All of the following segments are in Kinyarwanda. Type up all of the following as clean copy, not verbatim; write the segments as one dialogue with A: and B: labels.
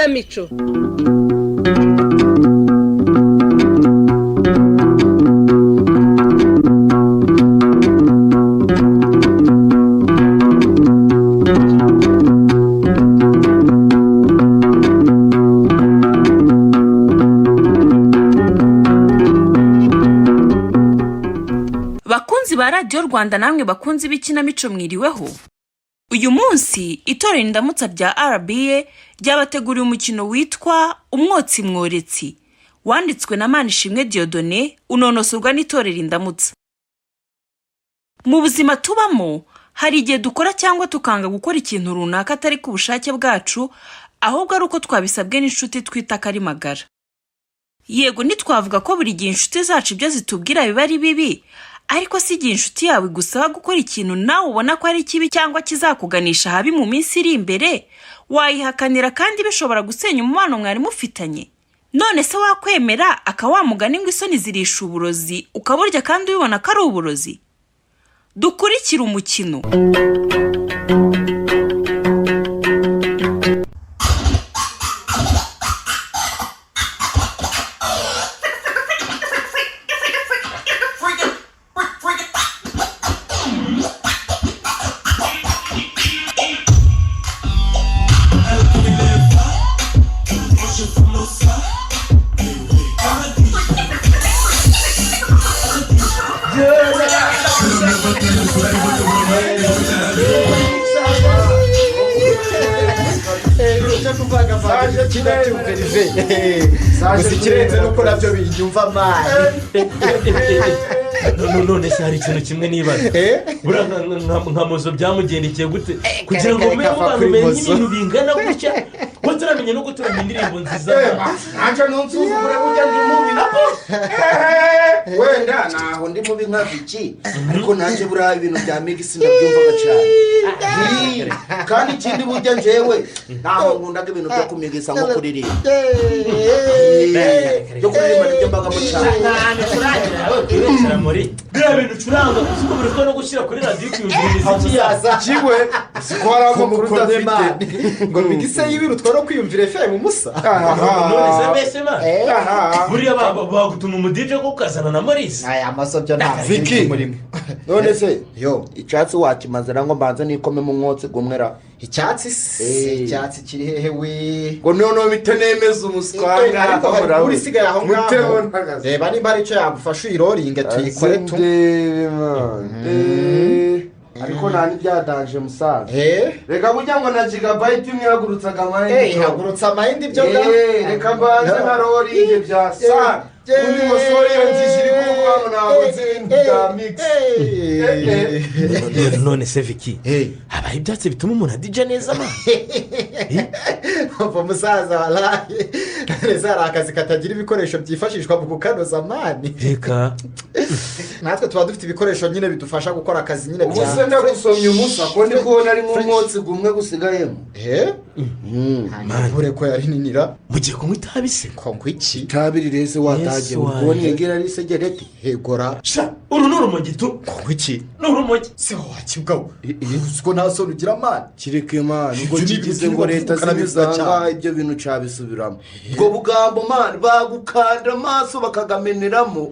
A: Ikinamico.
B: Bakunzi ba Radiyo Rwanda, namwe bakunzi b'ikinamico, mwiriweho. Uyu munsi itorero Indamutsa rya RBA ryabateguriye umukino witwa Umwotsi Mworetsi, wanditswe na Manishimwe Dieudonné, unonosorwa n'itorero Indamutsa. Mu buzima tubamo hari igihe dukora cyangwa tukanga gukora ikintu runaka atari ku bushake bwacu, ahubwo ari uko twabisabwe n'inshuti twita ko ari magara. Yego, ntitwavuga ko buri gihe inshuti zacu ibyo zitubwira biba ari bibi, ariko si igihe inshuti yawe igusaba gukora ikintu nawe ubona ko ari kibi cyangwa kizakuganisha ahabi mu minsi iri imbere, wayihakanira kandi bishobora gusenya umubano mwari mufitanye? None se wakwemera akawamugani ngo isoni zirisha uburozi, ukaburya kandi ubibona ko ari uburozi? Dukurikire umukino.
C: Gusa ikirenze nuko nabyo binyumva mani.
D: None se hari ikintu kimwe nibaza? Buriya nka Mozo byamugendekeye gute kugira ngo
C: Kare,
D: mube
C: kava
D: mu bantu
C: kuri
D: menye
C: Mozo.
D: ibintu bingana gutya, ko turamenya no guturamo indirimbo nziza?
E: Nanjye ntunsuzugure, burya ndi mubi. Wenda ntaho ndi mubi nka Viki, ariko nanjye buriya ibintu bya mix ndabyumvaga cyane. Kandi ikindi, burya njyewe ntaho nkundaga ibintu byo kumigisa nko kuririmba. Byo kuririmba nibyo mbagamo cyane.
D: Kwibeshyira muri biriya bintu ucuranga, uzi ko buri no gushyira kuri radiyo ukiyumvira imiziki yawe.
E: Kiwe siko hari amakuru
C: Mukomye
E: udafite.
C: Mani, ngo migise y'ibirutwa no kwiyumvira FM musa.
D: None se mbese man, buriya bagutuma umu DJ ko ukazana na Maurice?
C: Aya maso byo nta
E: Viki.
C: murimo.
E: None se
C: Yo.
E: icyatsi wakimaze ngo mbanze nikomemo umwotsi gumwera?
C: Icyatsi se? Icyatsi kiri hehe we?
E: Ngo noneho bite nemeza umuswa?
C: Ariko hari uri isigaye aho ngaho, reba nimba hari icyo yagufasha uyiroringe tuyikore tu.
E: Ndebe man. Ariko nta n'ibyadanje musaza. Reka burya ngo na gigabyte imwe ihagurutsaga amayindi.
C: Ihagurutsa amayindi byo ga.
E: Reka mbanze nka roringe bya sa undi musore, iyo njiji iri kuvuga ngo ntabwo nzi ibintu bya mix.
D: None se Viki, habaho ibyatsi bituma umuntu adija neza man?
C: Umva musaza, waraye neza, hari akazi katagira ibikoresho byifashishwa mu kukanoza mani?
D: Reka.
C: Natwe tuba dufite ibikoresho nyine bidufasha gukora akazi nyine.
E: Ubu se ndagusomye umusa, ko ndi kubona ari nk'umwotsi gumwe gusigayemo?
C: Ntibure ko yari ninira.
D: Mugiye kunywa itabi se?
C: Ko ngo iki?
E: Itabi rireze watagiye.
D: Yesu
E: ubwo
D: wanjye.
E: negera ari isegereti.
C: Hegora.
D: Sha, uru ni urumogi tu.
C: Ko ngo iki?
D: Ni urumogi.
C: Se wakibwawe, uzi ko nta soni ugira mani?
E: Kireke mani, ubwo
C: Ibyo ni
E: kigize
C: ibintu
E: ngo leta
C: ukanabivuga
E: zibisanga
C: cyane.
E: ibyo bintu cabisubiramo, ubwo bugambo mani bagukanda amaso bakagameneramo.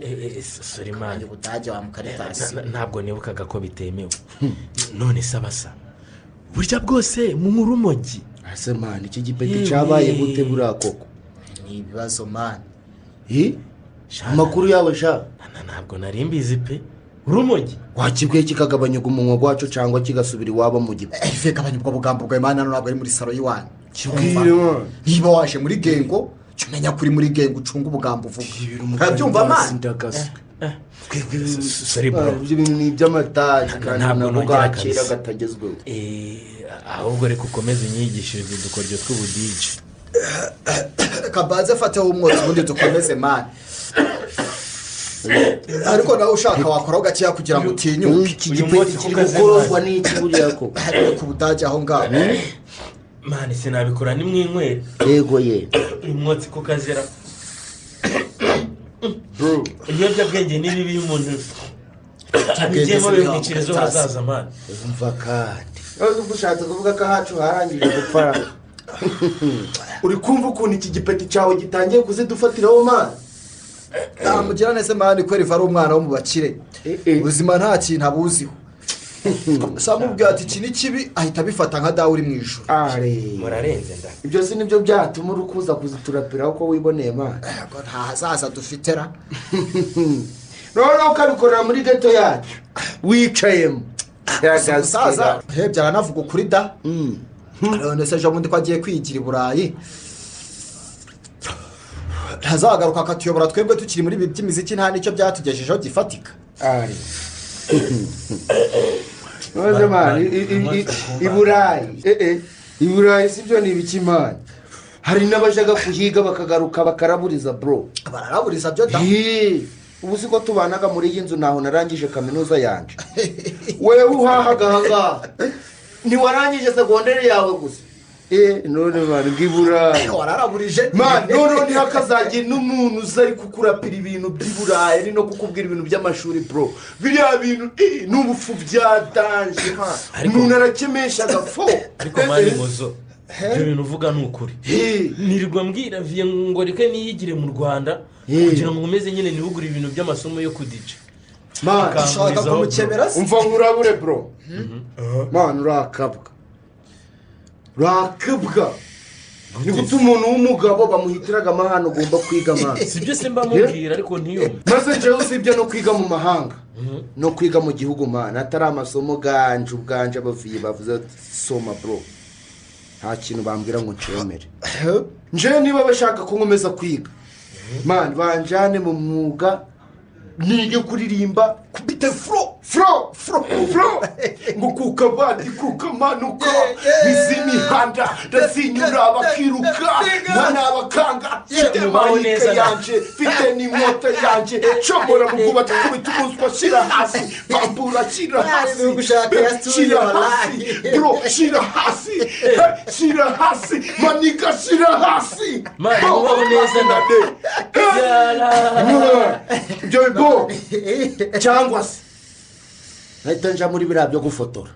D: Sorry man.
C: Ubudage wa mukaritasi.
D: Ntabwo nibukaga ko bitemewe. None se abasa burya bwose munywa urumogi?
E: Ase mani, iki gipeti
D: Yewe.
E: cyabaye gute buriya koko?
C: Ni ibibazo mani.
E: Amakuru yawe sha.
D: Ntabwo nari mbizi pe, urumogi.
E: Wakibwiye kikagabanya umunwa gwacu cyangwa kigasubira iwabo mu gipu.
C: Efe, gabanya ubwo bugambo bwawe mani, hano ntabwo ari muri salo y'iwanyu.
E: Kibwire mani.
C: Niba waje muri gang, jya umenya ko uri muri gang, ucunga ubugambo uvuga, urabyumva mani?
E: Ndagaswe.
D: Sorry bro.
E: Ibyo bintu ni iby'amatage kandi
D: Ntabwo
E: nabwo
D: nongera
E: bwa kera
D: kabisa.
E: gatagezweho.
D: Ahubwo reka ukomeze unyigishirize udukoryo tw'ubu DJ.
C: Reka mbanze fateho umwotsi ubundi dukomeze mani, ariko nawe ushaka wakoraho gakeya kugira ngo utinyuke.
E: Iki
D: Uyu
E: gipeti
D: mwotsi
E: kiri
D: kukaze
E: gukororwa n'iki buriya koko?
C: Ku budage aho ngaho.
D: Mani, sinabikora nimwinywere.
E: Yego ye.
D: Uyu mwotsi kukazera. Ibiyobyabwenge ni bibi, iyo umuntu abigiyemo bimwicira ejo hazaza mani.
E: Umva kandi, ubwo ushatse kuvuga ko ahacu harangije gupfa? Uri kumva ukuntu iki gipeti cyawe gitangiye kuzidufatiraho man?
C: Ntamugira neza man, ko Eriva ari umwana wo mu bakire, ubuzima nta kintu abuziho. Samubwira ati iki ni kibi, ahita abifata nka dawe uri mu ijuru.
D: Murarenze nda.
E: Ibyo si nibyo byatuma uri kuza kuziturapiraho ko wiboneye man.
C: Nta hazaza dufitera.
E: Noneho ukabikorera muri geto yacu wicayemo.
C: Umusaza hebye aranavuga ukuri da. None se ejo bundi ko agiye kwigira i Burayi, ntazagaruka akatuyobora twebwe tukiri muri ibi by'imiziki, nta nicyo byatugejejeho gifatika.
E: Maze man, i Burayi i Burayi si byo ni ibiki man? Hari n'abajaga kuhiga bakagaruka bakaraburiza bro.
C: Bararaburiza byo da.
E: Ubu siko tubanaga muri iyi nzu, naho narangije kaminuza yanje. Wewe uhahaga ahangaha ntiwarangije segonderi yawe gusa. None man bw'iburayi
C: wararaburije
E: man. None ntihakazagira n'umuntu uza ari kukurapira ibintu by'iburayi ari no kukubwira ibintu by'amashuri bro. Biriya bintu n'ubupfu bya danje man, umuntu arakemesha agapfo.
D: Ariko man muzo, ibyo bintu uvuga ni ukuri. Nirirwa mbwira viye ngo reke niyigire mu Rwanda kugira ngo nkomeze nyine nihugure ibintu by'amasomo yo kudija.
E: Man
C: ushaka kumukemera se?
E: Umva nkurabure bro. Man urakabwa. Rakabwa. Ni gute umuntu w'umugabo bamuhitiraga amahano ugomba kwiga man?
D: Si byo se mba mubwira ariko ntiyumve.
E: Maze njyewe usibye no kwiga mu mahanga no kwiga mu gihugu man, atari amasomo ganje ubwanje abaviye bavuze soma bro, nta kintu bambwira ngo ncemere. Nje niba bashaka ko nkomeza kwiga man, banjane mu mwuga nige kuririmba
C: kubite fro
E: fro fro fro ngo kukabandi kukamanuka izimihanda ndazinyura bakiruka ntanabakanga mfite mayike yanje mfite n'inkota yanje nshobora mu kuba tukubita umuswa shyira hasi bambura shyira hasi shyira hasi bro shyira hasi shyira hasi manika shyira hasi.
D: Mubaho neza na
E: ibyo bibo cyangwa se nahita nja muri biriya byo gufotora.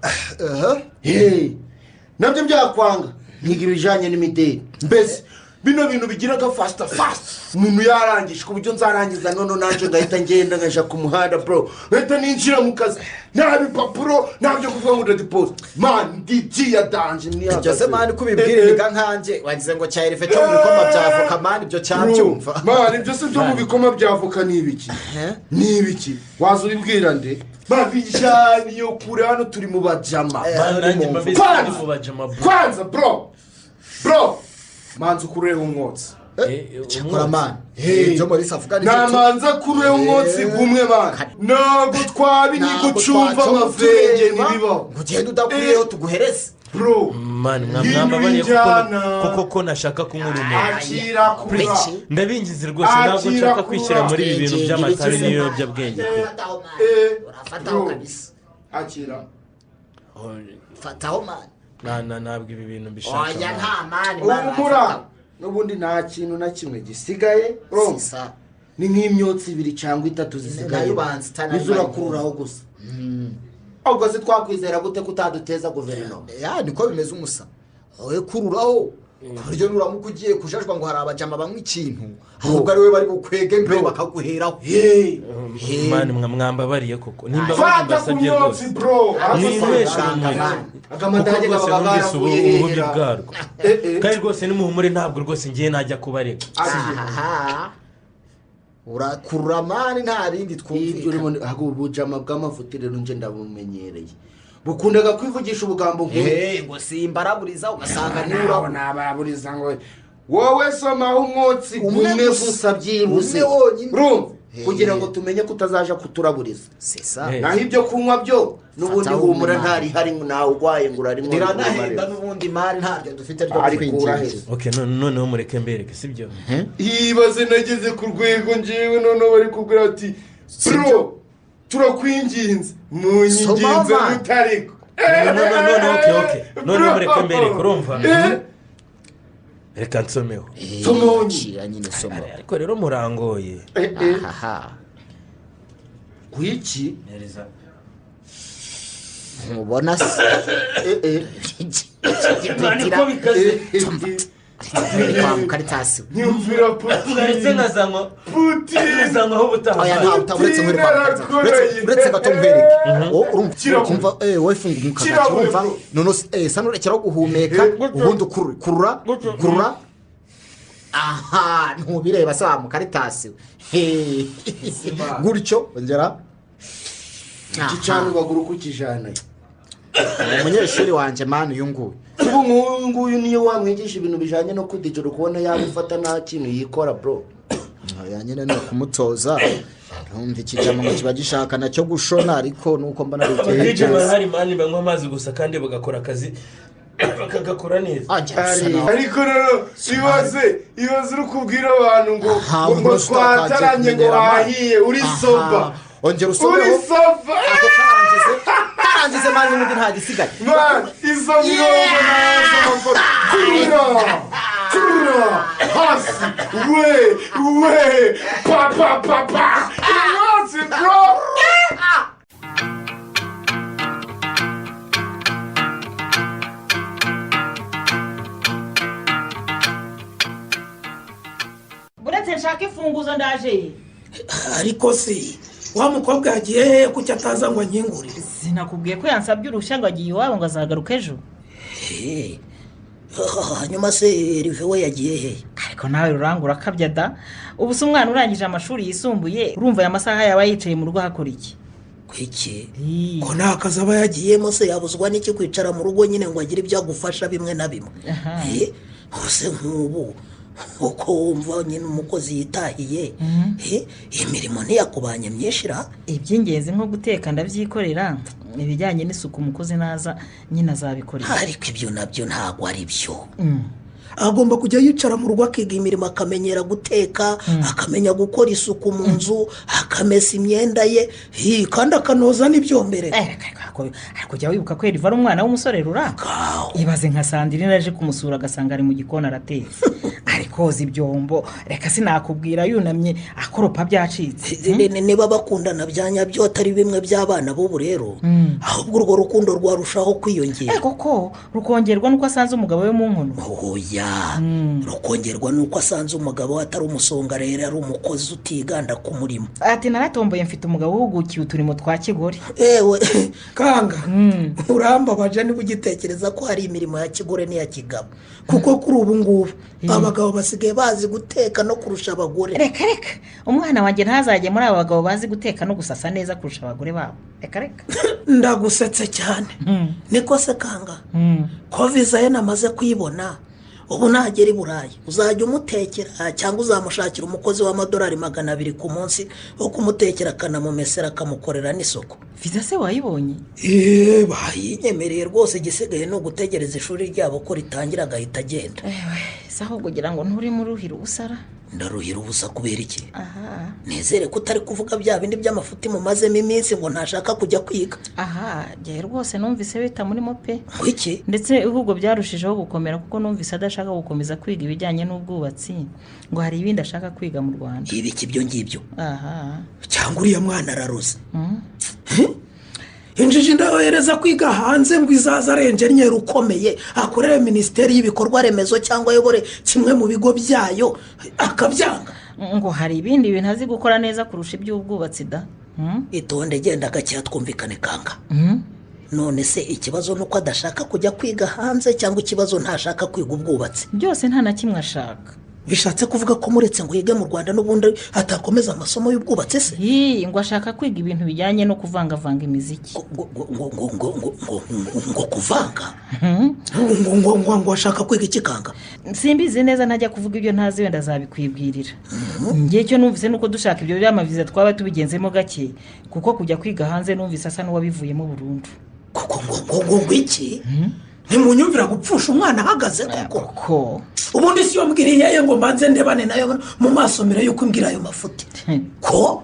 E: Nabyo byakwanga nkiga ibijyanye n'imideli. Mbese bino bintu bigiraga fasita fasita umuntu yarangije ku buryo nzarangiza none nanjye ngahita ngenda nkajya ku muhanda bro, ngahita ninjira mu kazi nta bipapuro nta byo kuvuga ngo ndadipoze man ndi ya danje.
C: Ibyo se man kubibwira nkanjye wagize ngo cya Erive cyo mu bikoma bya avoka man, ibyo cyabyumva
E: man. Ibyo se byo mu bikoma bya avoka ni ibiki? Ni ibiki waza ubibwira nde? Babijyanye iyo kure hano turi mu bajama. Kwanza bro bro manza ukureho umwotsi.
C: Cyakora man ibyo muri savuga ni
E: namanza kureho umwotsi gumwe man, ntabwo twabinyigo cyumva amavenge ntibibaho.
C: Ugenda udakuriyeho tuguhereze
E: bro.
D: Man mwambabariye kuko ko nashaka kunywa urumogi. Ndabingize rwose ntabwo nshaka kwishyira muri ibi bintu by'amatabi n'ibiyobyabwenge.
C: Urafataho kabisa.
E: Akira
C: fataho man.
D: Ntabwo ibi bintu mbishaka.
C: Oya nta man
E: umura n'ubundi nta kintu na kimwe gisigaye. Ni nk'imyotsi ibiri cyangwa itatu zisigaye nizo urakururaho gusa. Ubwo se twakwizera gute ko utaduteza guverinoma?
C: Ya niko bimeze umusa. Wowe kururaho ku buryo nuramuka ugiye kujajwa ngo hari abajama banywa ikintu, ahubwo ari we bari bukwege mbere bakaguheraho.
D: Man mwambabariye koko nimba mbasabye rwose ninywesha urumogi kuko rwose numvise ububi bwarwo, kandi rwose nimuhumure ntabwo rwose ngiye najya kubarega.
C: Urakurura man nta rindi twumvikana.
E: Ubujama bw'amafuti rero nje ndabumenyereye, bukundaga kwivugisha ubugambo nk'ubu
C: ngo simbaraburiza ugasanga niba
E: nabaraburiza ngo wowe somaho umwotsi gumwe gusa byihuse urumva, kugira ngo tumenye ko utazaja kuturaburiza. Naho ibyo kunywa byo n'ubundi humura ntari hari nawe urwaye ngo urarinywa
C: riranahenda n'ubundi mari ntabyo dufite ryo kwinjira.
D: Okay noneho mureke mbereke sibyo.
E: Ibaze nageze ku rwego njyewe noneho bari kubwira ati bro turakwinginze munyinginze mutariko.
D: No okay okay noneho mureke mbereke urumva. Reka nsomeho.
E: Somonyi
C: nyine soma.
D: Ariko rero murangoye.
C: Aha.
E: Kuiki?
C: Ntubona se.
D: Niko bikaze.
A: Kwa mukaritasi.
E: Nyumvira Putin.
D: Uretse nkazanywa
E: Putin.
D: Nkazanywaho ubutaha.
C: Oya, ntawe uretse nkwereka kwa mukaritasi. Uretse gato nkwereke. Urumva wowe funga umwuka gato, urumva none sa nurekeraho guhumeka, ubundi kurura kurura. Aha ntubireba se wa mukaritasi. Gutyo ongera.
E: Iki cyane ubagura ukijana.
C: Umunyeshuri wanjye mani uyu nguyu.
E: Ubu nk'uyu nguyu niyo wamwigisha ibintu bijyanye no kudijoro kubona yabifata nta kintu yikora bro.
C: Oya nyine ni ukumutoza. Numva ikijama ngo kiba gishaka nacyo gushona, ariko nuko mbona ari
D: igihe barahari mani banywa amazi gusa kandi bagakora akazi bakagakora neza.
E: Ariko rero ibaze uri kubwira abantu ngo ngo twataranye ngo wahiye uri soba.
C: Ongera usobeho.
E: Uri soba.
C: Ako karangize mani n'undi nta gisigaye.
E: Man, izo mirongo nazo kurura kurura hasi we we pa pa pa pa. Ibaze bro.
F: Buretse nshaka imfunguzo ndaje.
G: Ariko si wa mukobwa yagiye hehe kuki ataza ngo ankingurire?
F: Sinakubwiye ko yansabye uruhushya ngo agiye iwabo ngo azagaruke ejo.
G: Hanyuma se Rive we yagiye hehe?
F: Ariko nawe rurangura akabya da. Ubu se umwana urangije amashuri yisumbuye urumva aya masaha yaba yicaye mu rugo hakora iki?
G: Kwiki? Ko nta kazi aba yagiyemo se yabuzwa n'iki kwicara mu rugo nyine ngo agire ibyo agufasha bimwe na bimwe. Use nk'ubu uko wumva nyine umukozi yitahiye imirimo ntiyakubanye myinshi ra.
F: Iby'ingenzi nko guteka ndabyikorera, ibijyanye n'isuku umukozi naza nyine azabikorera.
G: Ariko ibyo nabyo ntabwo ari byo. Agomba kujya yicara mu rugo akiga imirimo, akamenyera guteka, akamenya gukora isuku mu nzu, akamesa imyenda ye, kandi akanoza n'ibyombere.
F: Ariko jya wibuka ko Eriva ari umwana w'umusore rura. Ibaze nka Sandrine aje kumusura agasanga ari mu gikoni aratetse, ari koza ibyombo, reka sinakubwira yunamye akoropa byacitse.
G: Niba bakundana bya nyabyo atari bimwe by'abana b'ubu rero, ahubwo urwo rukundo rwarushaho kwiyongera.
F: Koko rukongerwa nuko asanze umugabo we mu nkono.
G: Oya, rukongerwa nuko asanze umugabo atari umusonga rero ari umukozi utiganda ku murimo.
F: Ati naratomboye mfite umugabo uhugukiye uturimo twa kigore.
G: Ewe kanga, urambabaje niba ugitekereza ko hari imirimo ya kigore n'iya kigabo, kuko kuri ubu ngubu abagabo basigaye bazi guteka no kurusha abagore.
F: Reka reka, umwana wanjye ntazajye muri aba bagabo bazi guteka no gusasa neza kurusha abagore babo. Reka reka.
G: Ndagusetse cyane. Niko se kanga, ko viza ye namaze kuyibona, ubu nagera i Burayi uzajya umutekera cyangwa uzamushakira umukozi w'amadolari 200 ku munsi wo kumutekera akanamumesera akamukorera n'isuku.
F: Viza se wayibonye?
G: Bayinyemereye rwose, igisigaye ni ugutegereza ishuri ryabo ko ritangira agahita agenda.
F: Se ahubwo ugira ngo nturimo uruhira ubusara?
G: Ndaruhira ubusa kubera iki? Nizere ko utari kuvuga bya bindi by'amafuti mumazemo iminsi ngo ntashaka kujya kwiga.
F: Aha jyaye rwose numvise bita murimo pe.
G: Iki?
F: Ndetse ahubwo byarushijeho gukomera kuko numvise adashaka gukomeza kwiga ibijyanye n'ubwubatsi, ngo hari ibindi ashaka kwiga mu Rwanda.
G: Ibiki ibyo ngibyo?
F: Aha.
G: Cyangwa uriya mwana araroze. Injiji ndayohereza kwiga hanze ngo izaza ari enjeniyeri ukomeye akorere minisiteri y'ibikorwa remezo cyangwa ayobore kimwe mu bigo byayo, akabyanga.
F: Ngo hari ibindi bintu azi gukora neza kurusha iby'ubwubatsi da.
G: Itonde genda gakeya twumvikane kanga. None se ikibazo nuko adashaka kujya kwiga hanze cyangwa ikibazo ntashaka kwiga ubwubatsi?
F: Byose nta na kimwe ashaka.
G: Bishatse kuvuga ko muretse ngo yige mu Rwanda n'ubundi atakomeza amasomo y'ubwubatsi se?
F: Ngo ashaka kwiga ibintu bijyanye no kuvangavanga imiziki.
G: Ngo kuvanga? Ngo ashaka kwiga iki kanga?
F: Simbizi neza, ntajya kuvuga ibyo ntazi, wenda azabikwibwirira. Ngiye cyo numvise nuko dushaka ibyo by'amaviza twaba tubigenzemo gake, kuko kujya kwiga hanze numvise asa n'uwabivuyemo burundu.
G: Kuko ngo iki? Ntimunyumvira gupfusha umwana ahagaze koko. Ubundi si yo mbwiriye ngo mbanze ndebane nayo mu maso mbere yuko mbwira ayo mafuti. Ko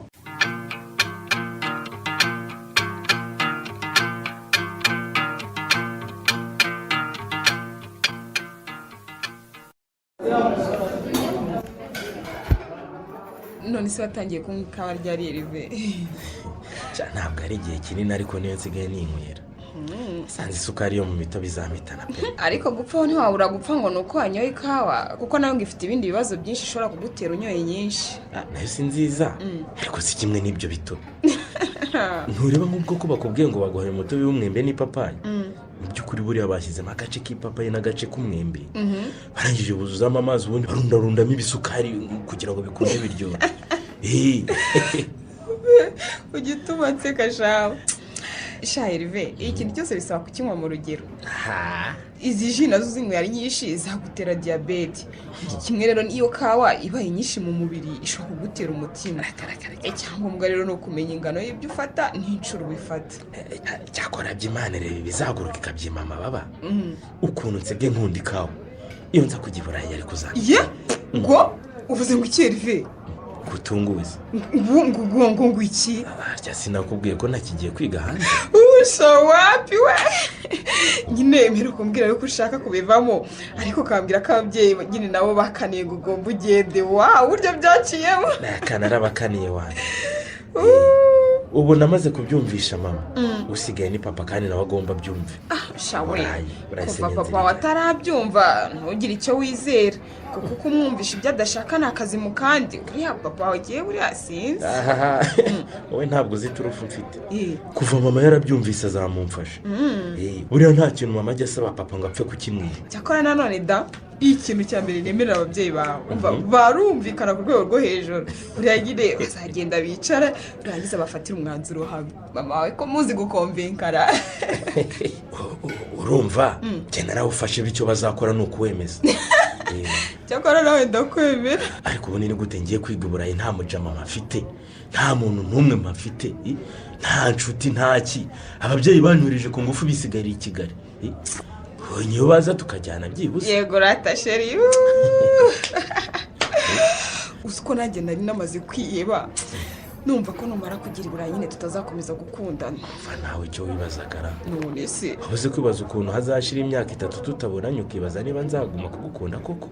H: none se watangiye kunywa ikawa ryari Erive?
D: Ntabwo ari igihe kinini ariko niyo nsigaye ninywera. Sanze isukari yo mu mitobe izampitana pe.
H: Ariko gupfa ntiwabura gupfa ngo ni uko wanyoye ikawa, kuko nayo ngo ifite ibindi bibazo byinshi ishobora kugutera unyoye nyinshi.
D: Ah, nayo si nziza, ariko si kimwe n'ibyo bitobe. Ntureba nk'ubwo ko bakubwiye ngo baguhaye umutobe w'umwembe n'ipapayi, mu by'ukuri buriya bashyizemo agace k'ipapayi n'agace k'umwembe, barangije buzuzamo amazi, ubundi barundarundamo ibisukari kugira ngo bikunde biryohe.
H: Ujya utuma nseka shawe. Sha Herve, ikintu cyose bisaba kukinywa mu rugero. Izi ji nazo uzinyweye ari nyinshi zagutera diyabete. Kimwe rero n'iyo kawa ibaye nyinshi mu mubiri ishobora kugutera umutima. Icyangombwa rero ni ukumenya ingano y'ibyo ufata n'inshuro ubifata.
D: Cyakora by'Imana reba ibizaguruka ikabyima amababa. Ukuntu nsebye nkunda ikawa, iyo nza kujya i Burayi yari kuzana.
H: Ye ngo uvuze ngo iki, Herve?
D: Gutunguwe se?
H: Ngo ngo ngo ngo ngo iki?
D: Harya sinakubwiye ko ntakigiye kwiga hanze?
H: Usha, wapi we! Nyine mbere kumbwira yuko ushaka kubivamo, ariko ukambwira ko ababyeyi nyine nabo bakaniye ngo ugomba ugende. Wa uburyo byaciyemo!
D: Nakana arabakaniye wanjye. Ubu namaze kubyumvisha mama, usigaye ni papa, kandi nawe agomba abyumve.
H: Shawe.
D: Burayi, Burayi.
H: Kuva
D: Se
H: papa watarabyumva, ntugire icyo wizera, kuko kumwumvisha ibyo adashaka ni akazi mu kandi. Uriya papa wagiye, buriya sinzi.
D: Ahaha, wowe ntabwo uzi iturufu mfite. Kuva mama yarabyumvise azamumfasha. Buriya nta kintu mama ajya asaba papa ngo apfe kukimwiba.
H: Cyakora nanone da, ikintu cya mbere nemerera ababyeyi bawe, umva, barumvikana ku rwego rwo hejuru. Buriya nyine bazagenda bicara, urangiza bafatire umwanzuro hamwe. Mama wawe ko muzi gukomvinkara!
D: Urumva, njye narawufashe, bityo bazakora ni ukuwemeza.
H: Cyakora nawe ndakwemera.
D: Ariko ubu ni gute ngiye kwiga i Burayi nta mujama mfite, nta muntu n'umwe mfite, nta nshuti, nta ki? Ababyeyi banyurije ku ngufu bisigariye i Kigali. Niyo baza tukajyana byibuze.
H: Yego rata chéri, uzi ko nanjye nari namaze kwiheba, numva ko numara kugira i Burayi nyine tutazakomeza gukundana.
D: Kuva nawe icyo wibazaga ra?
H: None se?
D: Uzi kwibaza ukuntu hazashira imyaka 3 tutabonanye, ukibaza niba nzaguma kugukunda koko?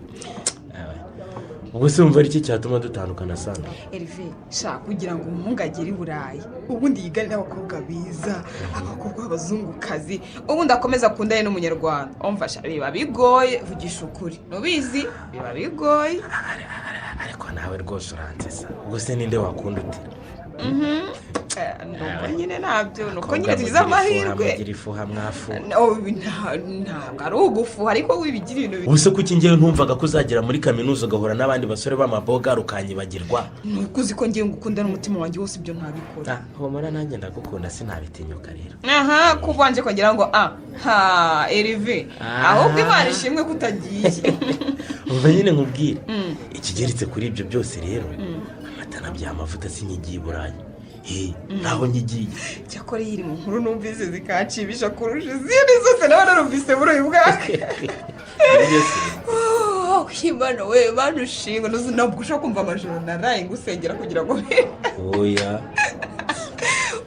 D: Ubwo se wumva ari iki cyatuma dutandukana, Sandra?
H: Herve sha, kugira ngo umuhungu agere i Burayi, ubundi yigane n'abakobwa beza, abakobwa b'abazungukazi, ubundi akomeza akundane n'umunyarwanda, umfasha, biba bigoye. Vugisha ukuri, ntubizi, biba bigoye.
D: Ariko nawe rwose uransesa. Ubwo se ninde wakunda uti?
H: Nuko nyine ntabyo, nuko nyine tugize amahirwe.
D: Mugira ifuha mwafu.
H: Oh, ntabwo ari ugufuha, ariko wibigira ibintu
D: Ubu se kuki ngewe ntumvaga ko uzagera muri kaminuza ugahura n'abandi basore b'amaboga ukanyibagirwa?
H: Nuko uzi ko ngiye ngukunda n'umutima wanjye wose, ibyo ntabikora.
D: Ah, humura, nanjye ndagukunda, sinabitinyuka rero.
H: Aha kubanje kugira ngo ah ha Herve.
D: Ah.
H: Ahubwo Imana ishimwe ko utagiye.
D: Umva nyine nkubwire, ikigeretse kuri ibyo byose rero, amata nabyaye amavuta, sinyigiye i Burayi. Ntaho nyigiye.
H: Cyakora iyi iri mu nkuru numvise zikanshimisha kurusha izindi zose nawe narumvise muri uyu mwaka. Oh, Imana we, Mana ushinga! Ntabwo ushobora kumva amajoro naraye ngusengera kugira ngo
D: Oya.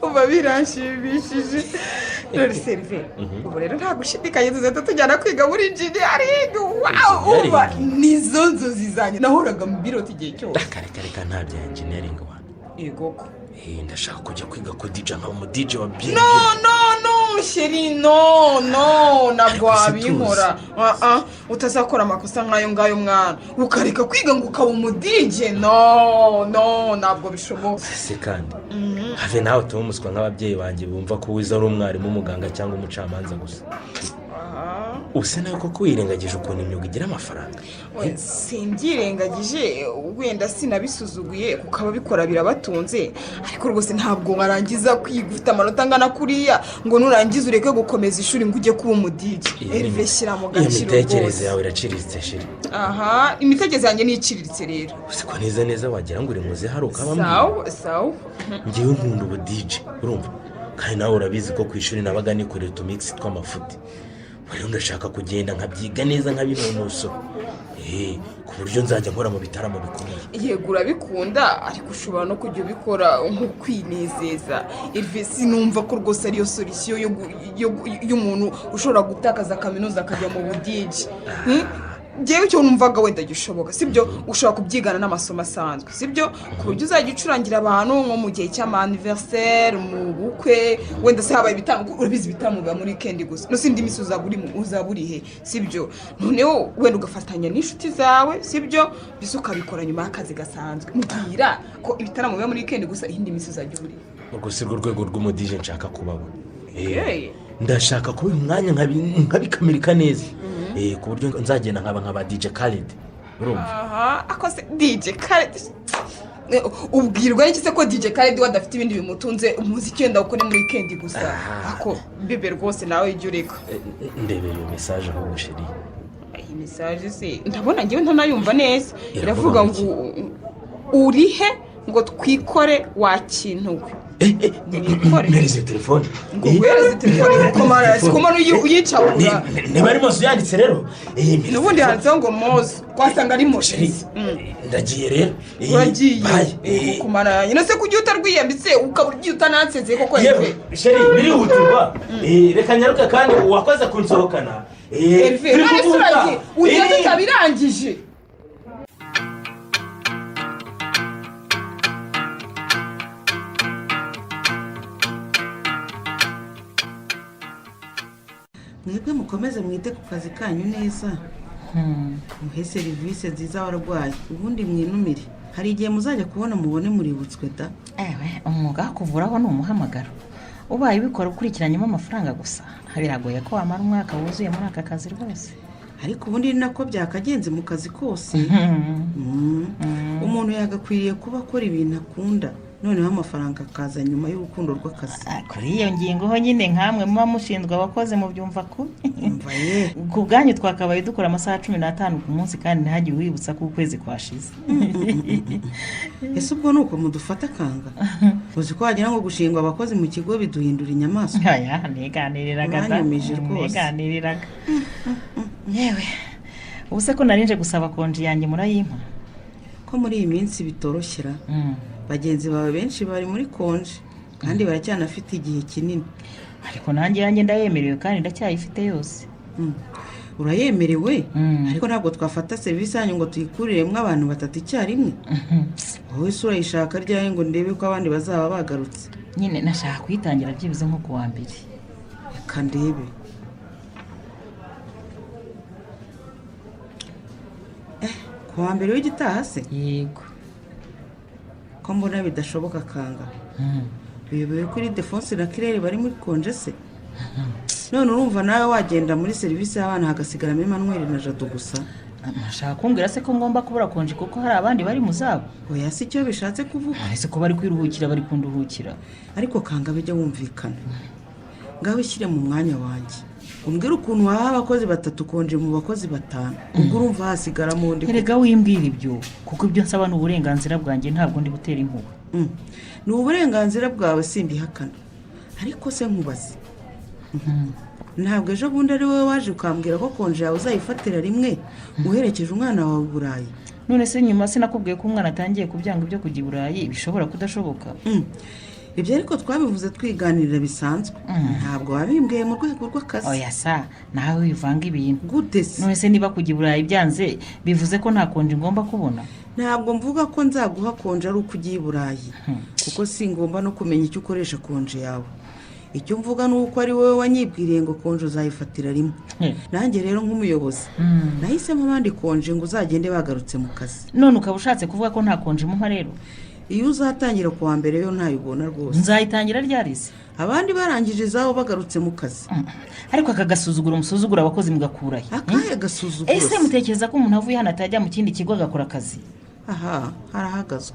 H: Uba biranshimishije. None Herve, ubu rero nta gushidikanya tuzahita tujyana kwiga muri engineering. Wow, uba nizo nzozi zanjye nahoraga mu biroti igihe cyose.
D: Reka reka, nta bya engineering wa.
H: Yego ko.
D: Ndashaka kujya kwiga ko DJ, nkaba umu DJ wa bien.
H: No, no, no, chéri, no, no, ntabwo
D: Ariko se
H: wabinkora. Ah, ah, utazakora amakosa nk'ayo ngayo mwana, ukareka kwiga ngo ukaba umu DJ. No, no, ntabwo bishoboka.
D: Se kandi have nawe utuma umuswa nk'ababyeyi banjye bumva ko wize ari umwarimu, umuganga cyangwa umucamanza gusa. Usa nawe koko wirengagije ukuntu imyuga igira amafaranga.
H: We, simbyirengagije, wenda sinabisuzuguye kuko ababikora birabatunze, ariko rwose ntabwo warangiza kwiga ufite amanota angana kuriya ngo nurangiza ureke gukomeza ishuri ngo ujye kuba umu DJ. Herve, shyira mu
D: Iyo
H: gaciro
D: mitekerereze
H: rwose.
D: yawe iraciriritse, chéri.
H: Aha, imitekerereze yanjye ni iciriritse rero.
D: Uzi ko neza neza wagira ngo uri muze hari ukabambwira.
H: Sawa sawa.
D: Ngewe nkunda ubu DJ, urumva? Kandi nawe urabizi ko ku ishuri nabaga nikorera utumikisi tw'amafuti. Rero ndashaka kugenda nkabyiga neza, nkabinonosora, ku buryo nzajya nkora mu bitaramo bikomeye.
H: Yego urabikunda, ariko ushobora no kujya ubikora nko kwinezeza. Herve, sinumva ko rwose ariyo solution y'umuntu ushobora gutakaza kaminuza akajya mu bu DJ. Ngewe icyo numvaga wenda gishoboka, sibyo? Ushobora kubyigana n'amasomo asanzwe, sibyo? Ku buryo uzajya ucurangira abantu nko mu gihe cy'amaniveriseri, mu bukwe, wenda se habaye ibitaramo, urabizi ibitaramo biba muri wikendi gusa, no sindi minsi uzaba uri he, sibyo? Noneho wenda ugafatanya n'inshuti zawe, sibyo? Mbese ukabikora nyuma y'akazi gasanzwe. Mbwira ko ibitaramo biba muri wikendi gusa, iyindi minsi uzajya uri.
D: Urwo si rwo rwego rw'umudije nshaka kubaho. Ndashaka kuba umwanya nkabikamirika neza. Ku buryo nzagenda nkaba nka ba DJ Khaled. Urumva?
H: Aha, akose DJ Khaled. Ubwirwa n'iki se ko DJ Khaled wadafite ibindi bimutunze, umuziki wenda ukore muri weekend gusa. Ako bebe rwose nawe ijya ureka.
D: Ndebera iyo message aho busheri.
H: Iyi message se ndabona ngewe ntanayumva neza. Iravuga ngo urihe ngo twikore wakintuwe.
D: Mpereze telefone.
H: Ngo uhereze telefone kuko mara sikoma uyicabura.
D: Niba ari Mozo yanditse rero.
H: N'ubundi handitseho ngo Mozo, twasanga ari Mozo.
D: Ndagiye rero.
H: Uragiye. Kumara nyine se kujya utarwiyambitse ukaba ugiye utanansezeye koko.
D: Yewe sheri birihutirwa. Reka nyaruke kandi uwakoze kunsohokana.
H: Herve none se uragiye ugiye tutabirangije.
I: Mwebwe mukomeze mwite ku kazi kanyu neza, muhe serivisi nziza abarwayi, ubundi mwinumire. Hari igihe muzajya kubona mubone muributswe da.
F: Ewe umwuga wo kuvuraho ni umuhamagaro, ubaye ubikora ukurikiranyemo amafaranga gusa biragoye ko wamara umwaka wuzuye muri aka kazi rwose.
I: Ariko ubundi ni nako byakagenze mu kazi kose. Umuntu yagakwiriye kuba akora ibintu akunda, noneho amafaranga akaza nyuma y'urukundo rw'akazi.
F: Kuri iyo ngingo ho nyine nkamwe muba mushinzwe abakozi mubyumva ku ku bwanyu twakabaye dukora amasaha 15 ku munsi kandi ntihagire uwibutsa ko ukwezi kwashize.
I: Ese ubwo ni uko mudufata kanga? Uzi ko wagira ngo gushingwa abakozi mu kigo biduhindura inyamaswa?
F: Oya, niganiriraga da, niganiriraga. Yewe ubu se ko narinje gusaba konji yanjye murayimpa?
I: Ko muri iyi minsi bitoroshyera, bagenzi bawe benshi bari muri konje kandi baracyanafite igihe kinini.
F: Ariko nanjye yanjye ndayemerewe kandi ndacyayifite yose.
I: Urayemerewe, ariko ntabwo twafata serivisi yanyu ngo tuyikuriremo abantu batatu icyarimwe. Wowe se urayishaka ryari ngo ndebe ko abandi bazaba bagarutse?
F: Nyine nashaka kuyitangira byibuze nko kuwa mbere.
I: Reka ndebe. Kuwa mbere w'igitaha se?
F: Yego.
I: Ko mbona bidashoboka kanga. Biyobewe kuri Defonse na Kirere bari muri konje se? None urumva nawe wagenda muri serivisi y'abana hagasigaramo Emmanuel na Jado gusa?
F: Nashaka kumbwira se ko ngomba kubura konje kuko hari abandi bari mu zabo?
I: Oya si cyo bishatse kuvuga.
F: Ese ko bari kwiruhukira bari kunduhukira.
I: Ariko kanga bijya wumvikana. Ngaho ishyire mu mwanya wanjye. Umbwira ukuntu waha abakozi batatu konje mu bakozi 5, ubwo urumva hasigaramo undi.
F: Erega wimbwira ibyo kuko ibyo nsaba ni uburenganzira bwanjye, ntabwo ndi gutera impuhwe.
I: Ni uburenganzira bwawe simbihakana, ariko se nkubaze, ntabwo ejo bundi ari wowe waje ukambwira ko konje yawe uzayifatira rimwe uherekeje umwana wawe i Burayi?
F: None se nyuma sinakubwiye ko umwana atangiye kubyanga ibyo kujya i Burayi bishobora kudashoboka?
I: Ibyo ariko twabivuze twiganirira bisanzwe, ntabwo wabimbwiye mu rwego rw'akazi.
F: Oya sa nawe wivanga ibintu
I: gute se?
F: None se niba kujya i Burayi byanze bivuze ko nta konje ngomba kubona?
I: Ntabwo mvuga ko nzaguha konje ari uko ugiye i Burayi, kuko singomba no kumenya icyo ukoresha konje yawe. Icyo mvuga ni uko ari wowe wanyibwiriye ngo konje uzayifatira rimwe. Nanjye rero nk'umuyobozi nahisemo abandi konje ngo uzagende bagarutse mu kazi.
F: None ukaba ushatse kuvuga ko nta konje mumpa rero?
I: Iyo uzatangira kuwa mbere yo ntayibona rwose.
F: Nzayitangira ryarize?
I: Abandi barangije izabo bagarutse mu kazi.
F: Ariko aka gasuzuguro musuzugura abakozi mugakurahe?
I: Akahe gasuzuguro?
F: Ese mutekereza ko umuntu avuye hano atajya mu kindi kigo agakora akazi?
I: Aha harahagazwe.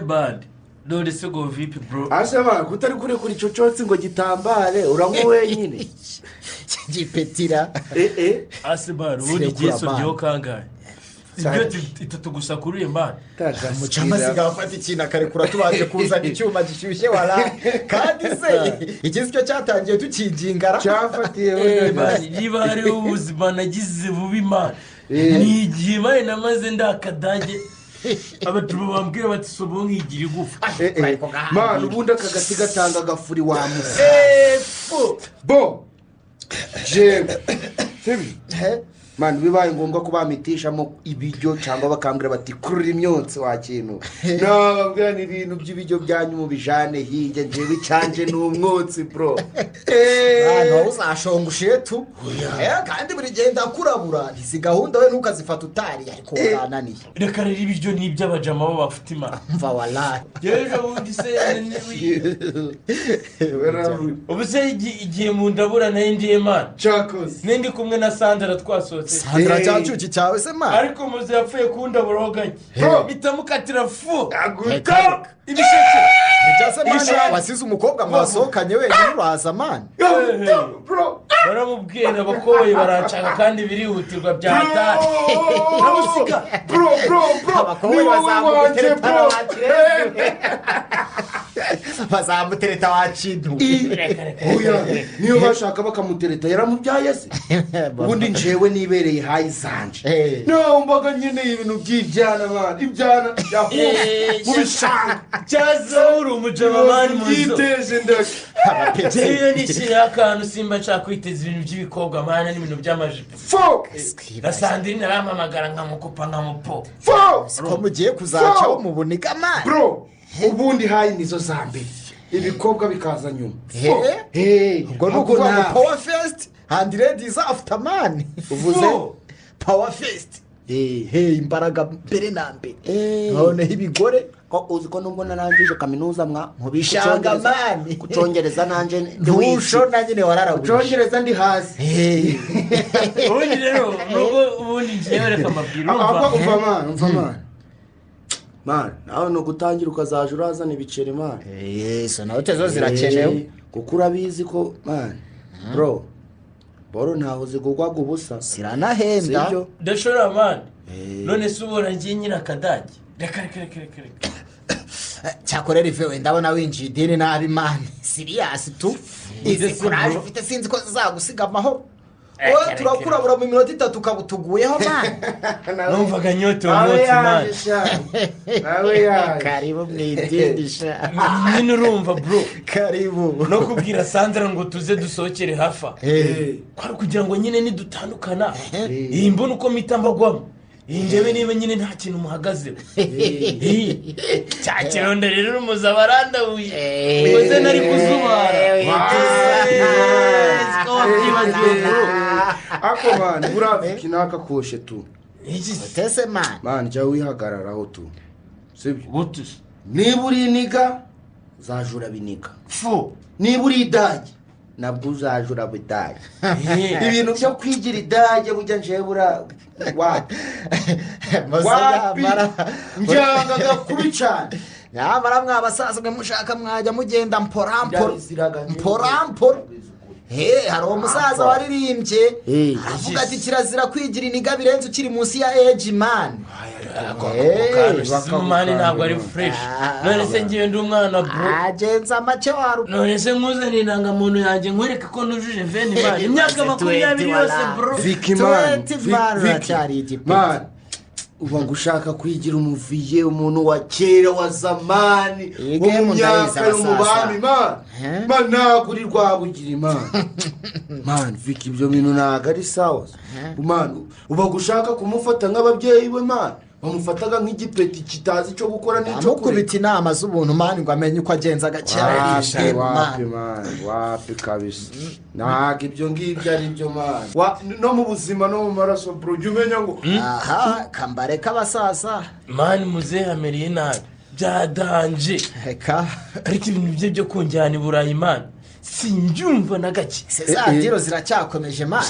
D: Bad none se go vipi bro?
E: Asaba kutari kure kuri ico cyotsi ngo gitambare uranywa wenyine.
C: Gipetira.
D: Asaba ubundi giye so kangahe? Ibyo itatu gusa kuri man.
C: Mucamasiga afata ikintu akarekura tubaje kuzana icyuma gishyushye wala. Kandi se iki cyo cyatangiye tukigingara.
E: Cyafatiye
D: man, niba hari ubuzima nagize bubi man. Ni igihe baye namaze ndakadage. Abajura bambwira bati sobo nkigira igufa.
E: Mani, ubundi aka gati gatanga agafuri wa musa bo jewe, sibyo mani? Bibaye ngombwa ko bamitishamo ibiryo cyangwa bakambwira bati kurura imyotsi wa kintu, nababwira ni ibintu by'ibiryo byanyu mubijane hirya, njyewe icyanje ni umwotsi, bro.
C: Mwana, wowe uzashonga ushetu. Kandi buri gihe ndakurabura, izi gahunda we ntukazifata utari, ariko warananiye.
D: Reka rero, ibiryo ni iby'abajama bo bafite imana.
C: Mva walayi.
D: Ejo bundi se, ubu se igihe mu ndabura nayo ngiye, mani,
E: cyakoze
D: ndi kumwe na Sandra twasohotse.
C: Sandra cyacuki cyawe se, mani?
D: Ariko muze yapfuye kundaburaho gake mpita mukatira fu ibisheke.
C: Ntibyase, mani, wasize umukobwa mwasohokanye wenyine uraza, mani.
D: Baramubwira abakoboyi baranshaka kandi birihutirwa bya hatari, uramusiga.
E: Bro, bro, bro.
C: Abakoboyi
E: Ni wowe wanjye,
C: bazamutereta.
E: Bro.
C: Bazamutereta wa kintu.
E: Oya, niyo bashaka bakamutereta, yaramubyaye se? Ubundi njyewe nibereye high zanje, mbaga nkeneye ibintu by'ibyana, bana, ibyana bya mu bishanga.
D: Cyaza uri umujama, mani, mu nzu.
E: Byiteje ndake.
D: Njyewe nishyiriyeho akantu, simba nshaka kwiteza ibintu by'ibikobwa, mani, n'ibintu by'amajipo.
E: Fo.
D: Na Sandrine arampamagara nkamukupa nkamupo.
E: Fo.
C: Siko mugiye kuzacaho mu buniga, mani?
E: Bro, ubundi high nizo za mbere, ibikobwa bikaza nyuma. Fo.
C: Ubwo ni ukuvuga ngo power first and ladies after, man.
E: Uvuze?
C: Power first, hey, imbaraga mbere na mbere, noneho ibigore.
E: Ko uzi ko nubwo narangije kaminuza mwa
C: Mu bishanga, mani.
E: Kucongereza nanje
C: Ntushona nyine, wararabuje.
E: Kucongereza ndi hasi.
D: Ubundi rero nubwo ubundi njyewe reka mbabwire.
E: Ahubwo
D: Urumva?
E: Umva mani, umva mani, mani, nawe ni ugutangira ukazaja urazana ibiceri, mani.
C: Izo note zo zirakenewe.
E: Kuko urabizi ko, mani, bro, boro ntaho zigugwaga ubusa.
C: Ziranahenda.
E: Sibyo?
D: Ndashobora, mani. None se ubona ngiye nyine akadage? Reka, reka, reka, reka, reka.
C: Cyakorera ivewe, ndabona winjiye idini nabi, mani, serious tu. Izi courage ufite sinzi ko zizagusiga amahoro. Wowe turakurabura mu minota 3 ukaba utuguyeho, mani.
D: Numvaga nyotewe umwotsi, mani.
E: Nawe yaje.
C: Karibu mu idini sha.
D: Nyine urumva, bro.
C: Karibu.
D: No kubwira Sandra ngo tuze dusohokere hafa kwari kugira ngo nyine nidutandukana iyi mbona uko mpita mbagwamo, iyi njyewe niba nyine nta kintu muhagazeho. Cya kironda rero umuzaba arandabuye ngo ze nari kuzubara. Siko wabyibagiwe, bro?
E: Ako mani, uriya naka koshe tu.
C: Utese, mani?
E: Mani, jya wihagararaho tu, sibyo?
D: Gute se?
E: Niba uri iniga uzajura biniga.
D: Fu.
E: Niba uri idage nabwo uzajura bidage. Ibintu byo kwigira idage bujya njyewe bura wapi wapi, njyangaga kubi cyane.
C: Nyamara mwa basaza mwe, mushaka mwajya mugenda mporamporo.
E: Ndabiziraga njyewe.
C: Mporamporo. He, hari uwo musaza waririmbye aravuga ati kirazira kwigira iniga birenze ukiri munsi ya age, mani.
D: Kantu mani, ntabwo ari fresh. None se ngewe ndi umwana, bro?
C: Agenza make waru.
D: None se nkuzaniye indangamuntu yanjye nkwereke ko nujuje 20, mani, imyaka 20 yose, bro?
E: Viki, mani.
C: 20, mani, uracyari igipeti.
E: Mani, uba ngo ushaka kwigira umuviye, umuntu wa kera wa zamani,
C: Iyi
E: wo mu
C: game ndayizi,
E: myaka yo mu
C: abasaza.
E: bami, mani. Mani, ntabwo uri Rwabugiri, mani. Mani, Viki, ibyo bintu ntabwo ari sawa, mani. Uba ngo ushaka kumufata nk'ababyeyi we, mani, bamufataga nk'igipeti kitazi icyo gukora n'icyo kureka.
C: Amukubita inama z'ubuntu, mani, ngo amenye uko agenza gake.
E: Wapi, wapi, mani, wapi kabisa, ntabwo ibyo ngibyo ari byo, mani. No mu buzima no mu maraso, bro, jya umenya ngo
C: Aha kambare k'abasaza.
D: Mani, muzehe amereye nabi byadanje.
C: Reka.
D: Ariko ibintu bye byo kunjyana i Burayi, mani, sinjyumva na gake.
C: Za deal ziracyakomeje, mani.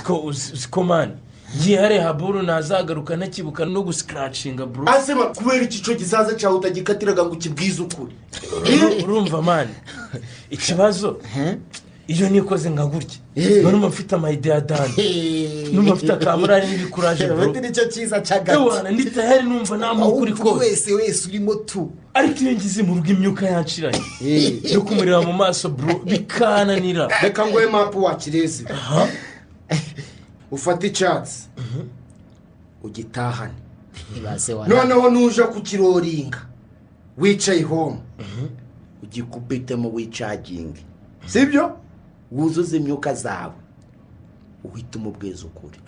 D: Siko, mani, ngiye hariya haburu nazagaruka ntakibuka no gusikaracinga, bro.
E: Asema kubera iki icyo gisaza cyawe utagikatiraga ngo ukibwize ukuri?
D: Urumva, mani, ikibazo iyo nikoze nka gutya numva mfite ama idea ya danger, numva mfite akamurari n'ibikuraje, bro.
C: Ubundi nicyo cyiza cy'agati.
D: Ewana, ndi tayari, numva namukuri
C: Aho
D: kose.
C: Wese wese urimo tu.
D: Ariko iyo ngize mu rugo imyuka yanshiranye no kumureba mu maso, bro, bikananira.
E: Reka nguhe mapu wa kirezi, ufate icyatsi ugitahane. Noneho nuje kukiroringa wicaye home ugikubitemo wicaginge, sibyo? Wuzuze imyuka zawe uhita umubwiza ukuri.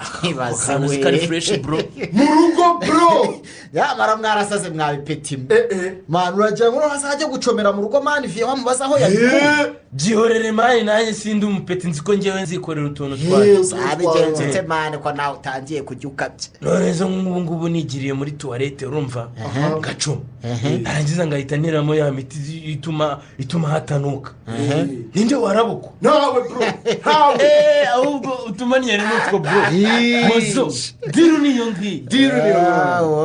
E: Mu rugo bro,
C: yamara mwarasaze mwabipetime mani, uragira ngo hazajya gucomera mu rugo mani viye wamubaza aho yabikuye.
D: Byihorere mani, nanjye sindi umupeti, nzi ko ngewe nzikorera utuntu twanjye.
C: Zabigenze ute mani ko nawe utangiye kujya ukabya?
D: None zo nk'ubu ngubu nigiriye muri tuwarete, urumva ngacoma, narangiza ngahita nteramo ya miti ituma hatanuka. Ninde warabukwa?
E: Nawe bro, ntawe.
D: Ahubwo utuma niyari n'utwo bro. Mozo, diru niyo ngiyo.
E: Diru niyo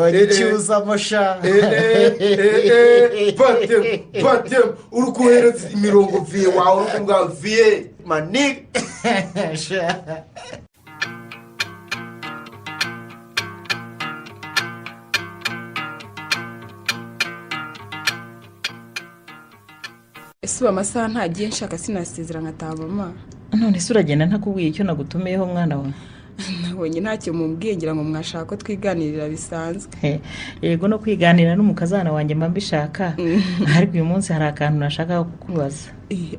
C: ngiyo. Icyuzamo sha.
E: Batem, uri kohereza imirongo viye wawe uri kuvuga viye manik.
H: Ese ubu amasaha ntagiye nshaka sinasezera nkataha mama.
F: None se uragenda ntakubwiye icyo nagutumiyeho mwana wawe?
H: Nabonye ntacyo mumbwiye, ngira ngo mwashaka ko twiganirira bisanzwe.
F: Yego, no kwiganira n'umukazana wanjye mba mbishaka, ariko uyu munsi hari akantu nashaka kukubaza.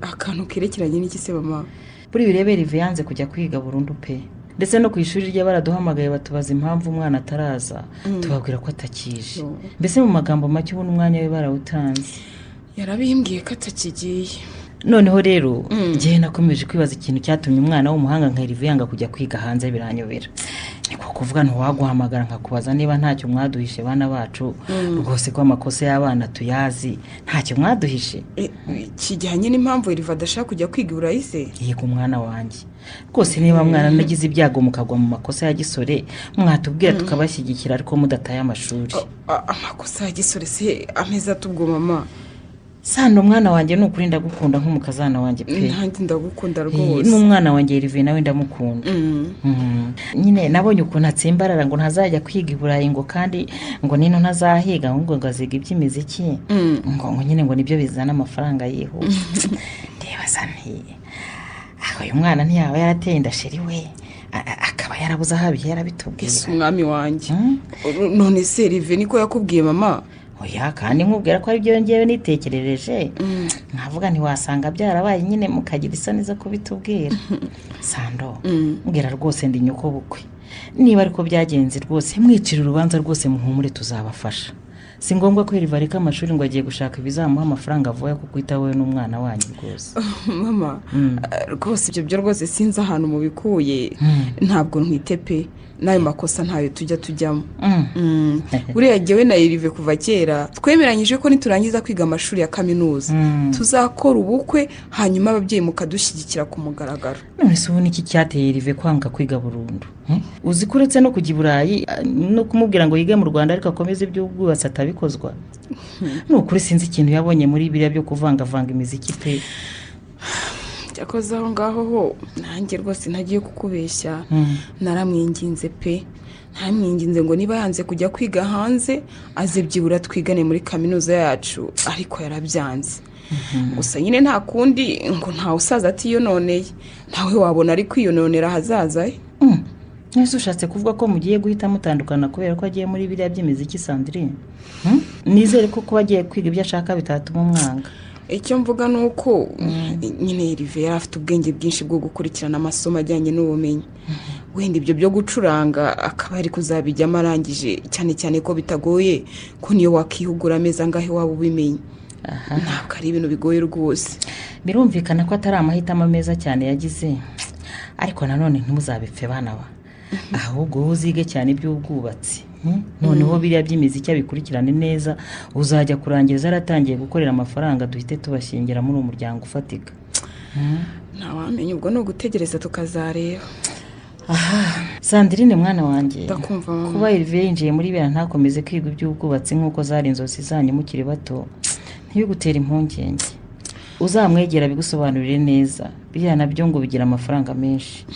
H: Akantu kerekeranye n'iki se mama?
F: Buri birebera Ive yanze kujya kwiga burundu pe, ndetse no ku ishuri rye baraduhamagaye batubaza impamvu umwana ataraza, tubabwira ko atakije. Mbese mu magambo make ubu n'umwanya we barawutanze.
H: Yarabimbwiye ko atakigiye.
F: Noneho rero njyewe nakomeje kwibaza ikintu cyatumye umwana w'umuhanga nka Herve yanga kujya kwiga hanze, biranyobera. Niko kuvuga ntiwaguhamagara nkakubaza niba ntacyo mwaduhishe bana bacu, rwose ko amakosa y'abana tuyazi, ntacyo mwaduhishe.
H: Kijyanye n'impamvu Herve adashaka kujya kwiga i Burayi se?
F: Yego mwana wanjye rwose, niba mwana nagize ibyago mukagwa mu makosa ya gisore mwatubwira tukabashyigikira, ariko mudataye amashuri.
H: Amakosa ya gisore se ameza atubwo mama?
F: Sano mwana wanjye ni ukuri ndagukunda nk'umukazana wanjye pe.
H: Nanjye ndagukunda rwose.
F: N'umwana wanjye Herve nawe ndamukunda. Nyine nabonye ukuntu atsimbarara ngo ntazajya kwiga i Burayi, ngo kandi ngo nino ntazahiga, ahubwo ngo aziga iby'imiziki, ngo nyine ngo nibyo bizana amafaranga yihuse. Ndibaza nti uyu mwana ntiyaba yarateye inda sheri we, akaba yarabuze aho abihera bitubwira.
H: Ese umwami wanjye none se Herve niko yakubwiye mama?
F: Oya, kandi nkubwira ko aribyo ngewe nitekerereje, nkavuga ntiwasanga byarabaye nyine mukagira isoni zo kubitubwira. Sando mbwira rwose ndi nyoko bukwe, niba ariko byagenze rwose mwicira urubanza rwose muhumure tuzabafasha. Si ngombwa ko Herve areka amashuri ngo agiye gushaka ibizamuha amafaranga avuye kuko ita wowe n'umwana wanyu rwose.
H: Mama rwose ibyo byo rwose sinzi ahantu mubikuye, ntabwo ntwite pe, n'ayo makosa ntayo tujya tujyamo. Buriya jyewe na Herve kuva kera twemeranyije ko niturangiza kwiga amashuri ya kaminuza tuzakora ubukwe, hanyuma ababyeyi mukadushyigikira ku mugaragaro.
F: None se ubu niki cyateye Herve kwanga kwiga burundu? Uzi ko uretse no kujya i Burayi no kumubwira ngo yige mu Rwanda ariko akomeze iby'ubwubatsi atabikozwa. Ni ukuri sinzi ikintu yabonye muri biriya byo kuvangavanga imiziki pe.
H: Cyakoze aho ngaho ho nanjye rwose ntagiye kukubeshya, naramwinginze pe, naramwinginze ngo niba yanze kujya kwiga hanze aze byibura twigane muri kaminuza yacu, ariko yarabyanze. Gusa nyine nta kundi, ngo ntawe usaza atiyononeye, ntawe wabona ari kwiyononera ahazaza he.
F: Mwese ushatse kuvuga ko mugiye guhita mutandukana kubera ko agiye muri biriya by'imiziki Sandrine? Nizere ko kuba agiye kwiga ibyo ashaka bitatuma umwanga.
H: Icyo mvuga ni uko nyine Herve yari afite ubwenge bwinshi bwo gukurikirana amasomo ajyanye n'ubumenyi, wenda ibyo byo gucuranga akaba ari kuzabijyamo arangije, cyane cyane ko bitagoye ko niyo wakihugura amezi angahe waba ubimenye. Ntabwo ari ibintu bigoye rwose.
F: Birumvikana ko atari amahitamo meza cyane yagize, ariko nanone ntimuzabipfe bana ba, ahubwo wowe uzige cyane iby'ubwubatsi. Noneho biriya by'imiziki abikurikirane neza, uzajya kurangiza yaratangiye gukorera amafaranga, duhite tubashyingira muri uwo muryango ufatika.
H: Ntawamenya, ubwo ni ugutegereza tukazareba.
F: Sandrine mwana wanjye, kuba Herve yinjiye muri biriya ntakomeze kwiga iby'ubwubatsi nk'uko zari inzozi zanyu mukiri bato, ntibigutere impungenge. Uzamwegera bigusobanurire neza, biriya nabyo ngo bigira amafaranga menshi.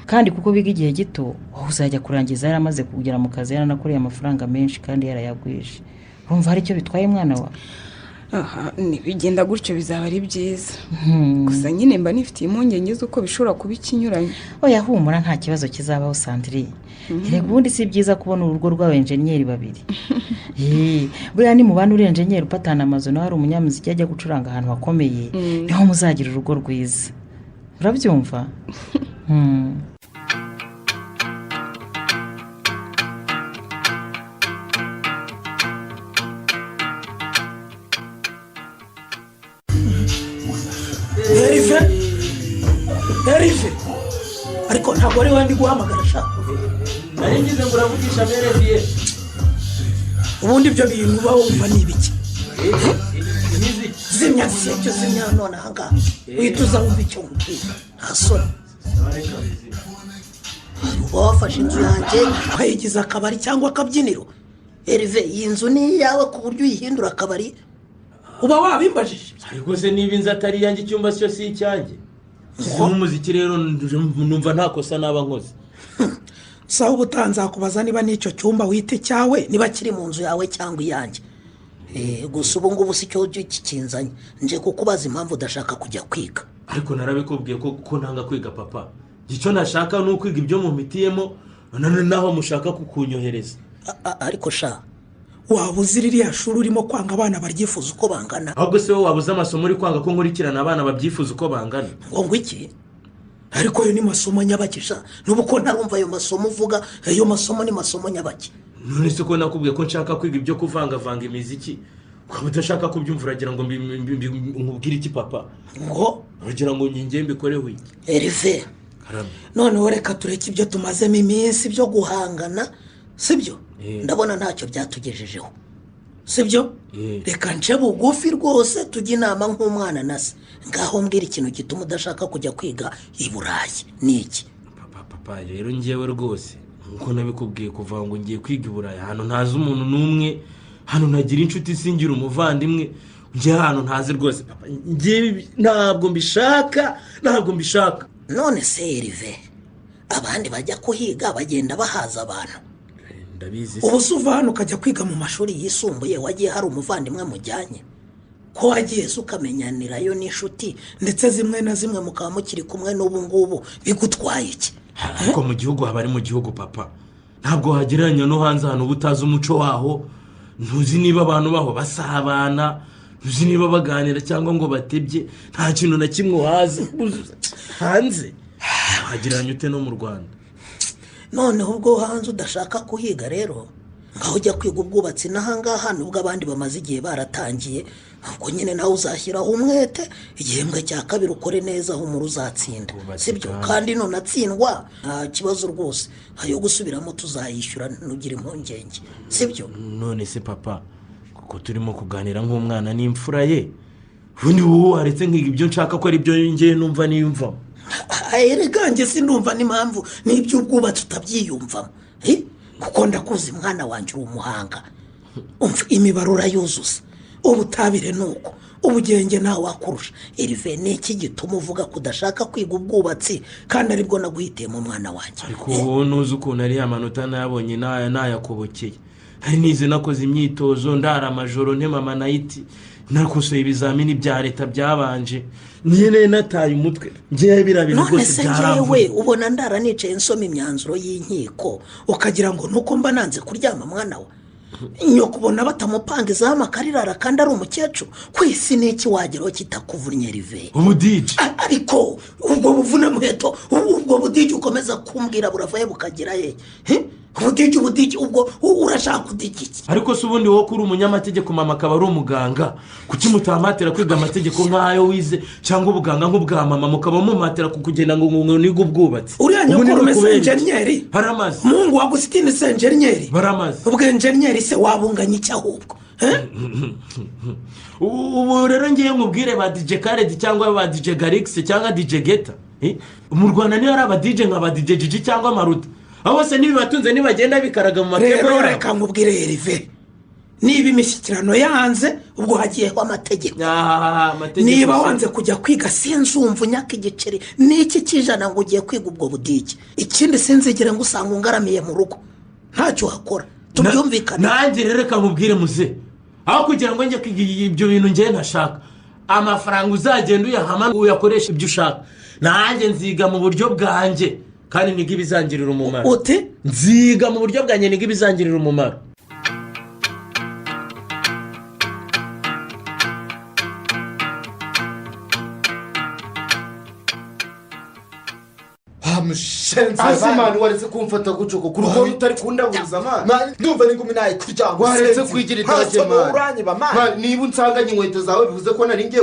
F: Kandi kuko biga igihe gito, wowe uzajya kurangiza yaramaze kugera mu kazi yaranakoreye amafaranga menshi kandi yarayagwije. Urumva hari icyo bitwaye mwana wa?
H: Aha, nibigenda gutyo bizaba ari byiza. Gusa nyine mba nifitiye impungenge z'uko bishobora kuba ikinyuranye.
F: Oya humura, nta kibazo kizabaho Sandrine. Erega ubundi si byiza kubona urugo rw'abenjeniyeri babiri. Buriya ni mubana uri enjeniyeri upatana amazu nawe ari umunyamuziki ajya gucuranga ahantu hakomeye, niho muzagira urugo rwiza. Urabyumva?
G: Erive, ariko ntabwo ari wowe ndi guhamagara sha.
D: Nari ngize ngo uravugisha Mereviye.
G: Ubundi ibyo bintu uba wumva ni ibiki? Zimya ibyo, zimya none aha ngaha uhita uza wumva icyo nkubwira, nta soni. Uba wafashe inzu yanjye ukayigiza akabari cyangwa akabyiniro. Erive, iyi nzu ni iyawe ku buryo uyihindura akabari?
J: Uba wabimbajije.
D: Ariko se niba inzu atari iyanjye, icyumba cyo si icyanjye? Umuziki rero numva nta kosa naba nkoze.
J: Sawa, ubutaha nzakubaza niba n'icyo cyumba wita icyawe
G: niba kiri mu nzu yawe cyangwa iyanjye. Gusa ubu ngubu si cyo kikinzanye, nje kukubaza impamvu udashaka kujya kwiga.
D: Ariko narabikubwiye ko ntanga kwiga papa. Icyo nashaka ni ukwiga ibyo mumpitiyemo, naho mushaka kukunyohereza.
G: Ariko sha,
J: waba uzi ririya shuri urimo kwanga abana baryifuza
G: uko bangana?
D: Ahubwo se wowe wabuze amasomo uri kwanga ko nkurikirana abana babyifuza uko bangana?
G: Ngo iki? Ariko ayo ni masomo nyabaki sha, n'ubu ko ntarumva ayo masomo uvuga, ayo masomo ni masomo nyabaki.
D: None se ko nakubwiye ko nshaka kwiga ibyo kuvangavanga imiziki, ukaba udashaka kubyumva, uragira ngo nkubwire iki papa?
G: Ngo
D: uragira ngo nginge mbikoreho iki?
G: Erive,
J: noneho reka tureke ibyo tumazemo iminsi
G: byo guhangana, sibyo? Ndabona ntacyo byatugejejeho, sibyo? Reka nce bugufi rwose tujye inama nk'umwana na se. Ngaho mbwira ikintu gituma udashaka kujya kwiga i Burayi ni iki?
D: Papa rero ngewe rwose nkuko nabikubwiye kuva ngo ngiye kwiga i Burayi, ahantu ntazi umuntu n'umwe, hano ntagira inshuti, singira umuvandimwe, ngiye ahantu ntazi rwose papa, ngiye ntabwo mbishaka, ntabwo mbishaka.
G: None se Erive, abandi bajya kuhiga bagenda bahaza abantu.
J: Ubu se uva hano ukajya kwiga
G: mu mashuri yisumbuye wagiye hari umuvandimwe mujyanye? Ko wagiye se ukamenyanirayo n'inshuti, ndetse zimwe na zimwe mukaba mukiri kumwe n'ubu ngubu, bigutwaye iki?
D: Ariko mu gihugu haba ari mu gihugu papa, ntabwo wagereranya no hanze ahantu uba utazi umuco waho, ntuzi niba abantu baho basabana, ntuzi niba baganira cyangwa ngo batebye, nta kintu na kimwe uhazi hanze. Wagereranya ute no mu Rwanda?
G: Noneho ubwo hanze udashaka kuhiga rero, ngaho ujya kwiga ubwubatsi n'ahangaha, nubwo abandi bamaze igihe baratangiye, ubwo nyine nawe uzashyiraho umwete, igihembwe cya kabiri ukore neza, humura uzatsinda, sibyo? Kandi nunatsindwa nta kibazo rwose, ayo gusubiramo tuzayishyura, ntugire impungenge, sibyo?
D: None se papa, kuko turimo kuganira nk'umwana n'imfura ye, ubundi wowe waretse nkiga ibyo nshaka ko ari byo ngewe numva niyumvamo.
G: Erega njye sinumva n'impamvu n'iby'ubwubatsi utabyiyumvamo, kuko ndakuzi mwana wanjye uri umuhanga, umva imibare urayuzuza, ubutabire ni uko, ubugenge ntawe wakurusha. Erive, ni iki gituma uvuga ko udashaka kwiga ubwubatsi kandi aribwo naguhitiyemo mwana wanjye?
D: Ariko wowe ntuzi ukuntu ariya amanota nayabonye nayakobokeye, hari nize nakoze imyitozo ndara amajoro ntema amanayiti, nakosoye ibizamini bya leta byabanje, nyine nataye umutwe ngewe biriya bintu rwose
G: byaramvuye. Ubona ndara nicaye nsoma imyanzuro y'inkiko ukagira ngo nuko mba nanze kuryama mwana we? Nyoko ubona batamupanga izamu akarirara kandi ari umukecuru? Ku isi ni iki wageraho kitakuvunnye Erive?
D: Ubudije.
G: Ariko ubwo buvune muheto, ubwo budije ukomeza kumbwira buravaye bukagera he? Ubudije, ubudije, ubwo urashaka udigi iki?
D: Ariko se ubundi wowe ko uri umunyamategeko, mama akaba ari umuganga, kuki mutamatira kwiga amategeko nk'ayo wize cyangwa ubuganga nk'ubwa mama, mukaba mumatira kugenda ngo nige ubwubatsi?
J: Uriya nyokuru se enjeniyeri?
D: Baramaze.
J: Mungu wa Agusitini se enjeniyeri?
D: Baramaze.
J: Ubwo enjeniyeri se wabunganya iki ahubwo?
D: Ubu rero ngiye nkubwire ba DJ Khaled cyangwa ba DJ Garix cyangwa DJ Geta, mu Rwanda niyo ari aba DJ nka ba DJ Gigi cyangwa Maruta, aho bose nibibatunze nibagenda bikaraga mu mateko
J: yabo. Rero reka nkubwire Erive, niba imishyikirano yanze ubwo
G: hagiyeho amategeko.
J: Niba wanze kujya kwiga
G: sinzumva unyaka igiceri n'iki cy'ijana ngo ugiye kwiga ubwo budigi. Ikindi sinzigere ngo usanga ungaramiye mu rugo ntacyo uhakora, tubyumvikane.
D: Nanjye rero reka nkubwire muze, Aho kugira ngo njye kwiga ibyo bintu njye ntashaka, amafaranga uzagenda uyahama uyakoresha ibyo ushaka. Nanjye nziga mu buryo bwanjye kandi niga ibizangirira umumaro.
G: Ute?
D: Nziga mu buryo bwanjye niga ibizangirira umumaro.
E: Hasi mani, waretse kumfata gutyo kuko urugo utari kundabuza mani.
C: Ndumva n'ingumi nayo kuryama.
E: Waretse kwigira idage mani.
C: Uranyiba mani.
E: Mani, niba unsanganye inkweto zawe bivuze ko nari ngiye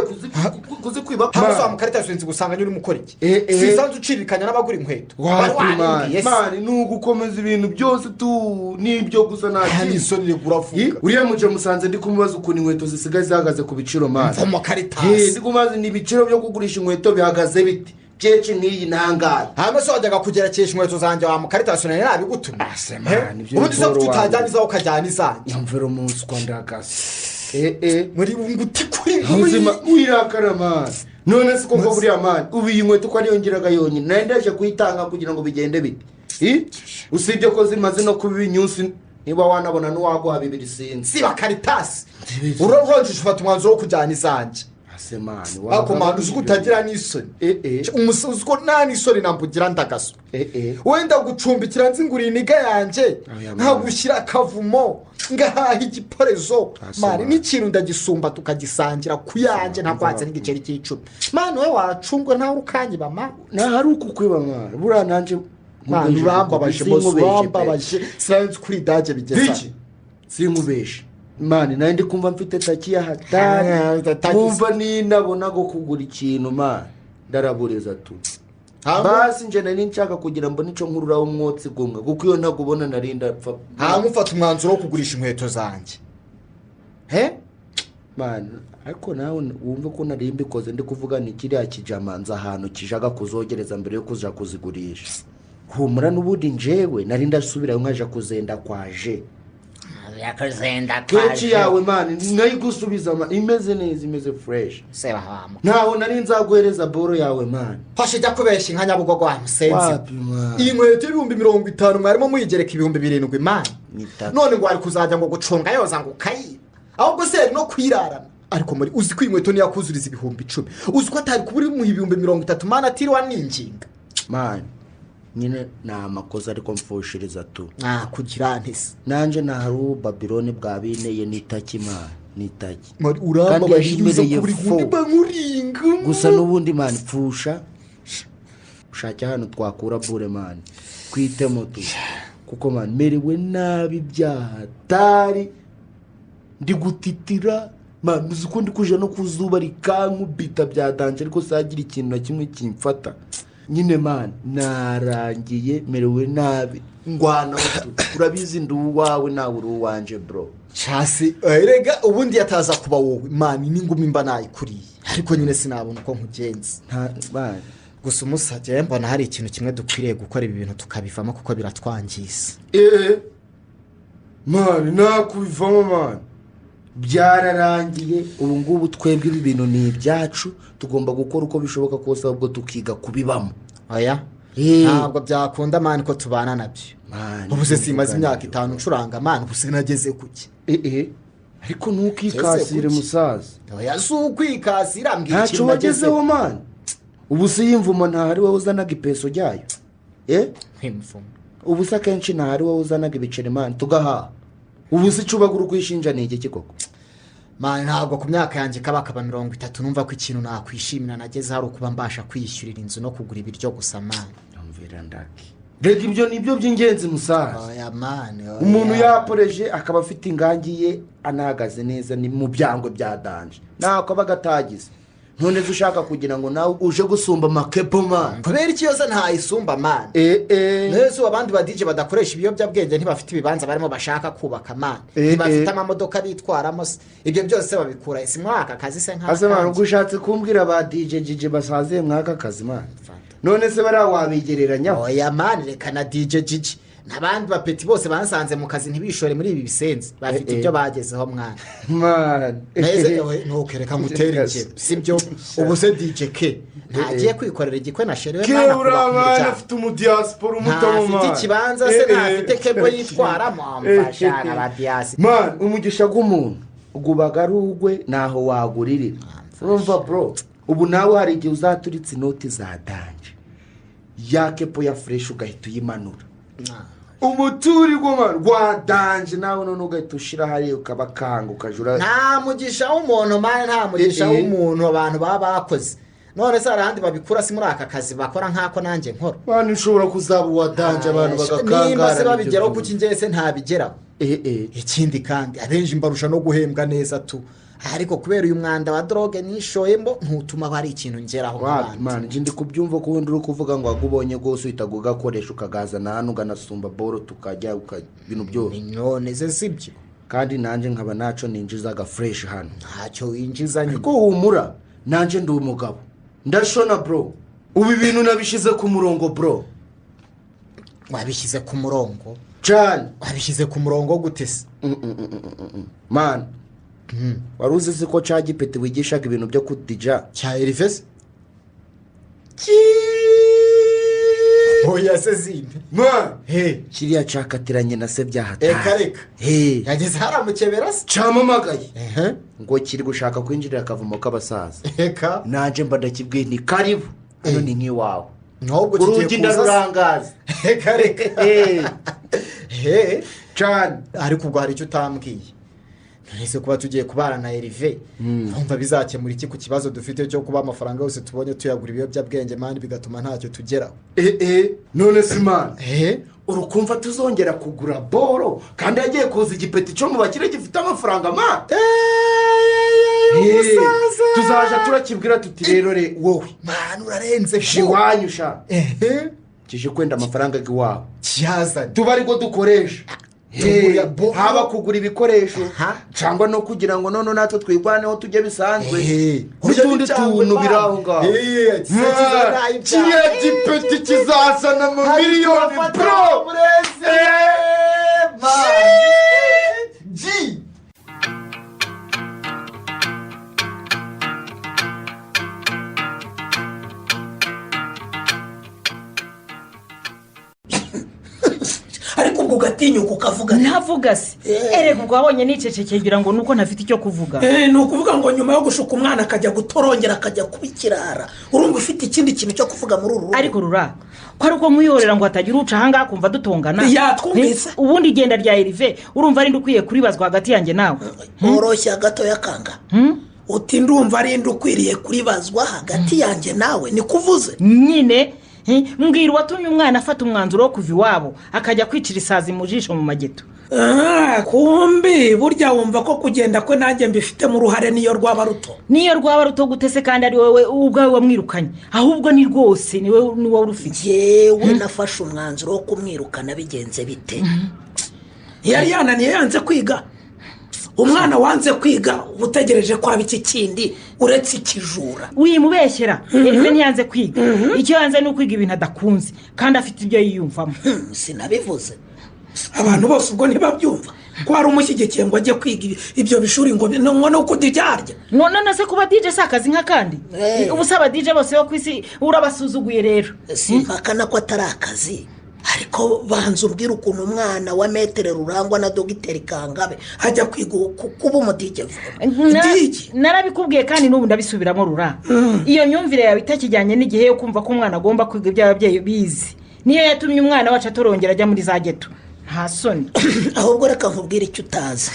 E: kuzikwiba.
C: Hano wa mukaritasi nzi gusanga nyine urimo ukora iki? Sisanzwe uciririkanya n'abagura inkweto.
E: Wapi mani, mani ni ugukomeza ibintu byose tu nibyo gusa nta
C: kindi. Isoni uravuga.
E: Uriya muje musanze ndi kumubaza ukuntu inkweto zisigaye zihagaze ku biciro mani.
C: Mva mukaritasi.
E: Ndi kumubaza ni ibiciro byo kugurisha inkweto bihagaze bite? Byinshi nk'iyi ntangara.
C: Hano se wajyaga kugerekesha inkweto zanjye wa mukaritasi nari nabigutumye? Ubundi se kuki utajyana izawe ukajyana izanjye?
E: Mvura umunsi uko ndagase.
C: Muri nguti kuri
E: ubuzima wirakara mani. None se koko buriya mani ubu iyi nkweto uko ariyo ngiraga yonyine nari ndaje kuyitanga kugira ngo bigende bite? Usibye ko zimaze no kuba ibinyusi, niba wanabona n'uwaguha bibiri sinzi.
C: Siba karitasi. Uronje ufata umwanzuro wo kujyana izanjye. Ako mani uzi ko utagira n'isoni. Uzi ko nta n'isoni nambugira ndagaso. Wenda gucumbikira nzinguriye iniga yanjye, nkagushyira akavumo, ngahaha igiporezo mani, n'ikintu ndagisumba tukagisangira ku yanjye ntakwatse n'igiceri cy'icumi. Mani we wacungwa ntawe ukanyiba mani.
E: Ntahari ukukwiba mani, buriya nanjye
C: mani urambabaje bose, urambabaje sinzi kuri idage bigeze.
E: Sinkubeshe mani, nawe ndi kumva mfite taki ya hatari, kumva ninabona go kugura ikintu mani ndaraburiza tu. Basi nje nari nshaka kugira mbone icyo nkururaho umwotsi gumwe, kuko iyo ntagubona nari ndapfa.
C: Ntamufata umwanzuro wo kugurisha inkweto zanjye. He?
E: Mani, ariko nawe wumve ko nari mbikoze ndi kuvuga ni kiriya kijamanza ahantu kijaga kuzogereza mbere yo kuja kuzigurisha. Humura n'ubundi njewe nari ndasubirayo nkaja kuzenda kwaje.
A: Yakuzenda kwaje.
E: Kenshi yawe mani nayigusubiza mani imeze neza, imeze fresh. Ntaho nari nzaguhereza boro yawe mani.
C: Fashe jya kubeshya inka Nyabugogo wa musenzi. Iyi nkweto y'ibihumbi 50 mwarimo muyigereka 7000 mani. None ngo wari kuzajya ngo gucunga yoza ngo ukayiba. Ahubwo se yari no kwirarana. Ariko muri uzi ko inkweto niyakuzuriza 10,000. Uzi ko atari kuburi mu 30,000 mani atiriwa ninginga.
E: Mani nyine ni amakosa ariko mfushiriza tu.
C: Kugira ntese.
E: Nanje nahari Babiloni bwa bineye nitaki mani, nitaki.
C: Mari urambabaje uza kuri gundi bankuringa.
E: Gusa n'ubundi mani pfusha. Ushake hano twakura bure mani. Kwite moto. Kuko mani merewe nabi byahatari. Ndi gutitira mani uzi ko ndi kuja no kuzuba rikankubita byadanje ariko sagira ikintu na kimwe kimfata. Nyine mani narangiye merewe nabi ngwana urabizi ndi uwawe nawe uri uwanje bro.
C: Chasi erega ubundi yataza kuba wowe mani n'ingumi mba nayikuriye ariko nyine sinabona uko nkugenza.
E: Mani
C: gusa umusajye mbona hari ikintu kimwe dukwiriye gukora ibi bintu tukabivamo kuko biratwangiza.
E: Mani nakubivamo mani byararangiye ubu ngubu twebwe ibi bintu ni ibyacu tugomba gukora uko bishoboka kose ahubwo tukiga kubibamo.
C: Oya ntabwo byakunda mani ko tubana nabyo. Ubu se simaze imyaka 5 ncuranga mani ubu sinageze kuki?
E: Ariko ntukikasire musaza.
C: Oya si ukwikasira mbwira
E: ikintu nagezeho mani. Ubu se y'imvumo ntahari wowe uzanaga ipeso ryayo.
A: Imvumo
E: ubu se akenshi ntahari wowe uzanaga ibiceri mani tugahaha. Ubu se icubagura ukwishinja ni iki koko?
C: Mani ntabwo ku myaka yanjye kabakaba 30 numva ko ikintu nakwishimira nageze hari ukuba mbasha kwiyishyurira inzu no kugura ibiryo gusa mani.
E: Mvira ndaki. Rega ibyo nibyo by'ingenzi musaza.
C: Oya mani.
E: Umuntu yaporeje akaba afite ingangi ye anahagaze neza ni mu byangwe bya danje. Nako aba gatagize. None ushaka kugira ngo nawe uje gusumba makepo mani.
C: Kubera iki yose ntayisumba mani? Nese abandi ba DJ badakoresha ibiyobyabwenge ntibafite ibibanza barimo bashaka kubaka mani. Ntibafite amamodoka bitwaramo ibyo byose babikura isi mwaka kazi se nka.
E: Ase mani ubwo ushatse kumbwira ba DJ DJ basaze mwaka kazi mani. None se bara wabigereranyaho?
C: Oya mani reka na DJ Gigi n'abandi bapeti bose bansanze mu kazi ntibishore muri ibi bisenzi bafite ibyo bagezeho mwana.
E: Mani
C: neze ntukereka ngutere ingero sibyo? Ubu se DJ K ntagiye kwikorera igikwe na sherewe
E: mwana kuba afite umudiaspora umutamo
C: mwana. Ntafite ikibanza se ntafite kebo yitwaramo amfasha na ba diaspora.
E: Man umugisha gw'umuntu Ugubaga ari ugwe naho waguririra. Urumva bro, ubu nawe hari igihe uzaturitse inoti za danje ya kepo ya fureshi ugahita uyimanura umuturirwa rwa danje, nawe none ugahita ushyira hariya ukabakanga ukajura.
C: Nta mugisha w'umuntu mani, nta mugisha w'umuntu abantu baba bakoze. None se hari ahandi babikura si muri aka kazi bakora nk'ako nanjye nkora?
E: Mani ushobora kuzaba uwa danje abantu bagakangara.
C: Nimba se babigeraho kuki njye se ntabigeraho? Ikindi kandi abenshi mbarusha no guhembwa neza tu, ariko kubera uyu mwanda wa droge nishoyemo ntutuma hari ikintu ngeraho.
E: Mani njye ndi kubyumva ko wundi uri kuvuga ngo agubonye rwose uhita ugakoresha ukagazana hano uganasumba boro tukajya ibintu byose.
C: None se sibyo?
E: Kandi nanjye nkaba naco ninjizaga fresh hano.
C: Ntacyo winjiza nyine.
E: Ariko humura nanjye ndi umugabo ndashona bro, ubu ibintu nabishyize ku murongo bro.
C: Wabishyize ku murongo
E: cyane?
C: Wabishyize ku murongo gute se?
E: Mani wari uzi ko cya gipeti wigishaga ibintu byo kudija
C: cya Elvis? Oya se zindi
E: mani, kiriya cyakatiranye na se byahatari.
C: Reka reka, yageze haramukebera se
E: cyamamagaye ngo kiri gushaka kwinjirira akavumo k'abasaza.
C: Reka
E: nanjye mba ndakibwiye ni karibu hano ni nk'iwawe,
C: urugi
E: ndarurangaza.
C: Reka reka
E: cyane.
C: Ariko ubwo hari icyo utambwiye. Nonese kuba tugiye kubana na Erive urumva bizakemura iki ku kibazo dufite cyo kuba amafaranga yose tubonye tuyagura ibiyobyabwenge mani bigatuma ntacyo tugeraho?
E: None se mani urukumva tuzongera kugura boro kandi yagiye kuza igipeti cyo mu bakire gifite amafaranga mani? Tuzaja turakibwira tuti rero re wowe
C: mani urarenze
E: iwanyu sha kije kwenda amafaranga y'iwawe
C: kiyazane
E: tuba ariko dukoresha haba kugura ibikoresho cyangwa no kugira ngo none natwe twirwaneho tujye bisanzwe n'utundi tuntu biri aho ngaho. Kiriya gipeti kizazana amamiliyoni bro.
G: Ariko ubwo ugatinyuka ukavuga?
F: Ntavuga se erega ubwo wabonye nicecekeye kugira ngo nuko ntafite icyo kuvuga.
J: Ni ukuvuga ngo nyuma yo gushuka umwana akajya gutorongera
G: akajya kuba ikirara, urumva ufite ikindi kintu cyo kuvuga muri uru rugo?
F: Ariko rura ko ari uko nkwihorera ngo hatagira uca ahangaha kumva dutongana.
J: Yatwumvise.
F: Ubundi igenda rya Erive urumva ari ukwiye kuribazwa hagati yanjye nawe?
G: Woroshya gatoya kanga uti ndumva ari ukwiriye kuribazwa hagati yanjye nawe, ni kuvuze
F: nyine. Mbwira uwatumye umwana afata umwanzuro wo kuva iwabo akajya kwicira isazi mu jisho mu mageto.
J: Kumbi burya wumva ko kugenda kwe nanjye mbifitemo uruhare niyo rwaba ruto.
F: Niyo rwaba ruto gute se kandi ari wowe ubwawe wamwirukanye? Ahubwo ni rwose ni wowe urufite.
G: Yewe nafashe umwanzuro wo kumwirukana bigenze bite?
J: Yari yananiye yanze kwiga. Umwana wanze kwiga uba utegereje ko haba iki kindi uretse ikijura.
F: Wimubeshyera Erive ntiyanze kwiga, icyo yanze ni ukwiga ibintu adakunze kandi afite ibyo yiyumvamo.
G: Sinabivuze.
J: Abantu bose ubwo ntibabyumva ko hari umushyigikiye ngo ajye kwiga ibyo bishuri ngo no kudiryarya.
F: None se kuba DJ si akazi nk'akandi? Ubu se aba DJ bose bo ku isi urabasuzuguye rero?
G: Simpakana ko atari akazi, ariko banza umbwira ukuntu umwana wa metere Rurangwa na dogiteri Kangabe ajya kwiga kuba umudije.
F: Narabikubwiye kandi n'ubu ndabisubiramo rura. Iyo myumvire yawe itakijyanye n'igihe yo kumva ko umwana agomba kwiga ibyo ababyeyi bize niyo yatumye umwana wacu atorongera ajya muri za geto. Nta soni.
G: Ahubwo reka nkubwire icyo utazi.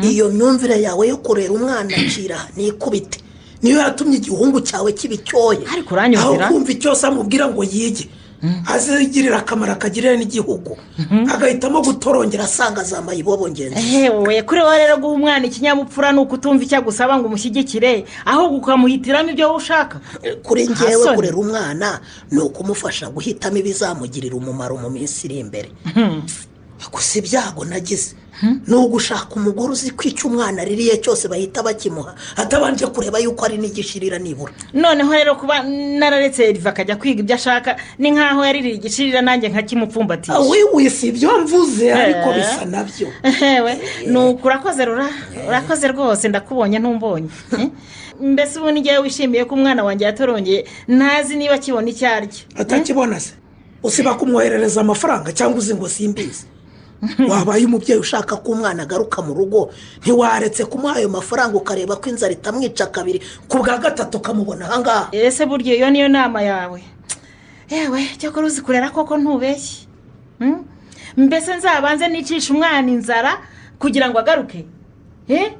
G: Iyo myumvire yawe yo kurera umwana acira nikubite niyo yatumye igihungu cyawe kibicyoye.
F: Ariko uranyumvira
J: aho kumva icyo amubwira ngo yige azigirira akamaro akagirira n'igihugu, agahitamo gutorongera
G: asanga zambaye ibobo ngenzi.
F: Ewe kuri wowe rero guha umwana ikinyabupfura ni ukutumva icyo agusaba ngo umushyigikire, ahubwo ukamuhitiramo ibyo wowe ushaka.
G: Kuri njyewe kurera umwana ni ukumufasha guhitamo ibizamugirira umumaro mu minsi iri imbere. Gusa ibyago nagize ni ugushaka umugore uzi ko icyo umwana aririye cyose bahita bakimuha atabanje kureba yuko ari n'igishirira nibura.
F: Noneho rero kuba nararetse Erive akajya kwiga ibyo ashaka ni nkaho yaririye igishirira nanjye nkakimupfumbatisha.
J: Wewe si ibyo mvuze ariko bisa nabyo.
F: Nuko urakoze rura, urakoze rwose ndakubonye ntumbonye. Mbese ubu n'igihe wishimiye ko umwana wanjye yatorongeye ntazi niba akibona icyo arya.
J: Atakibona se usiba kumwoherereza amafaranga cyangwa uzi ngo simbizi?
G: Wabaye umubyeyi ushaka ko umwana agaruka mu rugo, ntiwaretse kumuha ayo mafaranga ukareba ko inzara itamwica kabiri, ku bwa gatatu ukamubona ahangaha.
F: Ese burya iyo niyo nama yawe? Yewe, cyakora uzi kurera koko, ntubeshye. Mbese nzabanze nicisha umwana inzara kugira ngo agaruke? Eh?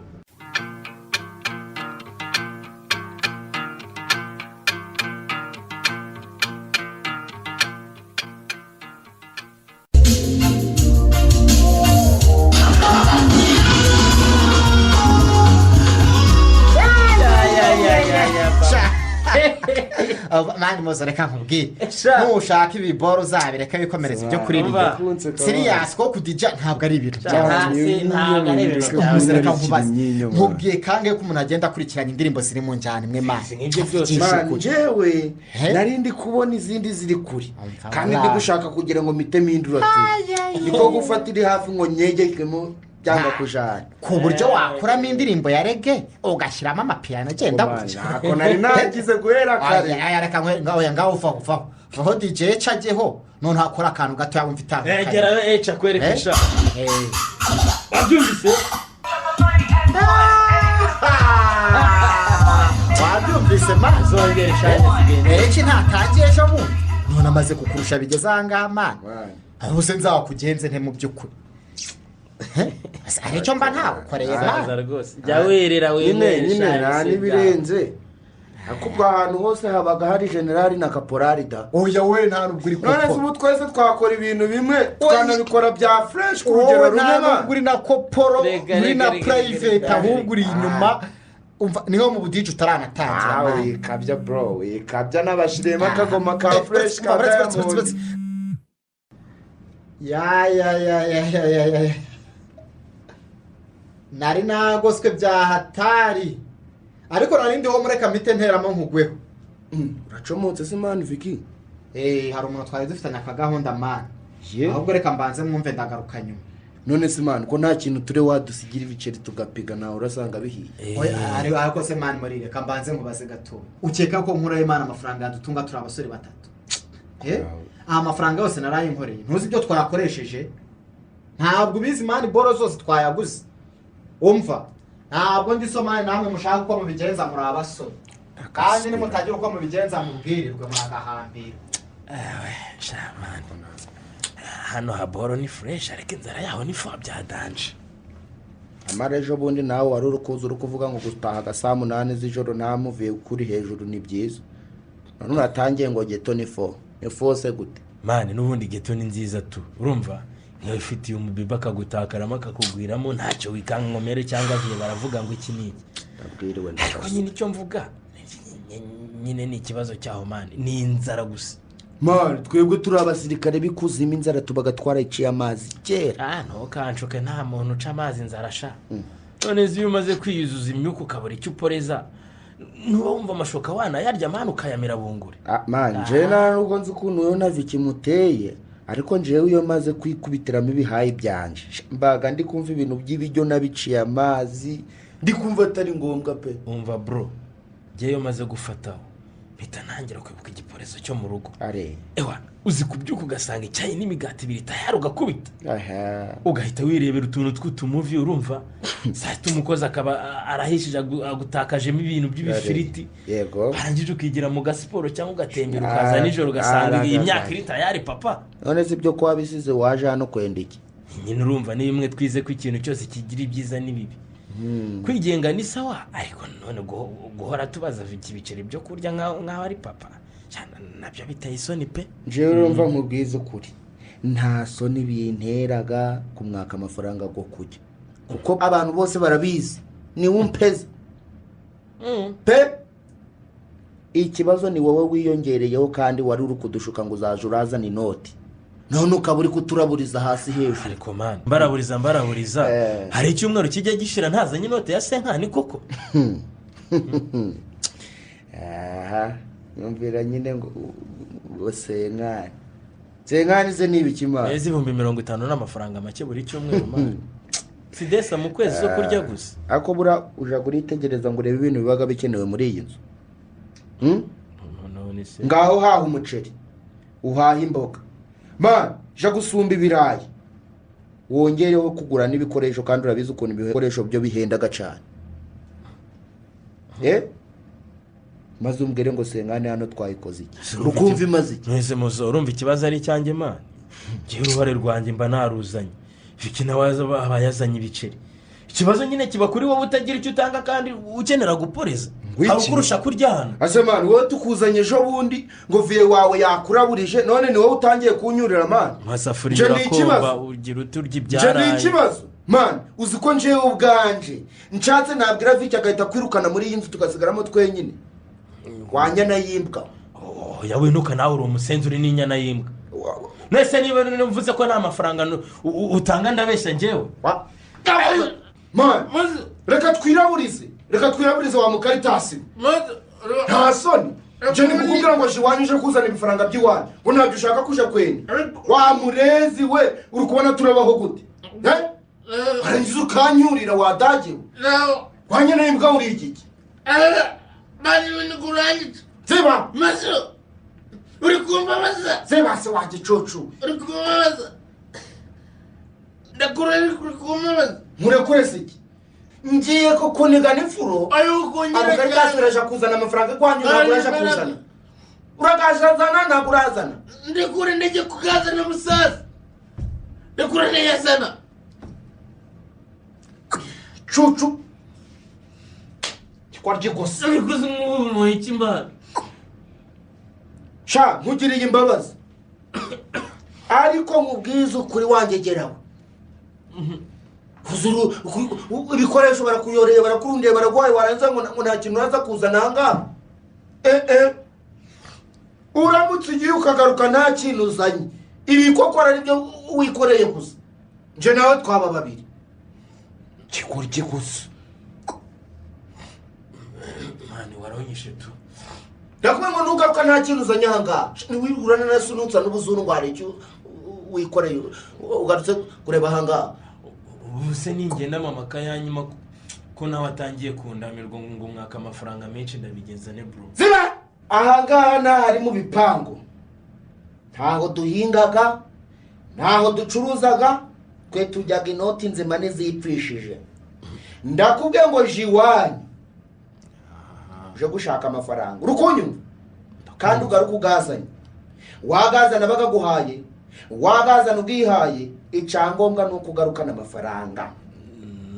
C: Mani muze, reka nkubwire, nushaka ibiboro uzabireka bikomereza ibyo kuri
D: Umva.
C: Serious, ko kudija ntabwo ari ibintu
D: Hasi, ntabwo ari ibintu byawe.
C: Muze, reka nkubaze, nkubwiye kangahe ko umuntu agenda akurikiranya indirimbo ziri mu njyana imwe, mani?
D: Nk'ibyo byose.
E: Man, njyewe nari ndi kubona izindi ziri kure kandi ndi gushaka kugira ngo mpite mpindura tu, niko gufata iri hafi ngo nyegekemo byanga kujana.
C: Ku buryo wakuramo indirimbo ya reggae ugashyiramo amapiyano agenda gutya.
E: Ntako nari nagize guhera kare.
C: Aya, reka oya, ngaho uvaho, uvaho, vaho, DJ cajyeho none hakora akantu gato wumva itandukanye.
D: Egera eca kwereka.
C: Eh?
D: Sha, wabyumvise?
C: Wabyumvise mani?
D: Zongera ishanye zigende.
C: Eki ntatangiye ejo bundi, none amaze kukurusha bigeze ahangaha, mani. Aho se nzakugenze nte mu by'ukuri? Eh? Hari icyo mba ntagukoreye,
D: Zaza
C: mani?
D: rwose, jya werera
E: nyine
D: wenywere.
E: Nyine
D: Sha,
E: nta
D: ese
E: n'ibirenze, ariko ahantu hose habaga hari generali na kaporari da.
C: Oya we, nta nubwo uri
E: None se
C: koporo.
E: ubu twese twakora ibintu bimwe, tukanabikora bya fresh ku rugero
C: Wowe
E: rumwe
C: nta
E: ba
C: nubwo uri na koporo
D: Rega,
C: uri
D: rega,
C: na
D: rega,
C: private,
D: rega,
C: ahubwo uri inyuma. Umva, niho mu budije utaranatangira,
E: Ah,
C: mani.
E: wikabya bro, wikabya, n'abashiremo akagoma ka fresh ka
C: Uretse, uretse, uretse,
E: Diamond.
C: uretse. Ya ya ya ya ya ya ya, nari nagoswe bya hatari, ariko nari ndiho mureka mpite nteramo nkugweho.
E: Uracomotse se mani Viki?
C: Eh, hari umuntu twari dufitanye akagahunda, mani.
E: Ye.
C: Ahubwo reka mbanze mwumve, ndagaruka nyuma.
E: None se mani, ko nta kintu ture wadusigira ibiceri tugapiga, nawe urasanga bihiye.
C: Oya, ariko se mani, muri reka mbanze nkubaze gato, ukeka ko nkura Imana amafaranga yadutunga turi abasore batatu? Eh, aha mafaranga yose narayinkoreye, ntuzi ibyo twayakoresheje? Ntabwo ubizi mani, boro zose twayaguze. Umva, ntabwo ndi so mani, namwe mushaka uko mubigenza, muri abasore, kandi nimutagira uko mubigenza mubwirirwe muragahambira.
D: Sha mani, hano haboro ni fresh, ariko inzara yaho ni fo bya danger.
E: Amara ejo bundi nawe wari uri kuza uri kuvuga ngo gutahaga saa 8 z'ijoro ntamuvuye kuri hejuru ni byiza, none uratangiye ngo ghetto ni fo, ni fo se gute?
D: Mani, n'ubundi ghetto ni nziza tu, urumva niyo ifitiye umubiba akagutakaramo akakugwiramo, ntacyo wikanga nkomere cyangwa viye baravuga ngo iki n'iki.
E: Ndabwiriwe.
D: Ariko nyine icyo mvuga nyine ni ikibazo cyaho, mani, ni inzara gusa.
E: Mani, twebwe turi abasirikare b'ikuzimu, inzara tubaga twarayiciye amazi kera.
D: Ah, ntukanshuke, nta muntu uca amazi inzara sha. None se iyo umaze kwiyuzuza imyuka ukabura icyo uporeza, ntuba wumva amashuka wanayarya mani, ukayamira bunguri?
E: Ah, mani, njyewe nta nubwo nzi ukuntu wowe na Viki muteye, ariko njyewe iyo maze kwikubitiramo ibihayi byanje, mbaga ndi kumva ibintu by'ibiryo nabiciye amazi, ndi kumva atari ngombwa pe.
D: Umva bro, njyewe iyo maze gufataho mpita ntangira kwibuka igiporezo cyo mu rugo.
E: Are.
D: Ewa, uzi kubyuka ugasanga icyayi n'imigati ibiri tayari, ugakubita,
E: Aha.
D: ugahita wirebera utuntu tw'utumuvi, urumva saa sita umukozi akaba arahishije agutakajemo ibintu by'ibifiriti,
E: Yego.
D: warangije ukigira mu gasiporo cyangwa ugatembera, ukaza nijoro ugasanga iyi myaka iri tayari papa.
E: None se ibyo ko wabisize waje hano kwenda iki?
D: Nyine urumva ni bimwe twize ko ikintu cyose kigira ibyiza n'ibibi. Kwigenga ni sawa, ariko none guhora tubaza ibiceri byo kurya nk'aho ari papa, nabyo biteye isoni pe.
E: Njyewe urumva nkubwize ukuri, nta soni binteraga kumwaka amafaranga go kurya, kuko abantu bose barabizi niwe umpeza pe. Ikibazo ni wowe wiyongereyeho, kandi wari uri kudushuka ngo uzaje urazana inoti, none ukaba uri kuturaburiza hasi hejuru.
D: Ariko mani, mbaraburiza mbaraburiza, hari icyumweru kijya gishira ntazanye inote ya senkani koko?
E: Aha nyumvira nyine ngo senkani, senkani se ni ibiki mani?
D: Neza 50,000 n'amafaranga make buri cyumweru mani, sidesa mu kwezi zo kurya gusa.
E: Ariko bura uja kuritegereza ngo urebe ibintu bibaga bikenewe muri iyi nzu.
D: None se
E: Ngaho haha umuceri, uhaha imboga, mani, ja gusumba ibirayi. Wongereho kugura n'ibikoresho, kandi urabizi ukuntu ibikoresho byo bihendaga cyane. Maze umbwire ngo sengane hano twayikoze iki? Urukumva imaze iki?
D: Mwese muzo urumva ikibazo ari icyanjye man. Ngiye uruhare rwanjye mba naruzanye. Viki nawe aba yazanye ibiceri. Ikibazo nyine kiba kuri wowe utagira icyo utanga kandi ukenera guporeza. Hari ukurusha kurya hano.
E: Ase man, wowe tukuzanye ejo bundi ngo viye wawe yakuraburije, none ni wowe utangiye kunyurira man.
D: Masafuriya urakomba ugira uturya ibyaraye.
E: Nje ni ikibazo. Man, uzi ko njewe ubwanje nshatse nabwira Viki agahita kwirukana muri iyi nzu tugasigaramo twenyine. Wanyana yimbwa.
D: Oh, yawe nuka nawe uri umusenzi uri n'inyana yimbwa. Nese niba mvuze ko nta mafaranga utanga ndabeshya njyewe.
E: Man, reka twiraburize. Reka twiraburize wa mukaritasi. Nta soni. Nje nikukubwira ngo jiwanyu uje kuzana ibifaranga by'iwanyu. Ngo ntabyo ushaka kuja kwenda. Wa murezi we, uri kubona turabaho gute? Warangiza ukanyurira wadagewe. Wanyana yimbwa uri igiki? Ziba!
A: Uri kumbabaza.
E: Ziba se wa gicucu.
A: Uri kumbabaza. Ndakura uri kumbabaza.
E: Murekure se iki? Ngiye kukuniga n'imfuro. Amukaritasi uraja kuzana amafaranga kwanyu ntabwo uraja kuzana. Urakazana ntabwo urazana.
A: Ndakura ndege kukazana musaza. Ndakura ndeyazana.
E: Cucu. Kwarye gusa.
D: Uri kuzimuha iki mbana?
E: Sha nkugiriye imbabazi. Ariko nkubwiza ukuri wangegeraho. Kuzuru ibikoresho barakuyoreye barakurundiye baraguhaye waranza ngo nta kintu uraza kuzana aha ngaha. Uramutse ugiye ukagaruka nta kintu uzanye. Ibikokora aribyo wikoreye gusa. Nje nawe twaba babiri. Kikurye gusa.
D: Mani waronyishe tu.
E: Ndakubwiye ngo ntugaruka nta kintu uzanye aha ngaha. Niwirurana na sunutsa n'ubuzuru ngo hari icyo wikoreye ugarutse kureba aha ngaha.
D: Ubuse ningenda mama kayanyuma ko nawe atangiye kundamirwa ngo mwaka amafaranga menshi ndabigenza ne bro.
E: Ziba! Aha ngaha nahari mu bipangu. Ntaho duhingaga, ntaho ducuruzaga, twe tujyaga inoti nzima n'izipfishije. Ndakubwiye ngo jiwanyu uje gushaka amafaranga urukunyumva kandi ugaruka ugazanye wagazana bakaguhaye wagazana ubwihaye icyangombwa ni uko ugarukana amafaranga.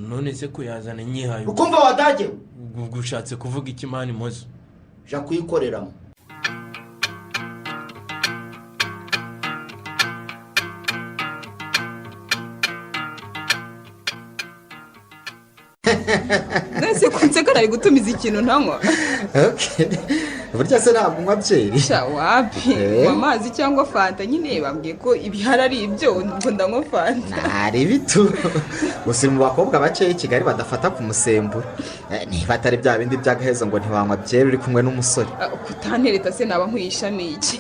D: None se kuyazana nyihaye
E: ukumva wadagewe
D: gushatse kuvuga iki mani mozo
E: ja kuyikoreramo.
H: Nese kunseka nari gutumiza ikintu ntanywa.
C: Okay. Burya se ntabwo unywa byeri?
H: Sha wapi? Amazi cyangwa fanta nyine bambwiye ko ibihara ari ibyo ngo ndanywa fanta.
C: Nari bitu. Gusa mu bakobwa bake i Kigali badafata ku musemburo. Niba atari bya bindi by'agahezo ngo ntiwanywa byeri uri kumwe n'umusore.
H: Kutantereta se naba nkwisha niki?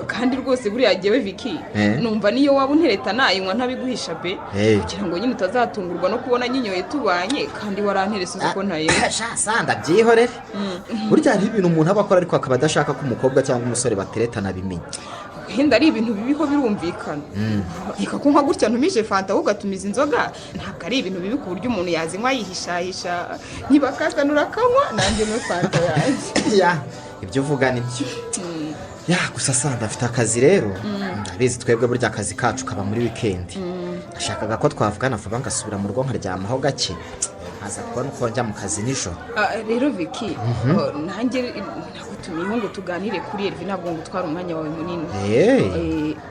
H: Kandi rwose buriya jyewe Viki numva niyo waba untereta nayinywa ntabiguhisha pe. Kugira ngo nyine utazatungurwa no kubona nyinyoye tubanye kandi waranterese uzi ko ntayewe.
C: Sha sanda byihorere. Burya hari ibintu umuntu aba akora ariko akaba adashaka ko umukobwa cyangwa umusore bateretana bimenya.
H: Wenda ari ibintu bibiho birumvikana. Reka ko nka gutya ntumije fanta ahubwo ugatumiza inzoga ntabwo ari ibintu bibi ku buryo umuntu yazinywa yihishahisha. Niba kazana urakanywa nanjye no fanta yanjye.
C: Ya, ibyo uvuga nibyo. Ya gusa sanda afite akazi rero. Ndabizi twebwe burya akazi kacu kaba muri weekend. Nashakaga ko twavugana vuba ngasubira mu rugo nkaryamaho gake. Aza kubona uko njya mu kazi nijoro.
H: Rero Viki, nanjye nagutumiyeho ngo tuganire kuri Elvi ntabwo ngo utware umwanya wawe munini.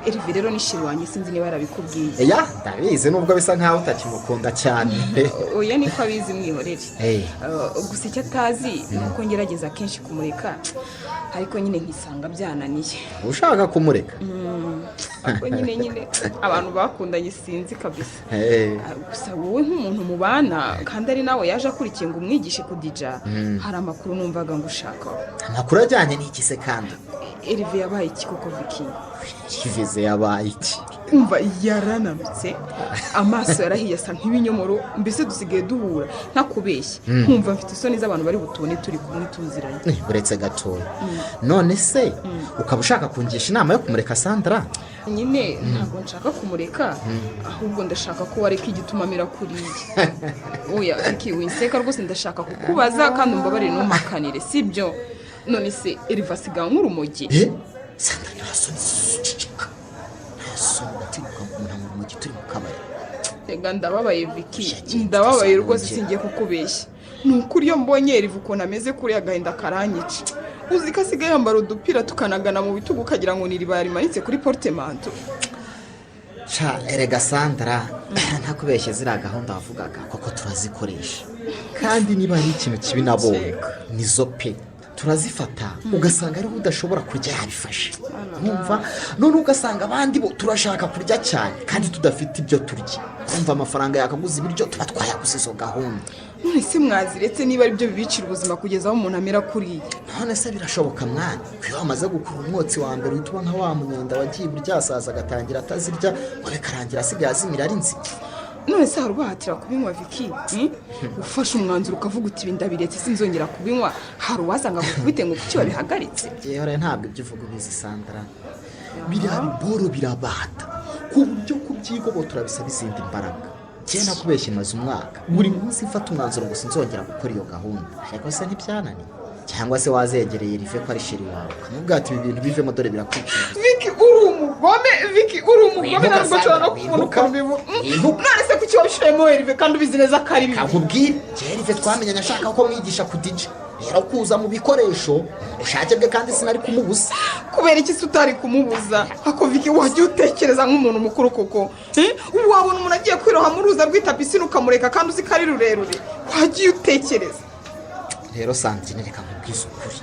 H: Elvi rero ni shiri wanjye sinzi niba yarabikubwiye.
C: Ya, ndabizi nubwo bisa nkaho utakimukunda cyane.
H: Oya niko abizi mwihorere. Gusa icyo atazi ni uko ngerageza kenshi kumureka ariko nyine nkisanga byananiye.
C: Ushaka kumureka?
H: Ariko nyine abantu bakundanye sinzi kabisa. Gusa wowe nk'umuntu mubana kandi ari nawe yaje akurikiye ngo umwigishe kudija hari amakuru numvaga ngo ushaka.
C: Amakuru ajyanye n'iki se kandi?
H: Elvi yabaye iki koko Viki?
C: Elvi yabaye iki?
H: Umva yarananutse, amaso yarahiye asa nk'ibinyomoro, mbese dusigaye duhura ntakubeshye. Nkumva mfite isoni z'abantu bari butubone turi kumwe tuziranye.
C: Uretse gatoya, none se ukaba ushaka kungisha inama yo kumureka Sandra?
H: Nyine ntabwo nshaka kumureka, ahubwo ndashaka ko wareka igituma amera kuriya. Oya Vicky, winseka rwose, ndashaka kukubaza kandi umbabarire ntumpakanire, sibyo? None se Eriva asigaye nk'urumogi?
C: Sandra, nta soni, ceceka, nta soni, ndatinyuka ngo umuntu anywa urumogi turi mu kabari.
H: Rega ndababaye Vicky, ndababaye rwose, singiye kukubeshya. Ni ukuri iyo mbonye Eriva ukuntu ameze kuriya agahinda karanyica. Uzi ko asigaye yambara udupira tukanagana mu bitugu ukagira ngo ni iribaya rimanitse kuri portemanto.
C: Sha erega Sandra, ntakubeshye, ziriya gahunda wavugaga koko turazikoresha, kandi niba hari ikintu kibi nabonye nizo pe. Turazifata ugasanga ariho udashobora kurya yabifashe, nkumva none ugasanga abandi bo turashaka kurya cyane kandi tudafite ibyo turya, kumva amafaranga yakaguze ibiryo tuba twayaguze izo gahunda.
H: None se mwaziretse niba ari byo bibicira ubuzima kugeza aho umuntu amera kuriya?
C: None se birashoboka mwana, iyo wamaze gukura umwotsi wa mbere uhita uba nka wa mwenda wagiye iburyasaza agatangira atazirya ngo bikarangira asigaye azimira ari nzima.
H: None se hari ubahatira kubinywa Vicky? Ufashe umwanzuro ukavuga uti ibi ndabiretse sinzongera kubinywa, hari uwazanga gukubite ngo kuki wabihagaritse?
C: Yewe ntabwo ibyo uvuga ubizi Sandra, biriya biboro birabata ku buryo kubyigobotora bisaba izindi mbaraga. Njye nakubeshye maze umwaka buri munsi mfata umwanzuro ngo sinzongera gukora iyo gahunda, ariko se ntibyananiye. Cyangwa se wazegereye Rive ko ari sheri wawe ukamubwira ati ibi bintu bivemo dore birakwicira.
H: Vicky uri umugome, Vicky uri umugome, ntabwo nshobora no kubona ukuntu ubivuga. None se kuki wabishoyemo Rive kandi ubizi neza ko ari bibi?
C: Kakubwire, njye Rive twamenyanye ashaka ko mwigisha kudija, rero kuza mu bikoresho ubushake bwe kandi sinari kumubuza.
H: Kubera iki se utari kumubuza? Ako Vicky wajya utekereza nk'umuntu mukuru koko. Wabona umuntu agiye kwiroha mu ruzi rwita pisine ukamureka kandi uzi ko ari rurerure, wagiye utekereza.
C: Rero Sandrine, reka nkubwize ukuri,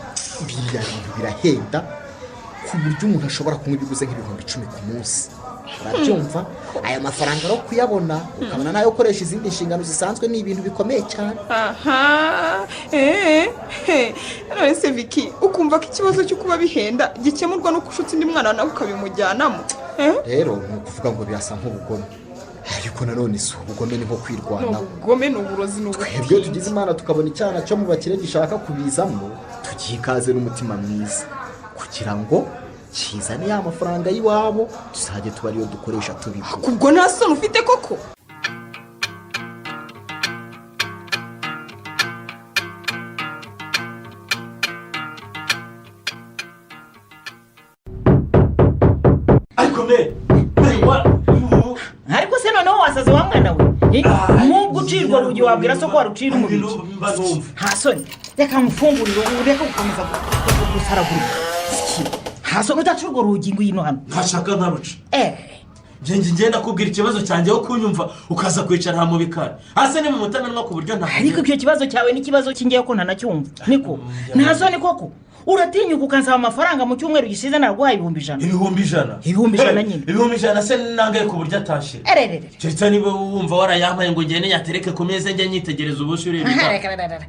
C: biriya bintu birahenda ku buryo umuntu ashobora kunywa ibiguze nk'10,000 ku munsi. Urabyumva? Aya mafaranga yo kuyabona ukabona nayo ukoresha izindi nshingano zisanzwe ni ibintu bikomeye cyane.
H: Aha, none se Vicky ukumva ko ikibazo cyo kuba bihenda gikemurwa no gushutsa undi mwana nawe ukabimujyanamo?
C: Rero ni ukuvuga ngo birasa nk'ubugome, ariko nanone si ubugome, ni nko kwirwanaho.
H: Ubugome ni uburozi, ni
C: uburozi. Twebwe tugize Imana tukabona icyana cyo mu bakire gishaka kubizamo, tugihe ikaze n'umutima mwiza kugira ngo kizane ya mafaranga y'iwabo tuzajye tuba ariyo dukoresha tubigura.
H: Ubwo nta soni ufite koko?
F: Ariko se noneho wasaze wa mwana we? Nk'ubwo ucirwa rugi wabwira so ko warucira umubiri. Nta soni, reka nkufungurire ureke gukomeza gusaragurika. Nta soni, udaca urwo rugi ngwino hano.
D: Ntashaka nkaruca. Ngenda kubwira ikibazo cyanjye wo kunyumva ukaza kwicara mu bikari. Hasi ni mu mutamenwa ku buryo nta.
F: Ariko icyo kibazo cyawe ni ikibazo cy'ingeyo ko ntanacyumva. Niko nta soni koko? Uratinyuka ukansaba amafaranga mu cyumweru gishize naguhaye 100,000.
D: 100,000?
F: 100,000 nyine.
D: 100,000 se nangaye ku buryo atashira? Keretse niba wumva warayampaye ngo ngende nyatereke ku meza njye nyitegereza ubushi ureba.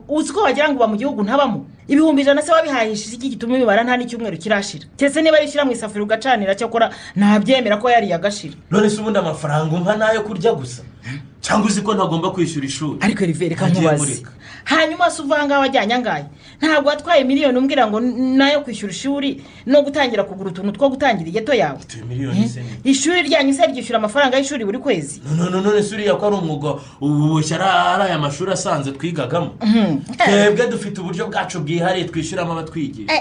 F: Uzi ko wagira ngo uba mu gihugu ntabamo? 100,000 se wabihahishije iki gituma imibara nta n'icyumweru kirashira? Keretse niba yishyira mu isafuriya ugacanira, cyakora ntabyemera ko yariye agashira.
D: None se ubundi amafaranga umpa nayo kurya gusa? Cyangwa uzi ko ntagomba kwishyura ishuri?
F: Ariko Rive reka nkubaze, hanyuma se uva ngaho wajyanye angahe? Ntabwo watwaye miliyoni umbwira ngo nayo kwishyura ishuri no gutangira kugura utuntu two gutangira igeto yawe? Ishuri ryanyu se ryishyura amafaranga y'ishuri buri kwezi?
D: None se uriya ko ari umwuga ubushya ari aya mashuri asanzwe twigagamo? Twebwe dufite uburyo bwacu bwihariye twishyuramo abatwigisha.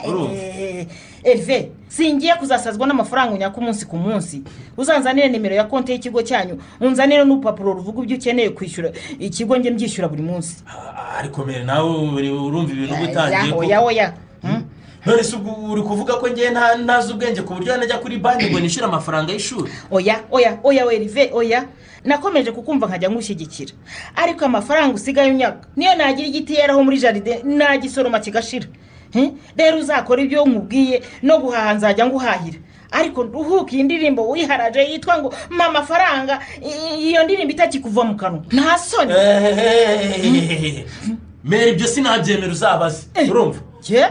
F: Herve, singiye kuzasazwa n'amafaranga unyaka umunsi ku munsi. Uzanzanire nimero ya konti y'ikigo cyanyu, unzanire n'urupapuro ruvuga ibyo ukeneye kwishyura ikigo, njye mbyishyura buri munsi.
D: Ariko mbere nawe urumva ibintu utangiye
F: ko oya oya.
D: None se uri kuvuga ko ngiye ntazi ubwenge ku buryo najya kuri banki ngo nishyure amafaranga y'ishuri?
F: Oya oya oya Herve, oya. Nakomeje kukumva nkajya ngushyigikira, ariko amafaranga usigaye unyaka niyo nagira igiti yeraho muri jaride nagisoroma kigashira. Rero uzakora ibyo nkubwiye no guhaha nzajya nguhahira, ariko nduhuke iyi ndirimbo wiharaje yitwa ngo mpa amafaranga, iyo ndirimbo itakikuva mu kanwa. Nta soni.
D: Mere ibyo sinabyemera, uzabaze. Urumva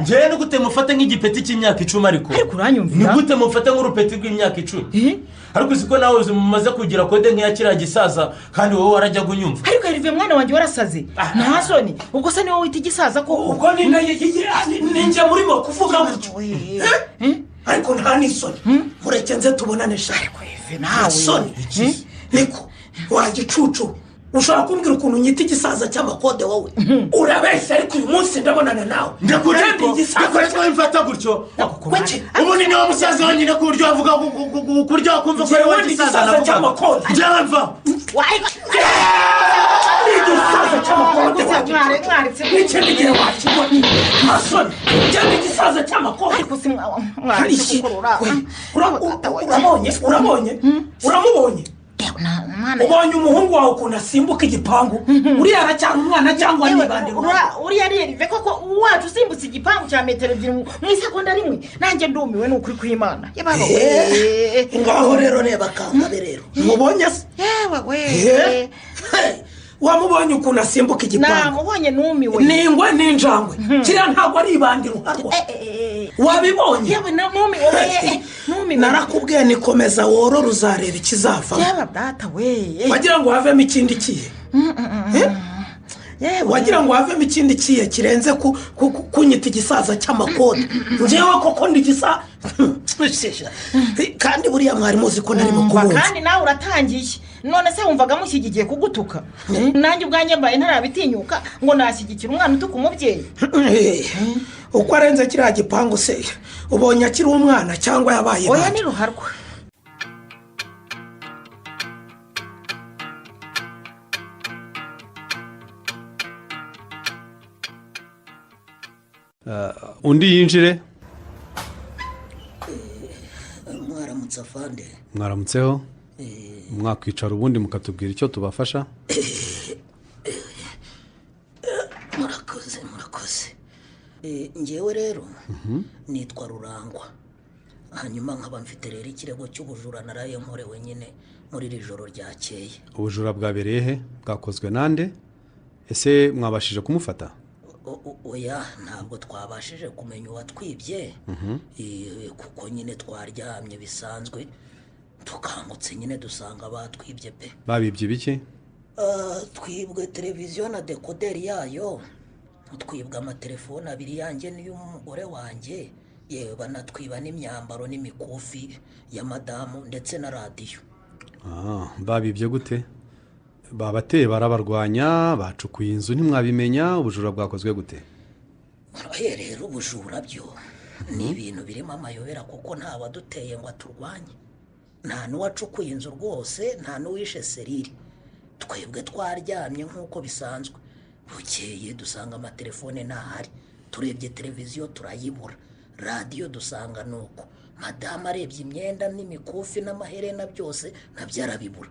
D: njyewe ni gute mufate nk'igipeti cy'imyaka 10? Ariko
F: uranyumvira
D: ni gute mufate nk'urupeti rw'imyaka 10? Ariko uzi ko nawe umaze kugira kode nk'iya kiriya gisaza, kandi wowe warajyaga unyumva.
F: Ariko Herve, mwana wanjye, warasaze, nta soni? Ubwo se niwowe wita igisaza koko?
J: Ubwo ni ninjye murimo kuvuga gutyo? Eh? Ariko nta n'isoni, mureke nze tubonane sha.
F: Nawe.
J: Nta soni, niko wa gicucu, ushobora kumbwira ukuntu unyita igisaza cy'amakode? Wowe urabeshya, ariko uyu munsi ndabonana nawe.
D: Ndakure.
J: Ngende
D: Ariko
J: igisaza.
D: ndakure ko wimfata gutyo.
J: Kuki?
D: Ubundi niwe musaza wenyine ku buryo wavuga, ku buryo wakumva ko ari
J: Njyewe
D: wowe
J: ndi
D: gisaza
J: igisaza
D: navuga.
J: cy'amakode.
D: Njyewe mva.
J: Igisaza cy'amakode.
F: Mwaretse.
J: N'ikindi gihe wakibona, nta soni, ngende igisaza cy'amakode.
F: Ariko si mwaretse gukurura.
J: We, urabonye, urabonye, uramubonye, ubonye umuhungu wawe ukuntu asimbuka igipangu? Uriya aracyari umwana cyangwa
F: Yewe,
J: nibande?
F: Uriya ari Herve koko wacu usimbutse igipangu cya metero 2 mu isegonda rimwe? Nanjye ndumiwe, ni ukuri kw'Imana. Yababa we.
G: Ngaho rero reba kangabe rero.
J: Mubonye se?
F: Yewe we.
J: Eh? Hey, wamubonye ukuntu asimbuka igipangu?
F: Namubonye, numiwe.
J: Ni ingwe n'injangwe, kiriya ntabwo ari ibandi ruharwa. Wabibonye?
F: Yewe, numiwe we, numiwe.
J: Narakubwiye, nikomeza worora uzareba ikizavamo.
F: Yaba data we.
J: Wagira ngo havemo ikindi kihe? Eh?
F: Yewe.
J: Wagira ngo havemo ikindi kihe kirenze kunyita igisaza cy'amakode? Njyewe koko ndi igisa?
G: Kandi buriya mwari muzi ko narimo
F: Umva,
G: kubumva.
F: Kandi nawe uratangiye. None se wumvaga mushyigikiye kugutuka? Nanjye ubwanjye mbaye ntarabitinyuka ngo nashyigikira umwana utuka umubyeyi.
J: Uko arenze kiriya gipangu se, ubonye akiri umwana cyangwa yabaye
F: Oya.
J: bande?
F: Ni ruharwa.
K: Undi yinjire.
G: Mwaramutse, afande.
K: Mwaramutseho. Mwakwicara ubundi mukatubwira icyo tubafasha.
G: Murakoze, murakoze. Njyewe rero nitwa Rurangwa, hanyuma nkaba mfite rero ikirego cy'ubujura naraye nkorewe nyine muri iri joro ryakeye.
K: Ubujura bwabereye he? Bwakozwe nande? Ese mwabashije kumufata?
G: Oya, ntabwo twabashije kumenya uwatwibye. Kuko nyine twaryamye bisanzwe, tukangutse nyine dusanga batwibye pe.
K: Babibye ibiki?
G: Ah, twibwe televiziyo na dekoderi yayo, twibwa amatelefone abiri yanjye n'iy'umugore wanjye, yewe banatwiba n'imyambaro n'imikufi ya madamu ndetse na radiyo.
K: Ah, babibye gute? Babateye barabarwanya, bacukuye inzu ntimwabimenya? Ubujura bwakozwe gute?
G: Oya rero, ubujura byo ni ibintu birimo amayobera, kuko nta waduteye ngo aturwanye, nta n'uwacukuye inzu rwose, nta n'uwishe serire. Twebwe twaryamye nk'uko bisanzwe, bukeye dusanga amatelefone ntahari, turebye televiziyo turayibura, radiyo dusanga ni uko, madamu arebye imyenda n'imikufi n'amaherena byose nabyo arabibura.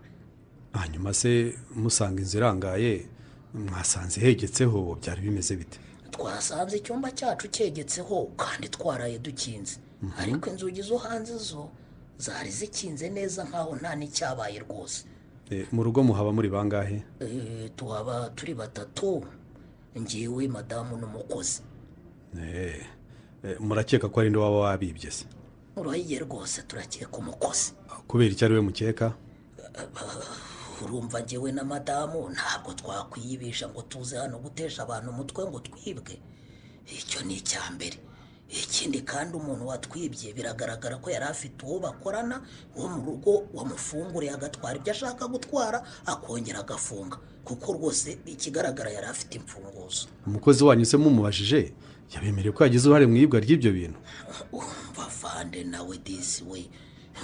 K: Hanyuma se musanga inzu irangaye, mwasanze hegetseho, byari bimeze bite?
G: Twasanze icyumba cyacu cyegetseho kandi twaraye dukinze, ariko inzugi zo hanze zo zari zikinze neza nkaho nta n'icyabaye rwose.
K: Mu rugo muhaba muri bangahe?
G: Tuhaba turi batatu, ngewe, madamu n'umukozi.
K: Murakeka ko ari nde waba wabibye se?
G: Urayiye rwose, turakeka umukozi.
K: Kubera icyo ari we mukeka?
G: Urumva, ngewe na madamu ntabwo twakwiyibisha ngo tuze hano gutesha abantu umutwe ngo twibwe. Icyo ni icya mbere. Ikindi kandi, umuntu watwibye biragaragara ko yari afite uwo bakorana wo mu rugo wamufunguriye agatwara ibyo ashaka gutwara, akongera agafunga, kuko rwose ikigaragara yari afite imfunguzo.
K: Umukozi wanyu se mumubajije yabemereye ko yagize uruhare mu iyibwa ry'ibyo bintu?
G: Umva fande, nawe disi we,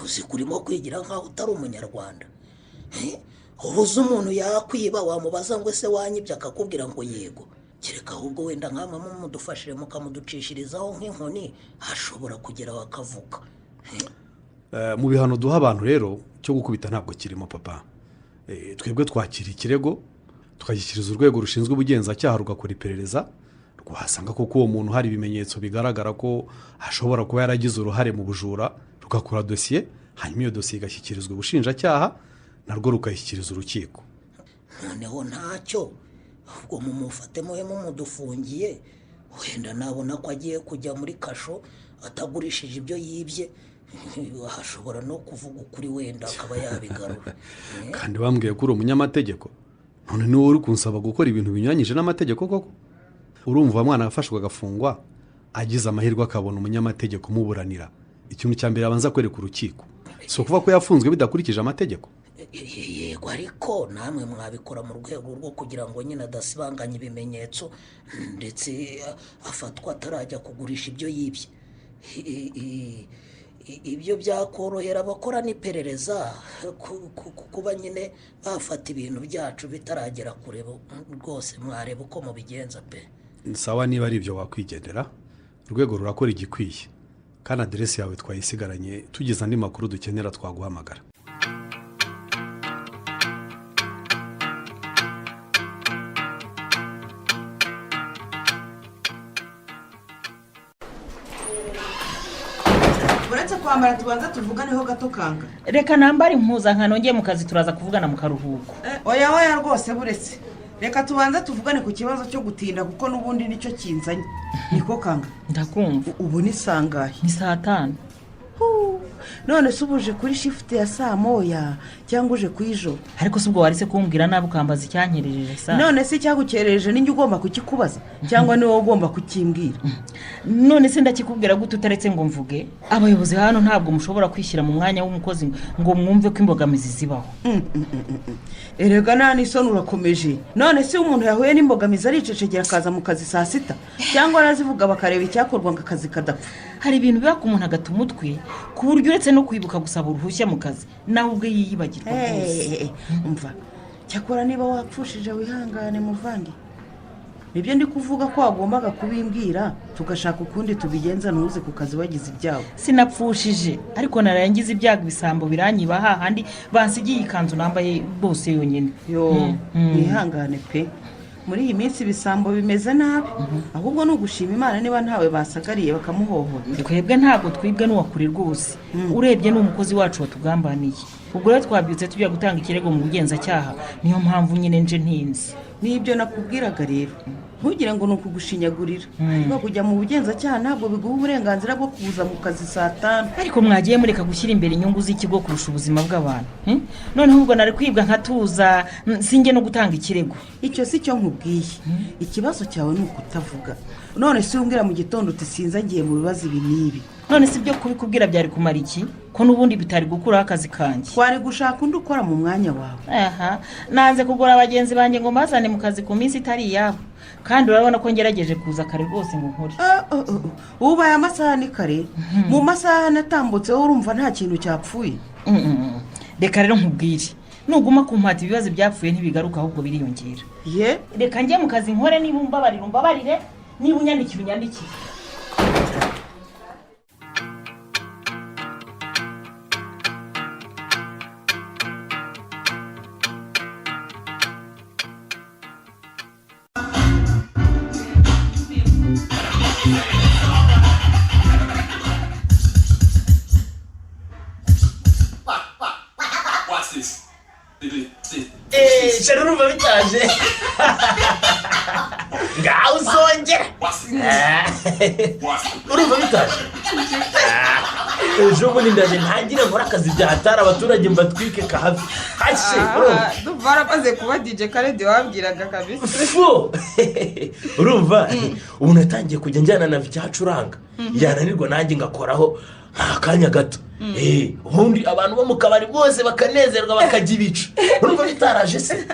G: uzi ko urimo kwigira nkaho utari umunyarwanda? Eh? Ubuze umuntu yakwiba, wamubaza ngo ese wanyibye, akakubwira ngo yego. Kereka ahubwo wenda nkamwe mumudufashije mukamuducishirizaho nk'inkoni, ashobora kugeraho akavuga.
K: Mu bihano duha abantu rero, cyo gukubita ntabwo kirimo, papa. Twebwe twakira ikirego tukagishyikiriza urwego rushinzwe ubugenzacyaha, rugakora iperereza, rwasanga koko uwo muntu hari ibimenyetso bigaragara ko ashobora kuba yaragize uruhare mu bujura, rugakora dosiye, hanyuma iyo dosiye igashyikirizwa ubushinjacyaha, narwo rukayishyikiriza urukiko.
G: Noneho ntacyo, ubwo mumufate muhe mumudufungiye, wenda nabona ko agiye kujya muri kasho atagurishije ibyo yibye, Ashobora no kuvuga ukuri wenda akaba yabigarura.
K: Kandi bambwiye ko uri umunyamategeko, none niwe uri kunsaba gukora ibintu binyuranyije n'amategeko koko? Urumva mwana afashwe agafungwa, agize amahirwe akabona umunyamategeko umuburanira, ikintu cya mbere abanza kwereka urukiko si ukuvuga ko yafunzwe bidakurikije amategeko.
G: Yego, ariko namwe mwabikora mu rwego rwo kugira ngo nyine adasibanganye ibimenyetso, ndetse afatwa atarajya kugurisha ibyo yibye. Ibyo byakorohera abakora n'iperereza kuba nyine bafata ibintu byacu bitaragera kure. Rwose mwareba uko mubigenza pe.
K: Sawa, niba ari ibyo wakwigendera, urwego rurakora igikwiye, kandi aderesi yawe twayisigaranye, tugize andi makuru dukenera twaguhamagara.
I: Uretse kwambara tubanza tuvuganeho gato kanga.
F: Reka nambare impuzankano ngiye mu kazi, turaza kuvugana mu karuhuko.
I: Oya oya rwose, buretse reka tubanze tuvugane ku kibazo cyo gutinda, kuko n'ubundi nicyo kinzanye. Niko kanga?
F: Ndakumva.
I: Ubu ni sangahe?
F: Ni 5:00.
I: None se uba uje kuri shifuti ya 1:00 cyangwa uje ku ijoro?
F: Ariko si ubwo waretse kumbwira nabi ukambaza icyankerereje sa?
I: None se icyagukerereje ninjye ugomba kukikubaza cyangwa ni wowe ugomba kukimbwira?
F: None se ndakikubwira gute utaretse ngo mvuge? Abayobozi hano ntabwo mushobora kwishyira mu mwanya w'umukozi ngo mwumve ko imbogamizi zibaho.
I: Erega nta n'isoni, urakomeje. None se umuntu yahuye n'imbogamizi aricecekera akaza mu kazi 6:00, cyangwa arazivuga bakareba icyakorwa ngo akazi kadapfa?
F: Hari ibintu biba ku muntu agata umutwe, ku buryo uretse no kwibuka gusaba uruhushya mu kazi nawe ubwe yiyibagirwa rwose.
I: Umva, cyakora niba wapfushije wihangane muvandi. Nibyo ndi kuvuga ko wagombaga kubimbwira tugashaka ukundi tubigenza, ntuze ku kazi wagize ibyago.
F: Sinapfushije, ariko narayangiza ibyago, ibisambo biranyiba hahandi bansigiye ikanzu nambaye bose yonyine.
I: Yo, mwihangane pe, muri iyi minsi ibisambo bimeze nabi. Ahubwo ni ugushima Imana niba ntawe basagariye bakamuhohotera.
F: Twebwe ntabwo twibwe n'uwakure rwose, urebye ni umukozi wacu watugambaniye. Ubwo rero twabyutse tujya gutanga ikirego mu bugenzacyaha, niyo mpamvu nyine nje ntinze.
I: Nibyo nakubwiraga rero, ntugire ngo ni ukugushinyagurira. Ariko kujya mu bugenzacyaha ntabwo biguha uburenganzira bwo kuza mu kazi 5:00.
F: Ariko mwagiye mureka gushyira imbere inyungu z'ikigo kurusha ubuzima bw'abantu. Noneho ubwo nari kwibwa nkatuza, sinjye no gutanga ikirego.
I: Icyo si cyo nkubwiye, ikibazo cyawe ni ukutavuga. None se umbwira mu gitondo uti sinza ngiye mu bibazo ibi n'ibi.
F: None si ibyo kubikubwira byari kumara iki, ko n'ubundi bitari gukuraho akazi kanjye?
I: Twari gushaka undi ukora mu mwanya wawe.
F: Aha, nanze kugura bagenzi banjye ngo mbazane mu kazi ku minsi itari iyabo, kandi urabona ko ngerageje kuza kare rwose ngo nkore.
I: Ubaye amasaha ni kare, mu masaha natambutseho urumva nta kintu cyapfuye.
F: Reka rero nkubwire, nuguma kumpata ibibazo byapfuye ntibigaruka, ahubwo biriyongera.
I: Ye,
F: reka njye mu kazi nkore, niba umbabarira umbabarire, niba unyandikira unyandikire.
A: Shara, urumva bitaje ngaho uzongera,
D: urumva bitaje. Ejo bundi ndaje ntangire nkore akazi byahatari, abaturage mbatwike kahave hashe.
H: Ndumva waramaze kuba DJ Karedi wabwiraga kabisa.
D: Fu! Urumva ubu natangiye kujya njyana na icyacuranga, yananirwa nanjye ngakoraho akanya gato. Ubundi abantu bo mu kabari bose bakanezerwa bakajya ibicu. Urumva bitaraje se?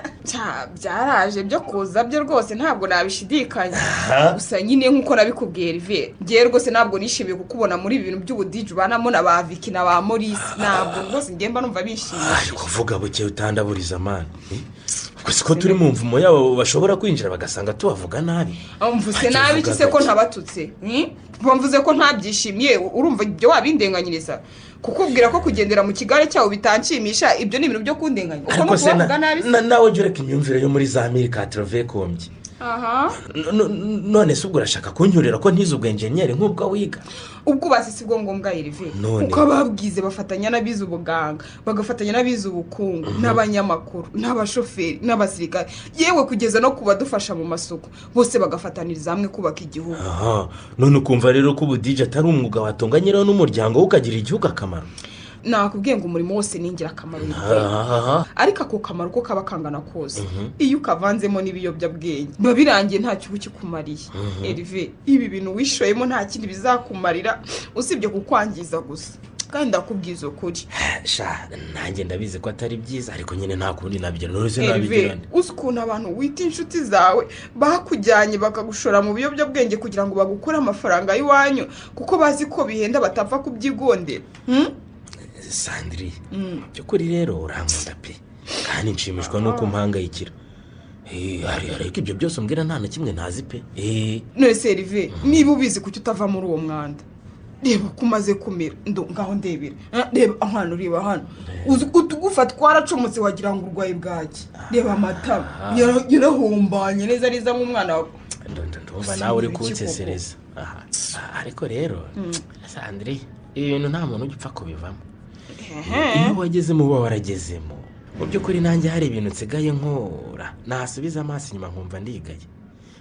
H: Byaraje, byo kuza byo rwose ntabwo nabishidikanya. Gusa nyine nk'uko nabikubwiye Rive, ngewe rwose ntabwo nishimiye kukubona muri ibi bintu by'ubudije ubanamo na ba Vicky na ba Maurice. Ntabwo rwose ngiye mba numva bishimishije.
D: Kuvuga buke utandaburiza amana, gusa ko turi mu mvumo yabo bashobora kwinjira bagasanga tubavuga nabi.
H: Mvuze nabi iki se ko ntabatutse? Mvuze ko ntabyishimiye, urumva ibyo wabindenganyiriza? Kukubwira ko kugendera mu kigare cyawe bitanshimisha, ibyo ni ibintu byo kundenganya.
D: Ariko se nawe jya ureka imyumvire yo muri za miri katerove kombye.
H: Aha.
D: None se ubwo urashaka kunyurira ko ntize ubwo enjeniyeri nk'ubwo wiga?
H: Ubwubatsi si bwo ngombwa Herve, kuko ababwize bafatanya n'abize ubuganga, bagafatanya n'abize ubukungu, n'abanyamakuru, n'abashoferi, n'abasirikare, yewe kugeza no kubadufasha mu masuku, bose bagafataniriza hamwe kubaka igihugu.
D: Aha, none ukumva rero ko ubu DJ atari umwuga watunga nyirawo n'umuryango we ukagira igihugu akamaro.
H: Nakubwiye ngo umurimo wose ni ingirakamaro, ariko ako kamaro ko kaba kangana kose iyo ukavanzemo n'ibiyobyabwenge biba birangiye nta kibu kikumariye. Herve, ibi bintu wishoyemo nta kindi bizakumarira usibye kukwangiza gusa, kandi ndakubwiza ukuri.
D: Sha, nanjye ndabizi ko atari byiza, ariko nyine nta kundi nabigira. None se nabigira nde?
H: Uzi ukuntu abantu wita inshuti zawe bakujyanye bakagushora mu biyobyabwenge kugira ngo bagukure amafaranga y'iwanyu, kuko bazi ko bihenda batapfa kubyigondera.
D: Sandri, by'ukuri rero urankunda pe, kandi nshimishwa nuko umpangayikira. Ariko ibyo byose umbwira nta na kimwe ntazi pe.
H: None se Herve, niba ubizi kuki utava muri uwo mwanda? Reba ko umaze kumera, ngaho ndebera, reba hano, reba hano, utugufa twaracomotse wagira ngo urwaye bwaki. Reba amatama yarahumbanye neza neza nk'umwana wawe.
D: Ndumva nawe uri kunsesereza. Ariko rero Sandri, ibi bintu nta muntu ujya upfa kubivamo. Iyo wagezemo uba waragezemo. Mu by'ukuri nanjye hari ibintu nsigaye nkora, nasubiza amaso inyuma nkumva ndigaye,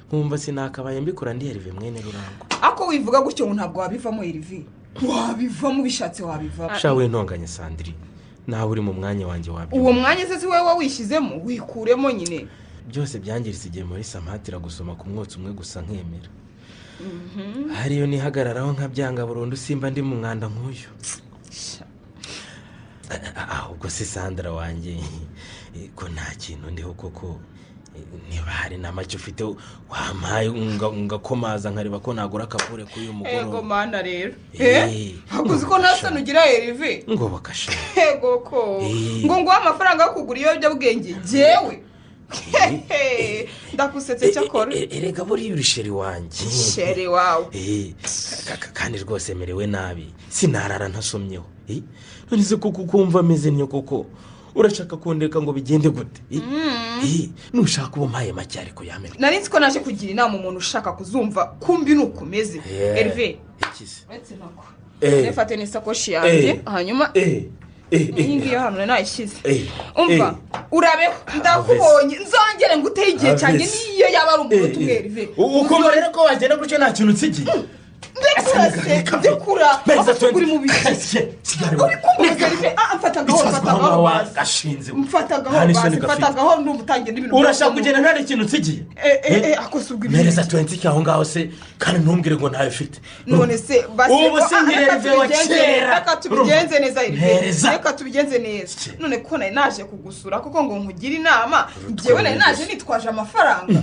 D: nkumva sinakabaye mbikora ndi Herve mwene Rurangwa.
H: Ako wivuga gutyo ngo ntabwo wabivamo Herve, wabivamo ubishatse wabivamo.
D: Sha wintonganye Sandri, nawe uri mu mwanya wanjye wabyo.
H: Uwo mwanya se si wowe wishyizemo, wikuremo nyine.
D: Byose byangiritse igihe muri Samatira gusoma ku mwotsi umwe gusa nkemera. Hariyo nihagararaho nkabyanga burundu, simba ndi mu mwanda nk'uyu. Ahubwo se Sandra wanjye, ko nta kintu ndiho koko, niba hari na make ufite wampaye ngakomaza nkareba ko nagura akavure kuri uyu mugoroba.
H: Ego mana rero, hakuzi ko nta soni ugira Herve?
D: Ngo bakasha.
H: Ego ko ngo nguhe amafaranga yo kugura ibiyobyabwenge jyewe? Ndakusetse cyakora.
D: Erega buriya uri sheri wanjye.
H: Sheri wawe.
D: Kandi rwose merewe nabi, sinarara ntasomyeho. None se kuko ukumva ameze ntyo koko urashaka kundeka ngo bigende gute? Nushaka uba mpaye make ariko yamena.
H: Nari nzi ko naje kugira inama umuntu ushaka kuzumva kumbi nukomeze. Herve, uretse nako nefate n'isakoshi yanjye, hanyuma iyi ngiyo hano nayishyize. Umva urabeho, ndakubonye, nzongere nguteye igihe cyanjye niyo yaba ari umunota umwe Herve.
D: Ukumva rero ko wagenda gutyo nta kintu nsigiye.
H: Ndekura uri mu biki? Uri kumva Herve? Mfata gahoro, mfata gahoro, mfata gahoro, mfata gahoro, ndumva utangiye n'ibintu.
D: Urashaka kugenda nta kintu nsigiye?
H: Ako si ubwo ibintu.
D: Mpereza 20 aho ngaho se, kandi ntumbwire ngo ntayo ufite.
H: None se basi
D: ubu se Herve wa kera.
H: Reka tubigenze neza Herve, reka tubigenze neza. None ko nari naje kugusura kuko ngo nkugire inama, njyewe nari naje nitwaje amafaranga.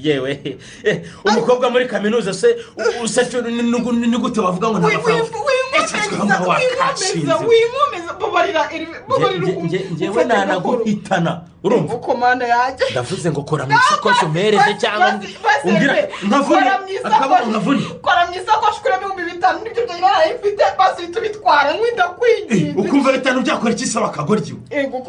D: Yewe umukobwa muri kaminuza se usacyo ni gute bavuga ngo nta mafaranga?
H: Winkomeza, babarira Herve, babarira.
D: Njyewe nanaguhitana, urumva?
H: Komanda yanjye.
D: Ndavuze ngo kora mu isakoshi umpereze cyangwa umbwira nkavune akaboko nkavune.
H: Kora mu isakoshi ukuremo 5000 nibyo byonyine nari mfite, basi uhita ubitwara nkwinda kwinginze.
D: Ukumva 5 byakora iki se bakagoryi?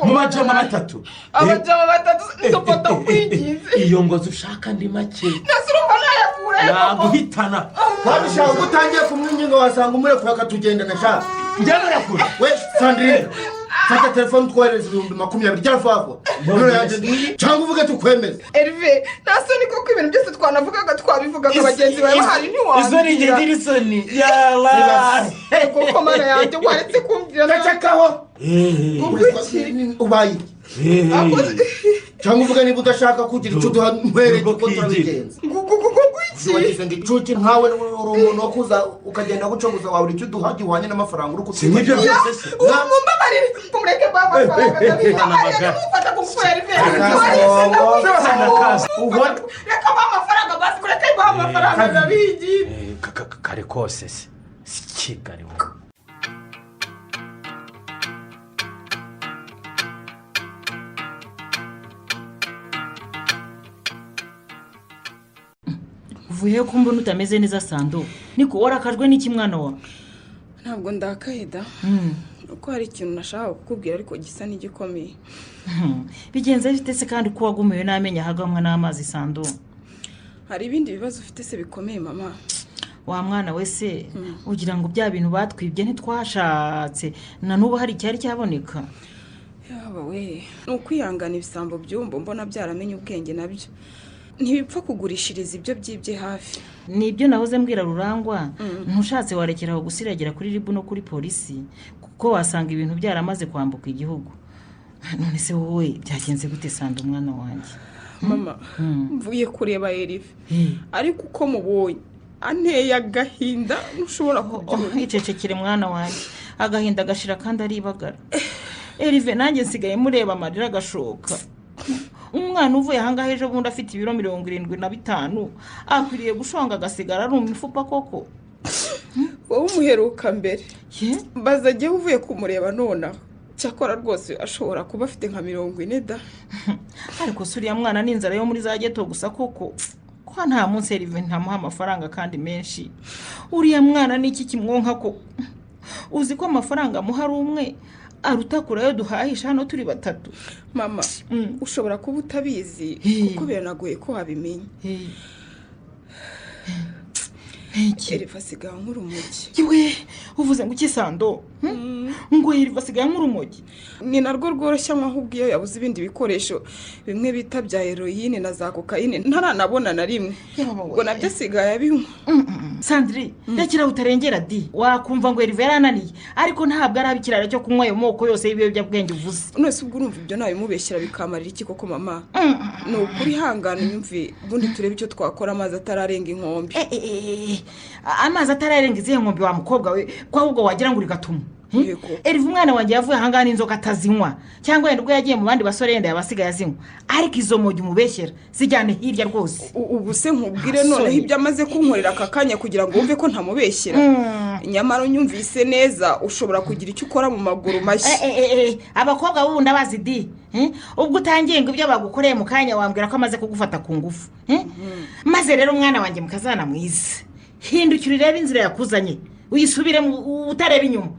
D: Mu bajama batatu.
H: Abajama batatu ndofata kwinginze.
D: Iyo ngozi ushaka ndi make.
H: Nase urumva nayakura.
D: Naguhitana.
E: Kandi ushaka ko utangiye kumwinginga wasanga umurekuye akatugendana sha.
D: Njye
E: we Sandrine, fata telefone twohereza 20,000 rya vuba. Cyangwa uvuge tukwemeze.
H: Herve, nta soni koko ibintu byose twanavugaga twabivugaga bagenzi bawe bahari ntiwambwira.
D: Isoni ngira isoni. Yala.
H: Koko mana yanjye waretse kumvira.
E: Ndacakaho. Ubaye cyangwa uvuge niba udashaka kugira icyo uduha nkwereke uko turabigenza. Wagize ngo icuki nkawe uri umuntu wo kuza ukagenda gucogoza wabura icyo uduha gihwanye n'amafaranga uri
D: Si nk'ibyo byose se.
H: Mumbabarire, mureke mbahe amafaranga. Mufata ku ngufu Herve. Reka mbahe amafaranga basi, kureke mbahe amafaranga ndabigira.
D: Kare kose se si Kigali wowe.
F: Uvuye ko mbona utameze neza Sando, niko warakajwe n'iki mwana wawe?
H: Ntabwo ndakaye da, uko hari ikintu nashaka kukubwira ariko gisa n'igikomeye.
F: Bigenze bite se kandi ko wagumiwe n'amenyo ahagamwa n'amazi Sando?
H: Hari ibindi bibazo ufite se bikomeye mama?
F: Wa mwana we se, ugira ngo bya bintu batwibye ntitwashatse na n'ubu hari icyari cyaboneka?
H: Yaba we, ni ukwihangana. Ibisambo byumba mbona byaramenye ubwenge, nabyo ntibipfa kugurishiriza ibyo byibye hafi.
F: Nibyo nahoze mbwira Rurangwa, ntushatse warekera aho gusiragira kuri RIB no kuri polisi, kuko wasanga ibintu byaramaze kwambuka igihugu. None se wowe byagenze gute Sando umwana wanjye?
H: Mama, mvuye kureba Erive, ariko uko mubonye anteye agahinda ntushobora kubyumva.
F: Icecekere mwana wanjye, agahinda gashira kandi aribagara. Erive nanjye nsigaye mureba amarira agashoka. Umwana uvuye ahangaha ejo bundi afite ibiro 75 akwiriye gushonga agasigara ari umufupa koko.
H: Wowe umuheruka mbere, mbaza agiye uvuye kumureba nonaha. Cyakora rwose ashobora kuba afite nka 40 da.
F: Ariko se uriya mwana ni inzara yo muri za geto gusa koko? Ko nta munsi Erive ntamuha amafaranga kandi menshi. Uriya mwana ni iki kimwonka koko? Uzi ko amafaranga amuha ari umwe aruta kure ayo duhahisha hano turi batatu.
H: Mama, ushobora kuba utabizi kuko biranagoye ko wabimenya. Erive asigaye nk'urumogi.
F: Yewe, uvuze ngo iki Sando? Ngo Erive asigaye nk'urumogi?
H: Ni narwo rworoshya ahubwo iyo yabuze ibindi bikoresho bimwe bita bya heroyine na za kokayine ntaranabona na rimwe, ubwo nabyo asigaye abinywa.
F: Sandri, rekera utarengera di. Wakumva ngo Erive yarananiye, ariko ntabwo araba ikirara cyo kunywa ayo moko yose y'ibiyobyabwenge uvuze.
H: None se ubwo urumva ibyo nabimubeshyira bikamarira iki koko mama? Ni ukuri hangana unyumve, ubundi turebe icyo twakora amazi atararenga inkombe.
F: Amazi atararenga izihe nkombe wa mukobwa we, ko ahubwo wagira ngo uri gatuma? Erive umwana wanjye yavuye ahangaha n'inzoga atazinywa, cyangwa wenda ubwo yagiye mu bandi basore yenda yabasigaye azinywa, ariko izo mogi umubeshyera zijyane hirya rwose.
H: Ubu se nkubwire noneho ibyo amaze kunkorera aka kanya kugira ngo wumve ko ntamubeshyera? Nyamara unyumvise neza ushobora kugira icyo ukora mu maguru mashya.
F: Abakobwa b'ubu ndabazi di. Ubwo utangiye ngo ibyo bagukoreye mu kanya wambwira ko amaze kugufata ku ngufu. Maze rero umwana wanjye mukazana mwiza, hindukira urebe inzira yakuzanye, uyisubiremo utareba inyuma.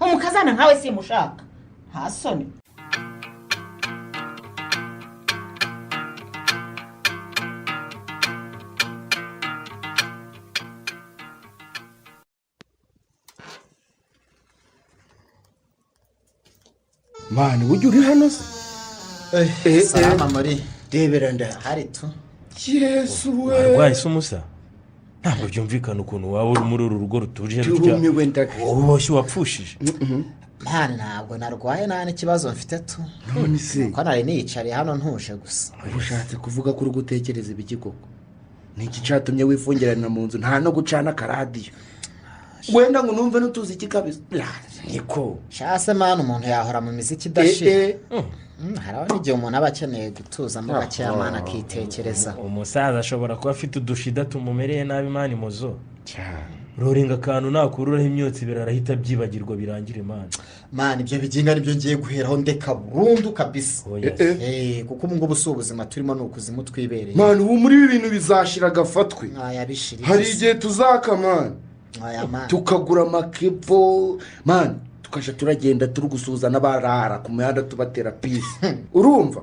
F: Umukazana nkawe simushaka, nta soni.
E: Mani, ujya uri hano se?
C: Salama muri
E: rebera
C: ndahari tu.
E: Yesu we,
D: warwaye se umusa? Ntabwo byumvikana ukuntu waba uri muri uru rugo rutuje rutya uboshye wapfushije.
C: Mwana, ntabwo narwaye nta n'ikibazo mfite tu.
E: None se
C: ko nari niyicariye hano ntuje gusa?
E: Ushatse kuvuga ko uri gutekereza ibiki koko? Ni iki cyatumye wifungirana mu nzu nta no gucana akaradiyo wenda ngo numve n'utuzi iki kabisa? Niko
C: shase mwana, umuntu yahora mu miziki idashira. Haraho n'igihe umuntu aba akeneye gutuzamo gakeya mwana akitekereza.
D: Umusaza ashobora kuba afite udushida tumumereye nabi mani muzo. Roringa akantu nakururaho imyotsi birarahita byibagirwa birangire mani.
C: Mani ibyo biginga nibyo ngiye guheraho ndeka burundu kabisa. Kuko ubu ngubu si ubuzima turimo, ni ukuzimu twibereye.
E: Mani ubu muri ibi bintu bizashira agafatwe. Hari igihe tuzaka mani, tukagura amakepo mani, tukajya turagenda turi gusuhuza n'abarara ku mihanda tubatera pisi. Urumva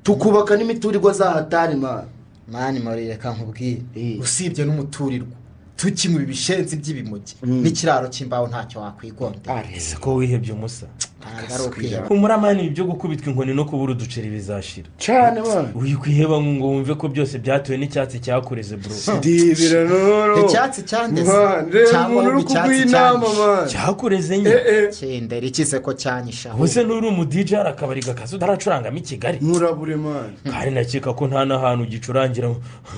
E: tukubaka n'imiturirwa za hatari mani.
C: Mani muri reka nkubwire, usibye n'umuturirwa tukinywa ibishenzi by'ibimogi n'ikiraro cy'imbaho ntacyo wakwigondera.
D: Ese ko wihebye umusa? Humura mani, ibyo gukubitwa inkoni no kubura uduceri bizashira
E: cyane mani.
D: Uyu kwiheba ngo wumve ko byose byatuwe n'icyatsi cyakureze bro.
E: Ndibira noro
C: icyatsi cyandeze cyangwa
E: uri kuguha inama mani.
D: Cyakureze nyine
C: kindera ikize ko cyanyisha.
D: Ubuse nturi umu DJ hari akabari gakaza utaracurangamo i Kigali?
E: Murabure mani.
D: Kandi nakeka ko nta n'ahantu ugicurangira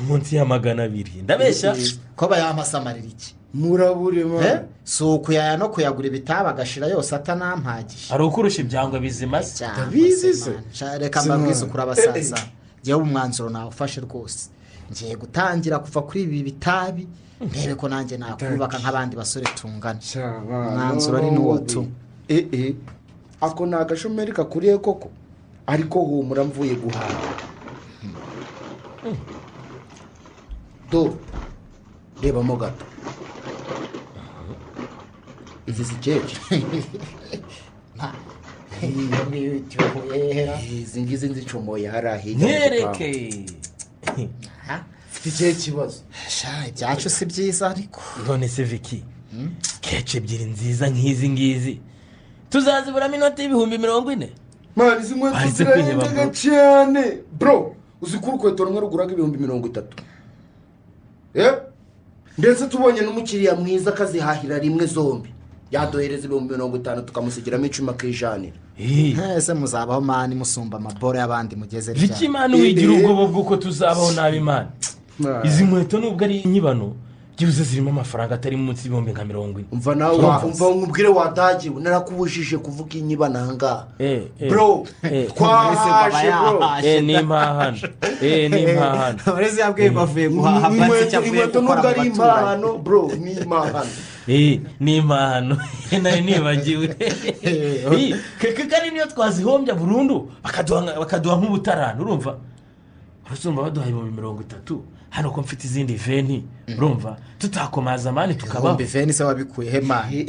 D: munsi ya 200. Ndabeshya
C: ko bayampasamarira iki?
E: Murabure mani.
C: Si ukuyaya no kuyagura ibitabo agashira yose atanampagije.
D: Hari ukurusha ibyangwa bizima se?
E: Ndabizi se.
C: Reka mbabwize ukuri abasaza, njyewe umwanzuro nawufashe rwose. Ngiye gutangira kuva kuri ibi bitabi ndebe ko nanjye nakubaka nk'abandi basore tungana. Umwanzuro ari n'uwo tu.
E: Ako ni agashomeri kakuriye koko, ariko humura mvuye guhaha. Do rebamo gato. Izi si keke. Izi ngizi nzicomoye hariya hirya.
D: Nkereke.
E: Mfite ikihe kibazo?
C: Ibyacu si byiza ariko.
D: None se Viki, kece ebyiri nziza nk'izi ngizi tuzaziburamo inoti 40,000?
E: Mani, izi nkweto zirahendaga cyane bro. Uzi ko urukweto rumwe ruguraga 30,000? Ndetse tubonye n'umukiriya mwiza akazihahira rimwe zombi, yaduhereza 50,000 tukamusigiramo 10 akijanira.
C: Ese muzabaho mani musumba amaboro y'abandi mugeze
D: ryari? Viki mani, wigira ubwoba bw'uko tuzabaho nabi mani. Izi nkweto nubwo ari inyibano, byibuze zirimo amafaranga atari munsi 40,000.
E: Umva nawe, umva nkubwire wadagiwe, narakubujije kuvuga inyibano aha ngaha bro. Twahaje bro.
D: Ni impahano, ni impahano.
C: Uretse yabwiye ngo avuye guhaha basi cyangwa avuye
E: inkweto
C: gukora
E: nubwo
C: mu
E: ari
C: baturanyi.
E: impahano bro, ni impahano.
D: Ni impahano, nari nibagiwe. Kandi niyo twazihombya burundu bakaduha nk'ubutarani, urumva? Urumva baduha 30,000 hano ko mfite izindi veni, urumva tutakomaza mani tukabaho.
C: Veni se wabikuye he mani?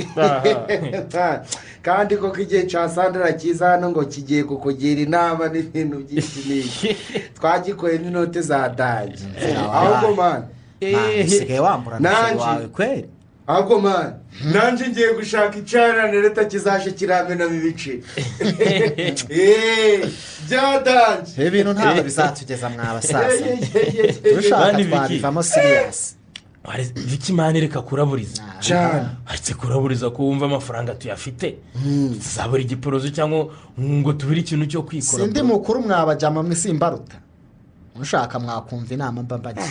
E: Kandi koko igihe cya Sandra cyiza hano ngo kigiye kukugira inama n'ibintu byinshi n'iki twagikoye n'inote za danje. Ahubwo mani
C: usigaye wambura wawe kweri.
E: Ahubwo mani nanjye ngiye gushaka icanane leta kizaje kiramenamo ibice byadanje.
C: Ibintu ntabwo bizatugeza mwa basaza, dushaka twabivamo siriyasi.
D: Viki mani, reka kuraburiza
E: cyane.
D: Aretse kuraburiza ko wumva amafaranga tuyafite, tuzabura igiporozo cyangwa ngo tubire ikintu cyo kwikora.
C: Sindi mukuru mwabajyama mwisimbaruta, mushaka mwakumva inama mba mbagira.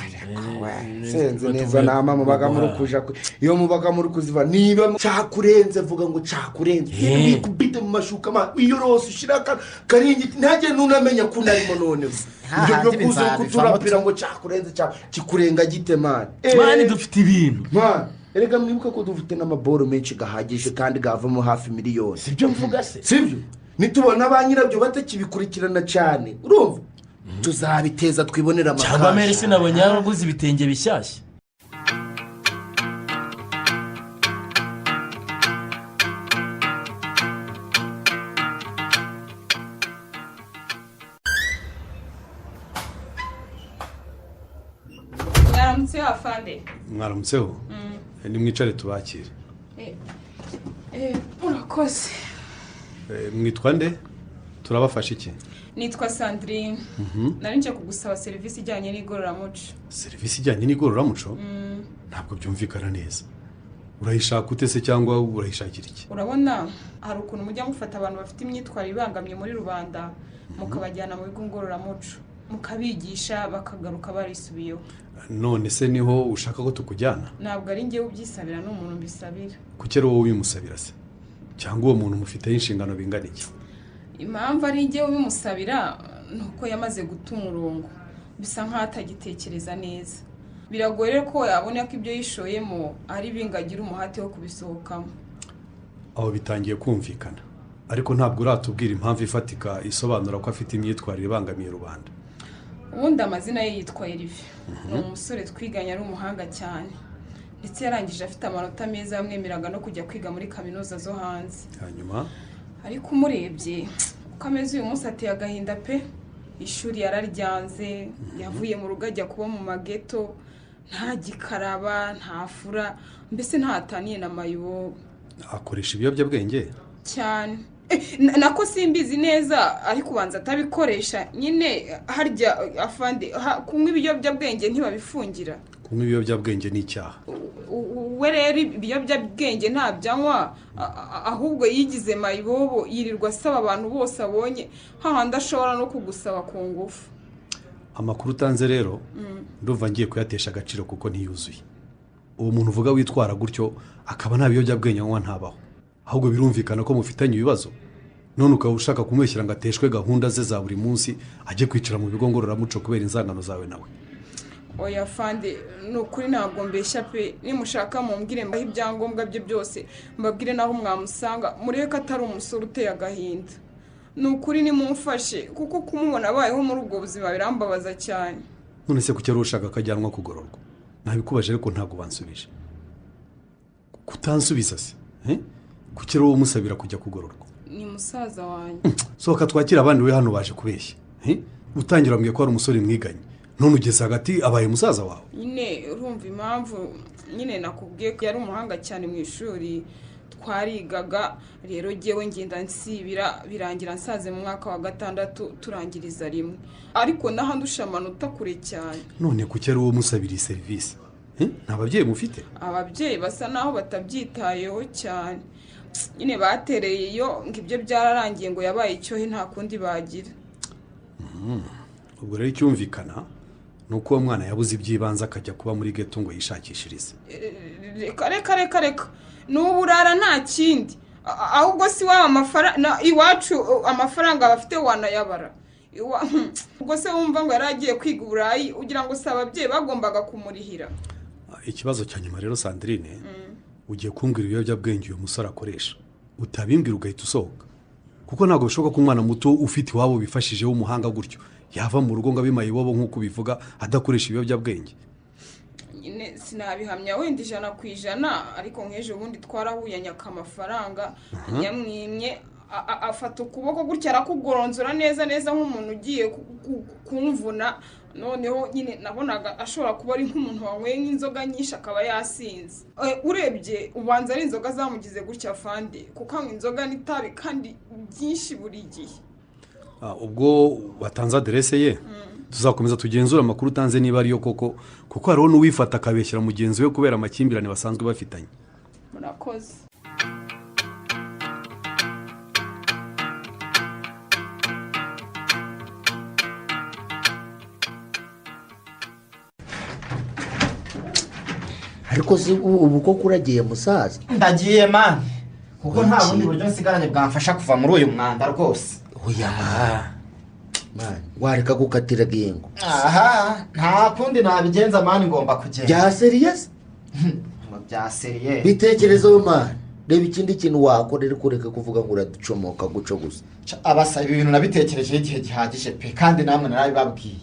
E: Senze neza nama mubaga muri kuja, iyo mubaga muri kuziva niba cyakurenze vuga ngo cyakurenze, wikubite mu mashuka ma iyo rose ushira karingiti ntajye nunamenya ko narimo. None ibyo byo kuza kuturapira ngo cyakurenze kikurenga gite mani?
D: Mani dufite ibintu
E: mani. Erega mwibuka ko dufite n'amaboro menshi gahagije kandi gavamo hafi miliyoni.
D: Sibyo mvuga se?
E: Sibyo, nitubona ba nyirabyo batakibikurikirana cyane, urumva tuzabiteza twibonera amakashi.
D: Cyangwa mere sinabonye yaraguze ibitenge bishyashya.
H: Mwaramutseho afande.
K: Mwaramutseho, nimwicare tubakire.
H: Murakoze.
K: Mwitwa nde? Turabafasha iki?
H: Nitwa Sandrine. Nari nje kugusaba serivisi ijyanye n'igororamuco.
K: Serivisi ijyanye n'igororamuco? Ntabwo byumvikana neza. Urayishaka ute se cyangwa urayishakira iki?
H: Urabona hari ukuntu mujya mufata abantu bafite imyitwarire ibangamye muri rubanda, mukabajyana mu bigo ngororamuco, mukabigisha bakagaruka barisubiyeho.
K: None se niho ushaka ko tukujyana?
H: Ntabwo ari njyewe ubyisabira, ni umuntu mbisabira.
K: Kuki ari wowe ubimusabira se? Cyangwa uwo muntu mufiteho inshingano bingana iki?
H: Impamvu ari njyewe ubimusabira ni uko yamaze guta umurongo, bisa nkaho atagitekereza neza. Biragoye ko yabona ko ibyo yishoyemo ari bingagira umuhate wo kubisohokamo.
K: Aho bitangiye kumvikana, ariko ntabwo uratubwira impamvu ifatika isobanura ko afite imyitwarire ibangamiye rubanda.
H: Ubundi amazina ye yitwa Erive. Ni umusore twiganye, ari umuhanga cyane, ndetse yarangije afite amanota meza yamwemeraga no kujya kwiga muri kaminuza zo hanze.
K: Hanyuma
H: ariko umurebye uko ameze uyu munsi ateye agahinda pe. Ishuri yararyanze, yavuye mu rugo ajya kuba mu mageto, nta gikaraba, nta fura, mbese ntataniye na mayibobo.
K: Akoresha ibiyobyabwenge
H: cyane. Nako simbizi neza, ariko ubanza atabikoresha nyine. Harya afande, kunywa ibiyobyabwenge ntibabifungira?
K: Kunywa ibiyobyabwenge ni icyaha.
H: We rero ibiyobyabwenge ntabyanywa, ahubwo yigize mayibobo, yirirwa asaba abantu bose abonye, hahandi ashobora no kugusaba ku ngufu.
K: Amakuru utanze rero ndumva ngiye kuyatesha agaciro kuko ntiyuzuye. Uwo muntu uvuga witwara gutyo akaba nta biyobyabwenge anywa ntabaho, ahubwo birumvikana ko mufitanye ibibazo. None ukaba ushaka kumwishyira ngo ateshwe gahunda ze za buri munsi, ajye kwicara mu bigo ngororamuco kubera inzangano zawe nawe.
H: Oya fande, ni ukuri ntabwo mbeshya pe. Nimushaka mumbwire mbahe ibyangombwa bye byose, mbabwire naho mwamusanga, murebe ko atari umusore uteye agahinda. Ni ukuri nimumfashe, kuko kumubona abayeho muri ubwo buzima birambabaza cyane.
K: None se kuki ari ushaka ko ajyanwa kugororwa? Ntabikubaje ariko ntabwo bansubije. Kutansubiza se? Kuki ari wowe umusabira kujya kugororwa?
H: Ni musaza wanjye.
K: Sohoka twakira abandi, we hano baje kubeshya. Utangira mbwiye ko ari umusore mwiganye, none ugeze hagati abaye musaza wawe.
H: Nyine urumva impamvu nyine nakubwiye ko yari umuhanga cyane mu ishuri, twarigaga rero ngewe ngenda nsibira birangira nsaze mu mwaka wa 6 turangiriza rimwe, ariko nahandusha amanota kure cyane.
K: None kuki ari wowe musabira iyi serivisi? Nta babyeyi mufite?
H: Ababyeyi basa naho batabyitayeho cyane nyine, batereye iyo ngo ibyo byararangiye ngo yabaye icyohe nta kundi bagira.
K: Ubwo rero icyumvikana ni uko uwo mwana yabuze iby'ibanze akajya kuba muri geto ngo yishakishirize.
H: Reka reka reka reka, ni uburara nta kindi. Ahubwo si waba amafaranga iwacu, amafaranga bafite wanayabara. Ubwo se wumva ngo yari agiye kwiga Uburayi, ugira ngo si ababyeyi bagombaga kumurihira?
K: Ikibazo cya nyuma rero Sandrine, ugiye kumbwira ibiyobyabwenge uyu musore akoresha, utabimbwira ugahita usohoka, kuko ntabwo bishoboka ko umwana muto ufite iwabo bifashije w'umuhanga gutyo yava mu rugo ngo abe mayibobo nk'uko ubivuga adakoresha ibiyobyabwenge.
H: Nyine sinabihamya wenda 100%, ariko nk'ejo bundi twarahuye anyaka amafaranga nyamwimye, afata ukuboko gutya arakugoronzora neza neza nk'umuntu ugiye kumvuna. Noneho nyine nabonaga ashobora kuba ari nk'umuntu wanyweye nk'inzoga nyinshi akaba yasinze. Urebye ubanza ari inzoga zamugize gutya afande, kuko anywa inzoga n'itabi kandi byinshi buri gihe.
K: Ubwo watanze aderese ye, tuzakomeza tugenzura amakuru utanze niba ariyo koko, kuko hariho n'uwifata akabeshyira mugenzi we kubera amakimbirane basanzwe bafitanye.
H: Murakoze.
L: Ariko si ubu koko uragiye musaza?
C: Ndagiye man, kuko nta bundi buryo nsigaranye bwamfasha kuva muri uyu mwanda rwose.
L: Oya man, wareka gukatira gengo.
C: Aha nta kundi nabigenza man, ngomba kugenda.
L: Bya serious?
C: Ngo bya serious.
L: Bitekerezo man, reba ikindi kintu wakorera kureka kuvuga ngo uraducomoka guco gusa.
C: Abasa ibi bintu nabitekereje igihe gihagije pe, kandi namwe narabibabwiye.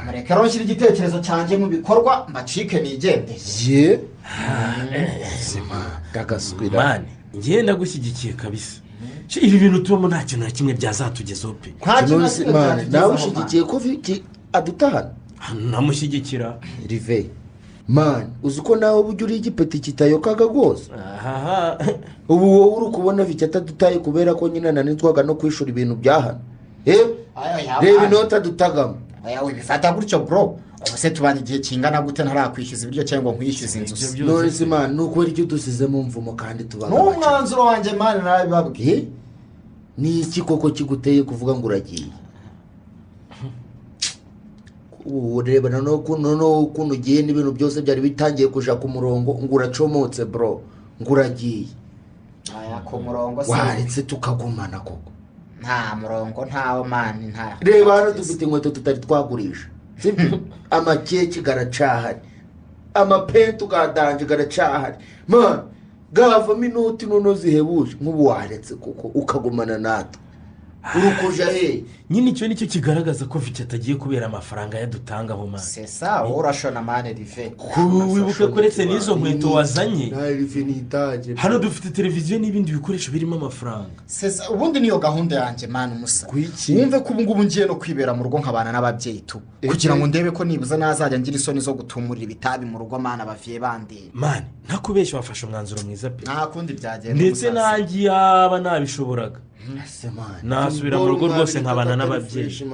C: Mureke rero nshyira igitekerezo cyanjye mu bikorwa mbacike nigende.
L: Ye sema ndagaswira
D: man, ngiye ndagushyigikiye kabisa. Ibi bintu tubamo nta kintu na kimwe byazatugezaho pe.
L: Nawe ushyigikiye ko adutahana?
D: Namushyigikira
L: Rive man, uzi ko nawe ujya uriye igipeti kitayokaga rwose. Ubu wowe uri kubona Viki atadutaye kubera ko nyine ananizwaga no kwishura ibintu bya hano. Reba inoti adutagamo.
C: Wibifata gutyo bro, ubu se tubanye igihe kingana gute ntarakwishyuza ibiryo cyangwa nkwishyuza inzu?
L: None se man, ni ukubera icyo dusizemo mvumo kandi tubaga.
C: N'umwanzuro wanjye man narabibabwiye.
L: Ni iki koko kiguteye kuvuga ngo uragiye? Ubu reba noneho ukuntu ugiye n'ibintu byose byari bitangiye kuja ku murongo ngo uracomotse bro, ngo uragiye.
C: Aya ku murongo se
L: waretse tukagumana koko?
C: Nta murongo ntawo man, nta.
L: Reba hano dufite inkweto tutari twagurisha, amakeki garacahari, amapentu gadanje garacahari man, gavamo inoti noneho zihebuje. Nk'ubu waretse koko ukagumana natwe urukuja he?
D: Nyine icyo nicyo kigaragaza ko Viki atagiye kubera amafaranga yadutangaho man.
C: Sesa urashona man Rive.
D: Wibuke ko uretse n'izo nkweto wazanye hano dufite televiziyo n'ibindi bikoresho birimo amafaranga.
C: Sesa ubundi niyo gahunda yanjye man umusa. Wumve ko ubu ngubu ngiye no kwibera mu rugo nkabana n'ababyeyi tu, kugira ngo ndebe ko nibuza nazajya ngira isoni zo gutumurira ibitabi mu rugo man, abaviye bandi.
D: Man ntakubeshya wafashe umwanzuro mwiza pe.
C: Nta kundi byagenda.
D: Ndetse nanjye yaba nabishoboraga nasubira mu rugo rwose nkabana n'ababyeyi.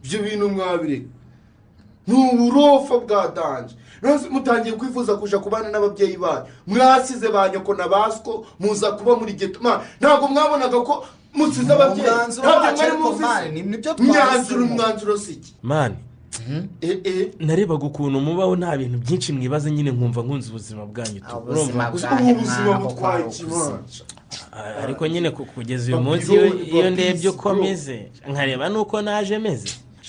E: Ibyo bintu mwabireka ni uburofa bwa danje. Mutangiye kwifuza kuja kubana n'ababyeyi banyu, mwasize ba nyoko na basiko muza kuba muri geto. Ntabwo mwabonaga ko musize ababyeyi? Ntabwo mwari muzi imyanzuro si iki
D: mani? Narebaga ukuntu mubaho nta bintu byinshi mwibaza nyine nkumva nkunze ubuzima bwanyu tu.
E: Ubuzima butwaye ikibanza.
D: Ariko nyine kugeza uyu munsi iyo ndebye uko meze nkareba nuko naje meze,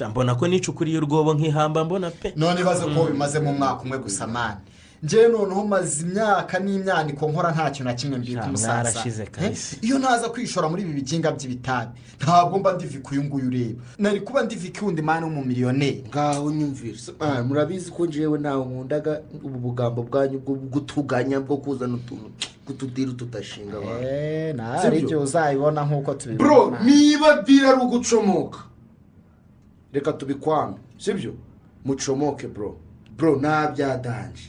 D: mbona ko nicukuriye urwobo nkihamba mbona pe.
C: None ibaze ko bimaze mu mwaka umwe gusa man. Njyewe noneho maze imyaka n'imyaniko nkora nta kintu na kimwe mbika umusaza. Iyo ntaza kwishora muri ibi biginga by'ibitabi ntabwo mba ndivika uyu nguyu ureba, nari kuba ndivika undi mani w'umumiliyoneri.
L: Ngaho nyumvira murabizi ko njyewe ntawe nkundaga ubu bugambo bwanyu bwo gutuganya bwo kuzana utuntu Kutudeal tudashinga abantu.
C: Nawe
L: Sibyo?
C: hari igihe uzayibona nk'uko tubibona.
L: Bro, niba deal ari ugucomoka, reka tubikwame, sibyo? Mucomoke, bro. Bro, nta byadanje,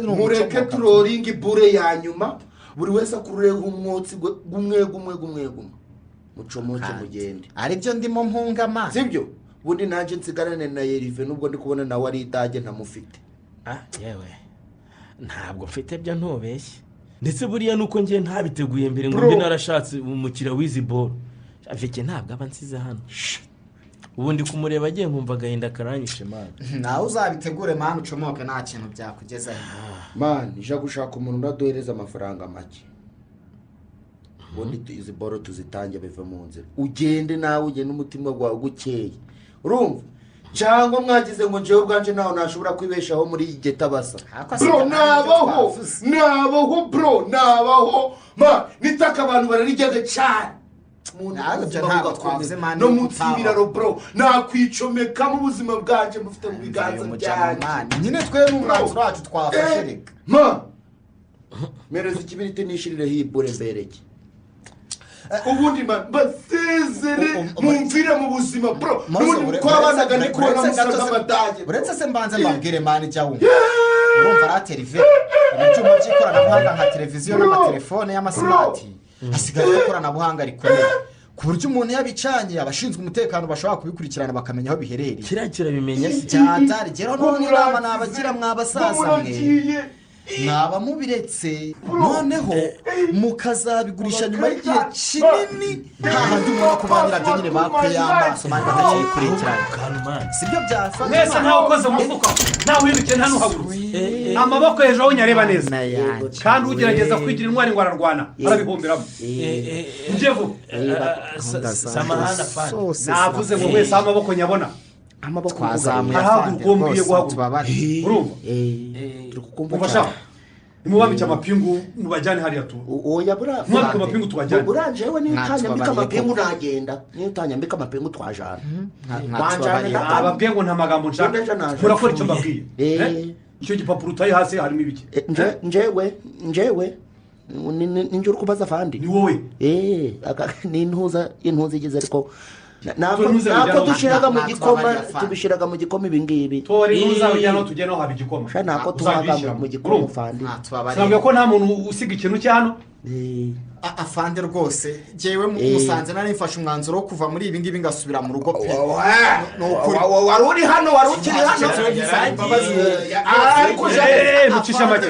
L: mureke
C: ugucomoka.
L: Turoringe ibure ya nyuma, buri wese akurureho umwotsi gwe gumwe gumwe gumwe gumwe, mucomoke mugende.
C: Aribyo ndimo mpungama.
L: Sibyo? Ubundi nanjye nsigarane na Yerive, nubwo ndi kubona nawe ari idage ntamufite.
D: Ah, yewe, ntabwo mfite byo, ntubeshye. Ndetse buriya nuko ngiye ntabiteguye mbere ngo
L: Bro.
D: mbe narashatse umukiriya w'izi boro. Vike ntabwo aba nsize hano. Ubu ndi kumureba agiye, nkumva agahinda karanyishe, man.
C: Nawe uzabitegure, man, ucomoke, nta kintu byakugezaho.
L: Man, ija gushaka umuntu uraduhereza amafaranga make, ubundi izi boro tuzitange bive mu nzira. Ugende nawe, ugende umutima wawe gukeye, urumva? Cyangwa mwagize ngo njyewe ubwanje ntawe nashobora kwibeshaho muri iyi ghetto abasa? Bro, nabaho, nabaho, bro, nabaho. Man, nitaka abantu bararijyaga cyane. Umuntu
C: Ntabwo ibyo
L: ubuzima
C: ntabwo
L: bugakomeza.
C: twavuze, man,
L: No munsi
C: utabaho.
L: y'ibiraro, bro, nakwicomekamo ubuzima bwanjye mufite mu biganza byanjye.
C: Nyine twe n'umwanzuro wacu twafashe, reka.
L: Ma, mereza ikibiriti nishirireho iyi bure mbereke. Ubundi man, basezere, mumvire mu buzima, bro. N'ubundi twabanaga ndi kubona musa nk'abadage.
C: Uretse se mbanze mbabwire, man, jya wumva. Urumva raterive, ibyuma by'ikoranabuhanga nka televiziyo n'amatelefone y'amasmart hasigaye ikoranabuhanga rikomeye, ku buryo umuntu yabicanye abashinzwe umutekano bashobora kubikurikirana bakamenya aho biherereye.
D: Kiriya kirabimenya se?
C: Byatari geraho. None inama nabagira, mwabasaza mwe, mwaba mubiretse noneho mukazabigurisha nyuma y'igihe kinini, hahandi ubona ko ba nyirabyo nyine bakuye amaso, man, batakibikurikirana, sibyo byafata?
K: Mwese ntawe ukoze mu mufuka, ntawe uhindukiye, nta n'uhagurutse. Amaboko hejuru aho nyareba neza. Kandi ugerageza kwigira intwari ngo ararwana arabihomberamo. Njye vuba.
D: Samahana, afande.
K: Navuze ngo mwese aho amaboko nyabona.
L: Amaboko.
C: Twazamuye.
K: Arahaguruka uwo mbwiye
C: Rwose
K: guhaguruka.
C: tubabarire.
K: Urumva?
L: Turi.
K: Umva sha, nimubambike amapingu mubajyane hariya tu.
L: Oya, buriya.
K: Mwambike amapingu tubajyane.
L: Buriya njyewe niyo utanyambika
C: Mwatubabariye
L: amapingu
C: koko.
L: nagenda, niyo utanyambika amapingu twajana.
C: Mwatubabariye.
K: Nababwiye ngo nta magambo nshaka, murakora icyo mbabwiye. Eh? Icyo gipapuro utaye hasi harimo ibiki?
L: Njyewe, njyewe ni njye uri kubaza, afandi?
K: Ni wowe.
L: Ni intuza, intuza igize, ariko
K: Tora intuza
L: nako
K: ujyana-
L: dushyiraga mu gikoma.
C: Mwatubabariye, afande.
L: Tubishyiraga mu gikoma ibi ngibi.
K: Tora intuza ujyana aho tugenda, aho haba igikoma.
L: Sha, nako
K: Uzajya
L: tunywaga
K: uyishyiramo.
L: mu gikoma.
K: Urumva?
L: Afandi.
C: Mwatubabariye.
K: Sinabwiye ko nta muntu usiga ikintu cye hano.
C: Afande, rwose njyewe musanze nari mfashe umwanzuro wo kuva muri ibi ngibi ngasubira mu rugo pe. Ni ukuri.
L: Wari uri hano, wari ukiri hano. Ariko
K: Mucishe make.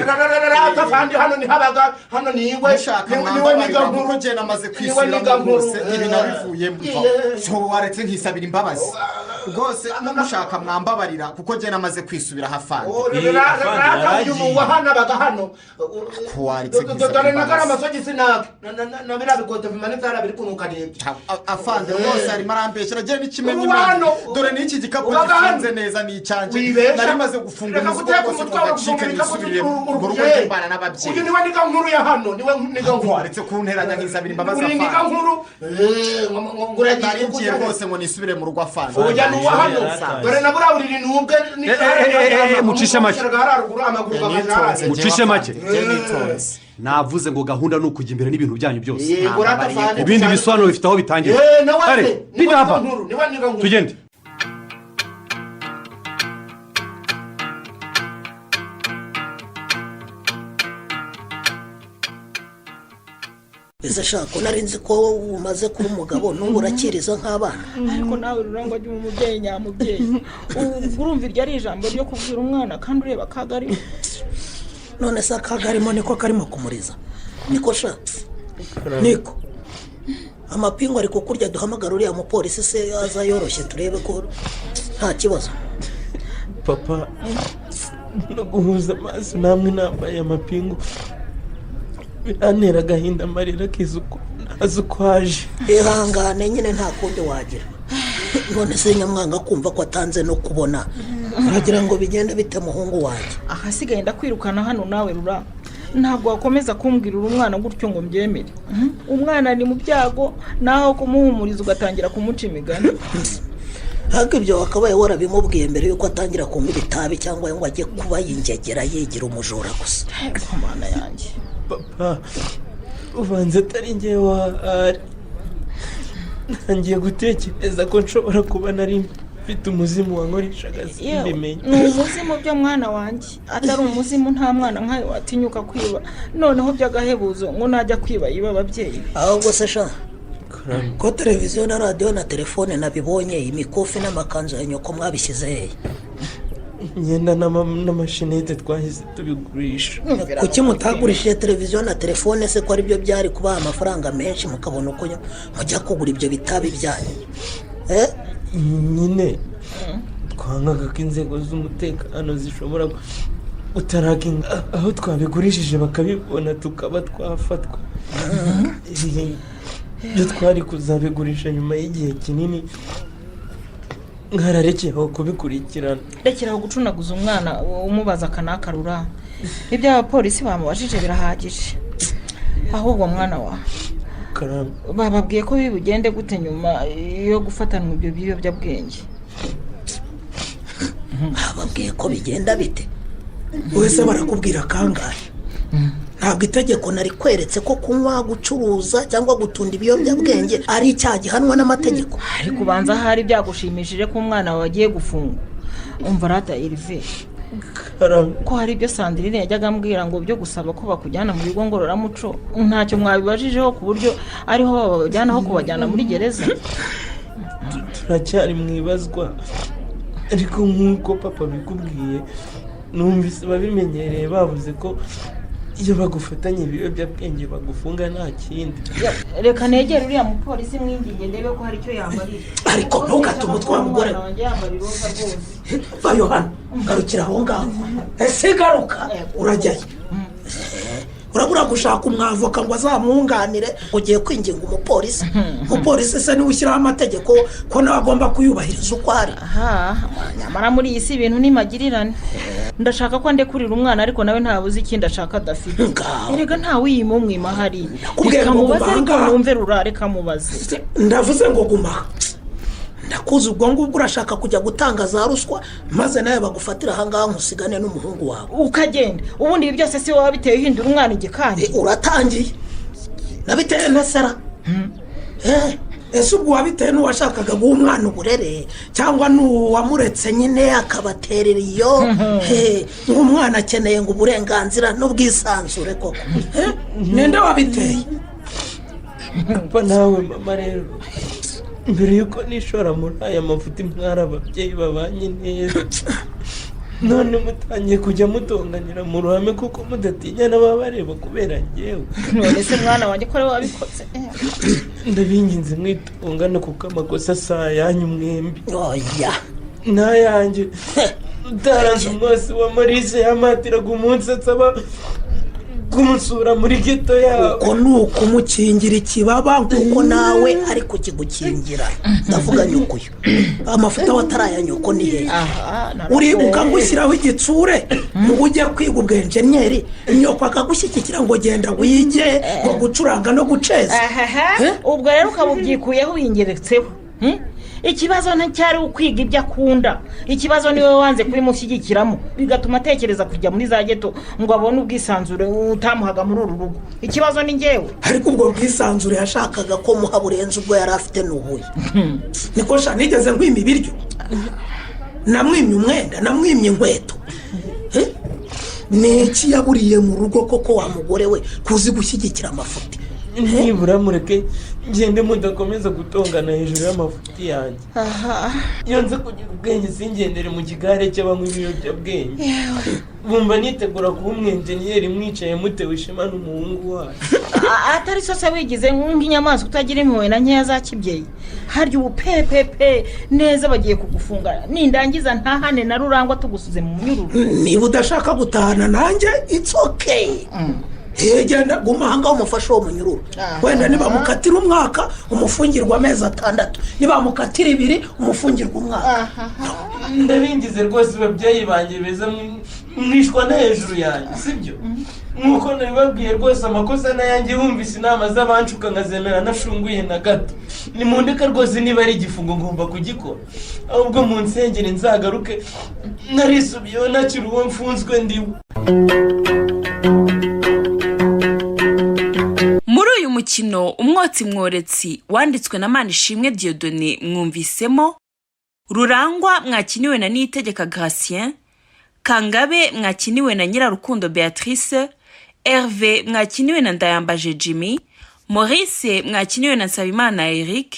L: Afandi, hano ntihabaga, hano ni iwe.
C: Mushaka
L: Niwe niga
C: mwambabarira
L: nkuru.
C: kuko njye namaze
L: Niwe
C: kwisubiramo
L: niga nkuru.
C: rwose, ibi nabivuyemo. So waretse nkisabira imbabazi rwose, mushaka mwambabarira kuko njye namaze kwisubiraho, afande.
L: Uyu hano abaga hano.
C: Ko waretse nkisabira
L: Dore nagara
C: imbabazi.
L: Amasogisi nake na biriya bikote bimanitse hariya biri kunuka nibyo.
C: Afande, rwose arimo arambeshyera, agiye n'ikimenyi.
L: Uba hano.
C: Dore n'iki gikapu
L: Ubaga hano.
C: gifunze neza ni icyanjye.
L: Wibesha.
C: Nari maze gufunga
L: Reka
C: umuzigo
L: guteka
C: rwose
L: umutwe
C: ngo
L: wawe
C: ngacike
L: gufunga ibikapu.
C: nisubirire mu rugo njye n'ababyeyi.
L: Uyu niwe niga nkuru ya hano, niwe niga nkuru.
C: Waretse kunteranya nkisabira imbabazi,
L: Uri niga
C: afande.
L: nkuru. Ngo uragiye.
C: Nari ngiye rwose ngo nisubire mu rugo, afande.
L: Oya, ni uwa hano. Dore na buriya buriri ni ubwe.
K: Mucishe make.
L: Haruguru amaguru
C: Nitonze.
K: Mucishe make.
C: Njye nitonze.
K: Navuze ngo gahunda ni ukujya imbere n'ibintu byanyu byose.
L: Yego, ratafande.
K: Ibindi bisobanuro bifite aho bitangira.
L: Nawe
K: Are,
L: se, niwe
K: pita hapa.
L: niga nkuru, niwe niga nkuru.
K: Tugende.
G: Ese shaka, nari nzi ko umaze kuba umugabo, n'ubu urakiriza nk'abana.
H: Ariko nawe rurangwa jya umubyeyi nyamubyeyi. Ubu urumva iryo ari ijambo ryo kubwira umwana kandi ureba akaga arimo?
G: None se akaga arimo niko karimo kumuriza? Niko sha, niko amapingu ari kukurya. Duhamagara uriya mupolisi se aza yoroshye, turebe ko nta kibazo.
D: Papa, no guhuza amaso namwe nambaye amapingu birantera agahinda, amarira akiza uko ntazi uko aje.
G: Ihangane nyine, nta kundi wagira. None se nyamwanga kumva ko atanze no kubona, uragira ngo bigende bite, muhungu wanjye?
H: Ahasigaye ndakwirukana hano nawe rura. Ntabwo wakomeza kumbwira uri umwana gutyo ngo mbyemere. Umwana ni mu byago, naho kumuhumuriza ugatangira kumuca imigani.
G: Ariko ibyo wakabaye warabimubwiye mbere y'uko atangira kunywa ibitabi cyangwa ngo ajye kuba yingegera yigira umujura gusa.
H: Ego mana yanjye.
D: Papa, ubanza atari ngewe wahari. Ntangiye gutekereza ko nshobora kuba nari mfite umuzimu wankoreshaga simbimenye.
F: Ni umuzimu byo mwana wanjye. Atari umuzimu nta mwana nkawe watinyuka kwiba, noneho by'agahebuzo ngo najya kwiba yiba ababyeyi be.
G: Ahubwo se sha, ko televiziyo na radiyo na telefone nabibonye, imikufi n'amakanzu ya nyoko mwabishyize hehe?
D: Imyenda n'amashenete twahise tubigurisha.
G: Kuki mutagurishije televiziyo na telefone se, ko aribyo byari kubaha amafaranga menshi, mukabona uko mujya kugura ibyo bitabi byanyu?
D: Nyine twangaga ko inzego z'umutekano zishobora gutaraka aho twabigurishije bakabibona, tukaba twafatwa. Ibyo twari kuzabigurisha nyuma y'igihe kinini mwararekeyeho kubikurikirana.
F: Rekeraho gucunaguza umwana umubaza akanakarura. Ibyo abapolisi bamubajije birahagije. Ahubwo mwana wa,
D: Karame.
F: bababwiye ko bibugende gute nyuma yo gufatanwa ibyo biyobyabwenge?
G: Bababwiye ko bigenda bite? Wese barakubwira kangahe? Ntabwo itegeko narikweretse ko kunywa, gucuruza cyangwa gutunda ibiyobyabwenge ari icyaha gihanwa n'amategeko?
F: Ariko ubanza ahari byagushimishije ko umwana wawe agiye gufungwa. Umva rata Erive, ko hari ibyo Sandrine yajyaga ambwira ngo byo gusaba ko bakujyana mu bigo ngororamuco, ntacyo mwabibajijeho ku buryo ariho babajyana aho kubajyana muri gereza?
D: Turacyari mu ibazwa, ariko nk'uko papa bikubwiye, numvise ababimenyereye bavuze ko iyo bagufatanye ibiyobyabwenge bagufunga, nta kindi.
F: Reka negere uriya mupolisi mwinginge ndebe ko hari icyo yamarira.
G: Ariko ntugate umutwe wa mugore we.
F: Umwana wanjye yambara iroza rwose.
G: Vayo hano, garukira aho ngaho. Ese garuka, urajyayo? Urabura gushaka umwavoka ngo azamwunganire, ugiye kwinginga umupolisi? Umupolisi se niwe ushyiraho amategeko, ko nawe agomba kuyubahiriza uko ari?
F: Aha, nyamara muri iyi si ibintu ni magirirane. Ndashaka ko ndekurira umwana, ariko nawe ntabuze ikindi ashaka adafite. Erega ntawe uyima umwima ahari.
G: Ndakubwiye
F: Reka
G: ngo
F: mubaze,
G: guma
F: ariko
G: ahangaha.
F: numve rura, reka mubaze.
G: Ndavuze ngo guma aha. Ndakuzi, ubwo ngubwo urashaka kujya gutanga za ruswa, maze nawe bagufatira ahangaha nkusigane n'umuhungu wawe.
F: Ukagenda. Ubundi ibi byose si wowe wabiteye uhindura umwana igikange?
G: Uratangiye. Nabiteye na sara. Ese ubwo wabitewe n'uwashakaga guha umwana uburere, cyangwa n'uwamuretse nyine akabaterera iyo? Nk'umwana akeneye ngo uburenganzira n'ubwisanzure koko. Ninde wabiteye?
D: Papa nawe mama rero, mbere y'uko nishora muri aya mafuti, mwari ababyeyi babanye neza, none mutangiye kujya mutonganira mu ruhame kuko mudatinya n'ababareba kubera njyewe.
F: None se mwana wanjye, ko ari wowe wabikoze?
D: Ndabinginze mwitongane, kuko amakosa si ayanyu mwembi.
G: Oya.
D: N'ayanjye. Utaranze umunsi wa Marise yampatiraga umunsi ansaba kumusura muri geto yabo.
G: Uko ni ukumukingira ikibaba nk'uko nawe ari kukigukingira. Ndavuga nyukuyo, amafuta wataraya nyoko ni hehe? Uribuka ngushyiraho igitsure ngo ujye kwiga ubwenjeniyeri, nyoko akagushyigikira ngo genda wige ngo gucuranga no guceza?
F: Ahaha, ubwo rero ukaba ubyikuyeho wingeretseho. Ikibazo nticyari ukwiga ibyo akunda, ikibazo ni wowe wanze kubimushyigikiramo, bigatuma atekereza kujya muri za geto ngo abone ubwisanzure utamuhaga muri uru rugo. Ikibazo ni njyewe.
G: Ariko ubwo bwisanzure yashakaga ko muha burenze ubwo yari afite n'ubuye? Niko sha, nigeze nkwima ibiryo? Namwimye umwenda? Namwimye inkweto? Ni iki yaburiye mu rugo koko wa mugore we, kuzi gushyigikira amafuti?
D: Nibura mureke ngende, mudakomeza gutongana hejuru y'amafuti yanjye. Iyo nza kugira ubwenge singendere mu kigare cy'abanywa ibiyobyabwenge, bumva nitegura kuba umwenjeniyeri mwicaye mutewe ishema n'umuhungu wacu.
F: Atari sose wigize nk'inyamaswa utagira impuhwe na nkeya za kibyeyi. Harya ubu pepepe neza bagiye kugufunga, nindangiza ntahane na Rurangwa tugusuze mu munyururu.
G: Niba udashaka gutahana nanjye, it's okay. Genda, guma ahangaha umufashe uwo munyururu. Wenda nibamukatira umwaka, umufungirwa amezi 6; nibamukatira 2, umufungirwa umwaka.
D: Ndabingize rwose babyeyi banjye beza, mwishwa no hejuru yanjye, sibyo? Nk'uko nabibabwiye rwose, amakosa n'ayanjye. Wumvise inama z'abanshuka nkazemera nashunguye na gato. Nimundeka rwose, niba ari igifungo ngomba kugikora, ahubwo mu nsengeri nzagaruke narisubiyeho, ntakiri uwo mfunzwe ndiwe.
B: Mukino Umwotsi Mworetsi wanditswe na Manishimwe Dieudonné, mwumvisemo Rurangwa mwakiniwe na Niyitegeka Gratien, Kangabe mwakiniwe na Nyirarukundo Beatrice, Herve mwakiniwe na Ndayambaje Jimmy, Maurice mwakiniwe na Nsabimana Eric,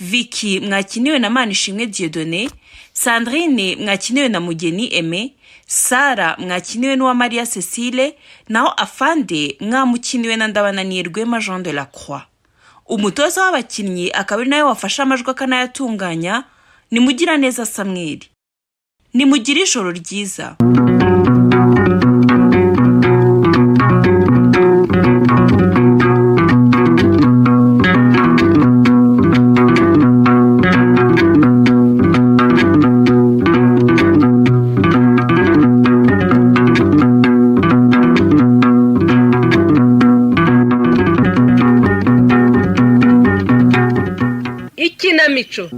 B: Vicky mwakiniwe na Manishimwe Dieudonné, Sandrine mwakiniwe na Mugeni Aime, Sara mwakiniwe n'Uwamariya Cecile, naho Afande mwamukiniwe na Ndabananiye Rwema Jean de la Croix. Umutoza w'abakinnyi akaba ari nawe wafashe amajwi akanayatunganya ni Mugiraneza Samweli. Nimugire ijoro ryiza.
M: Ikinamico.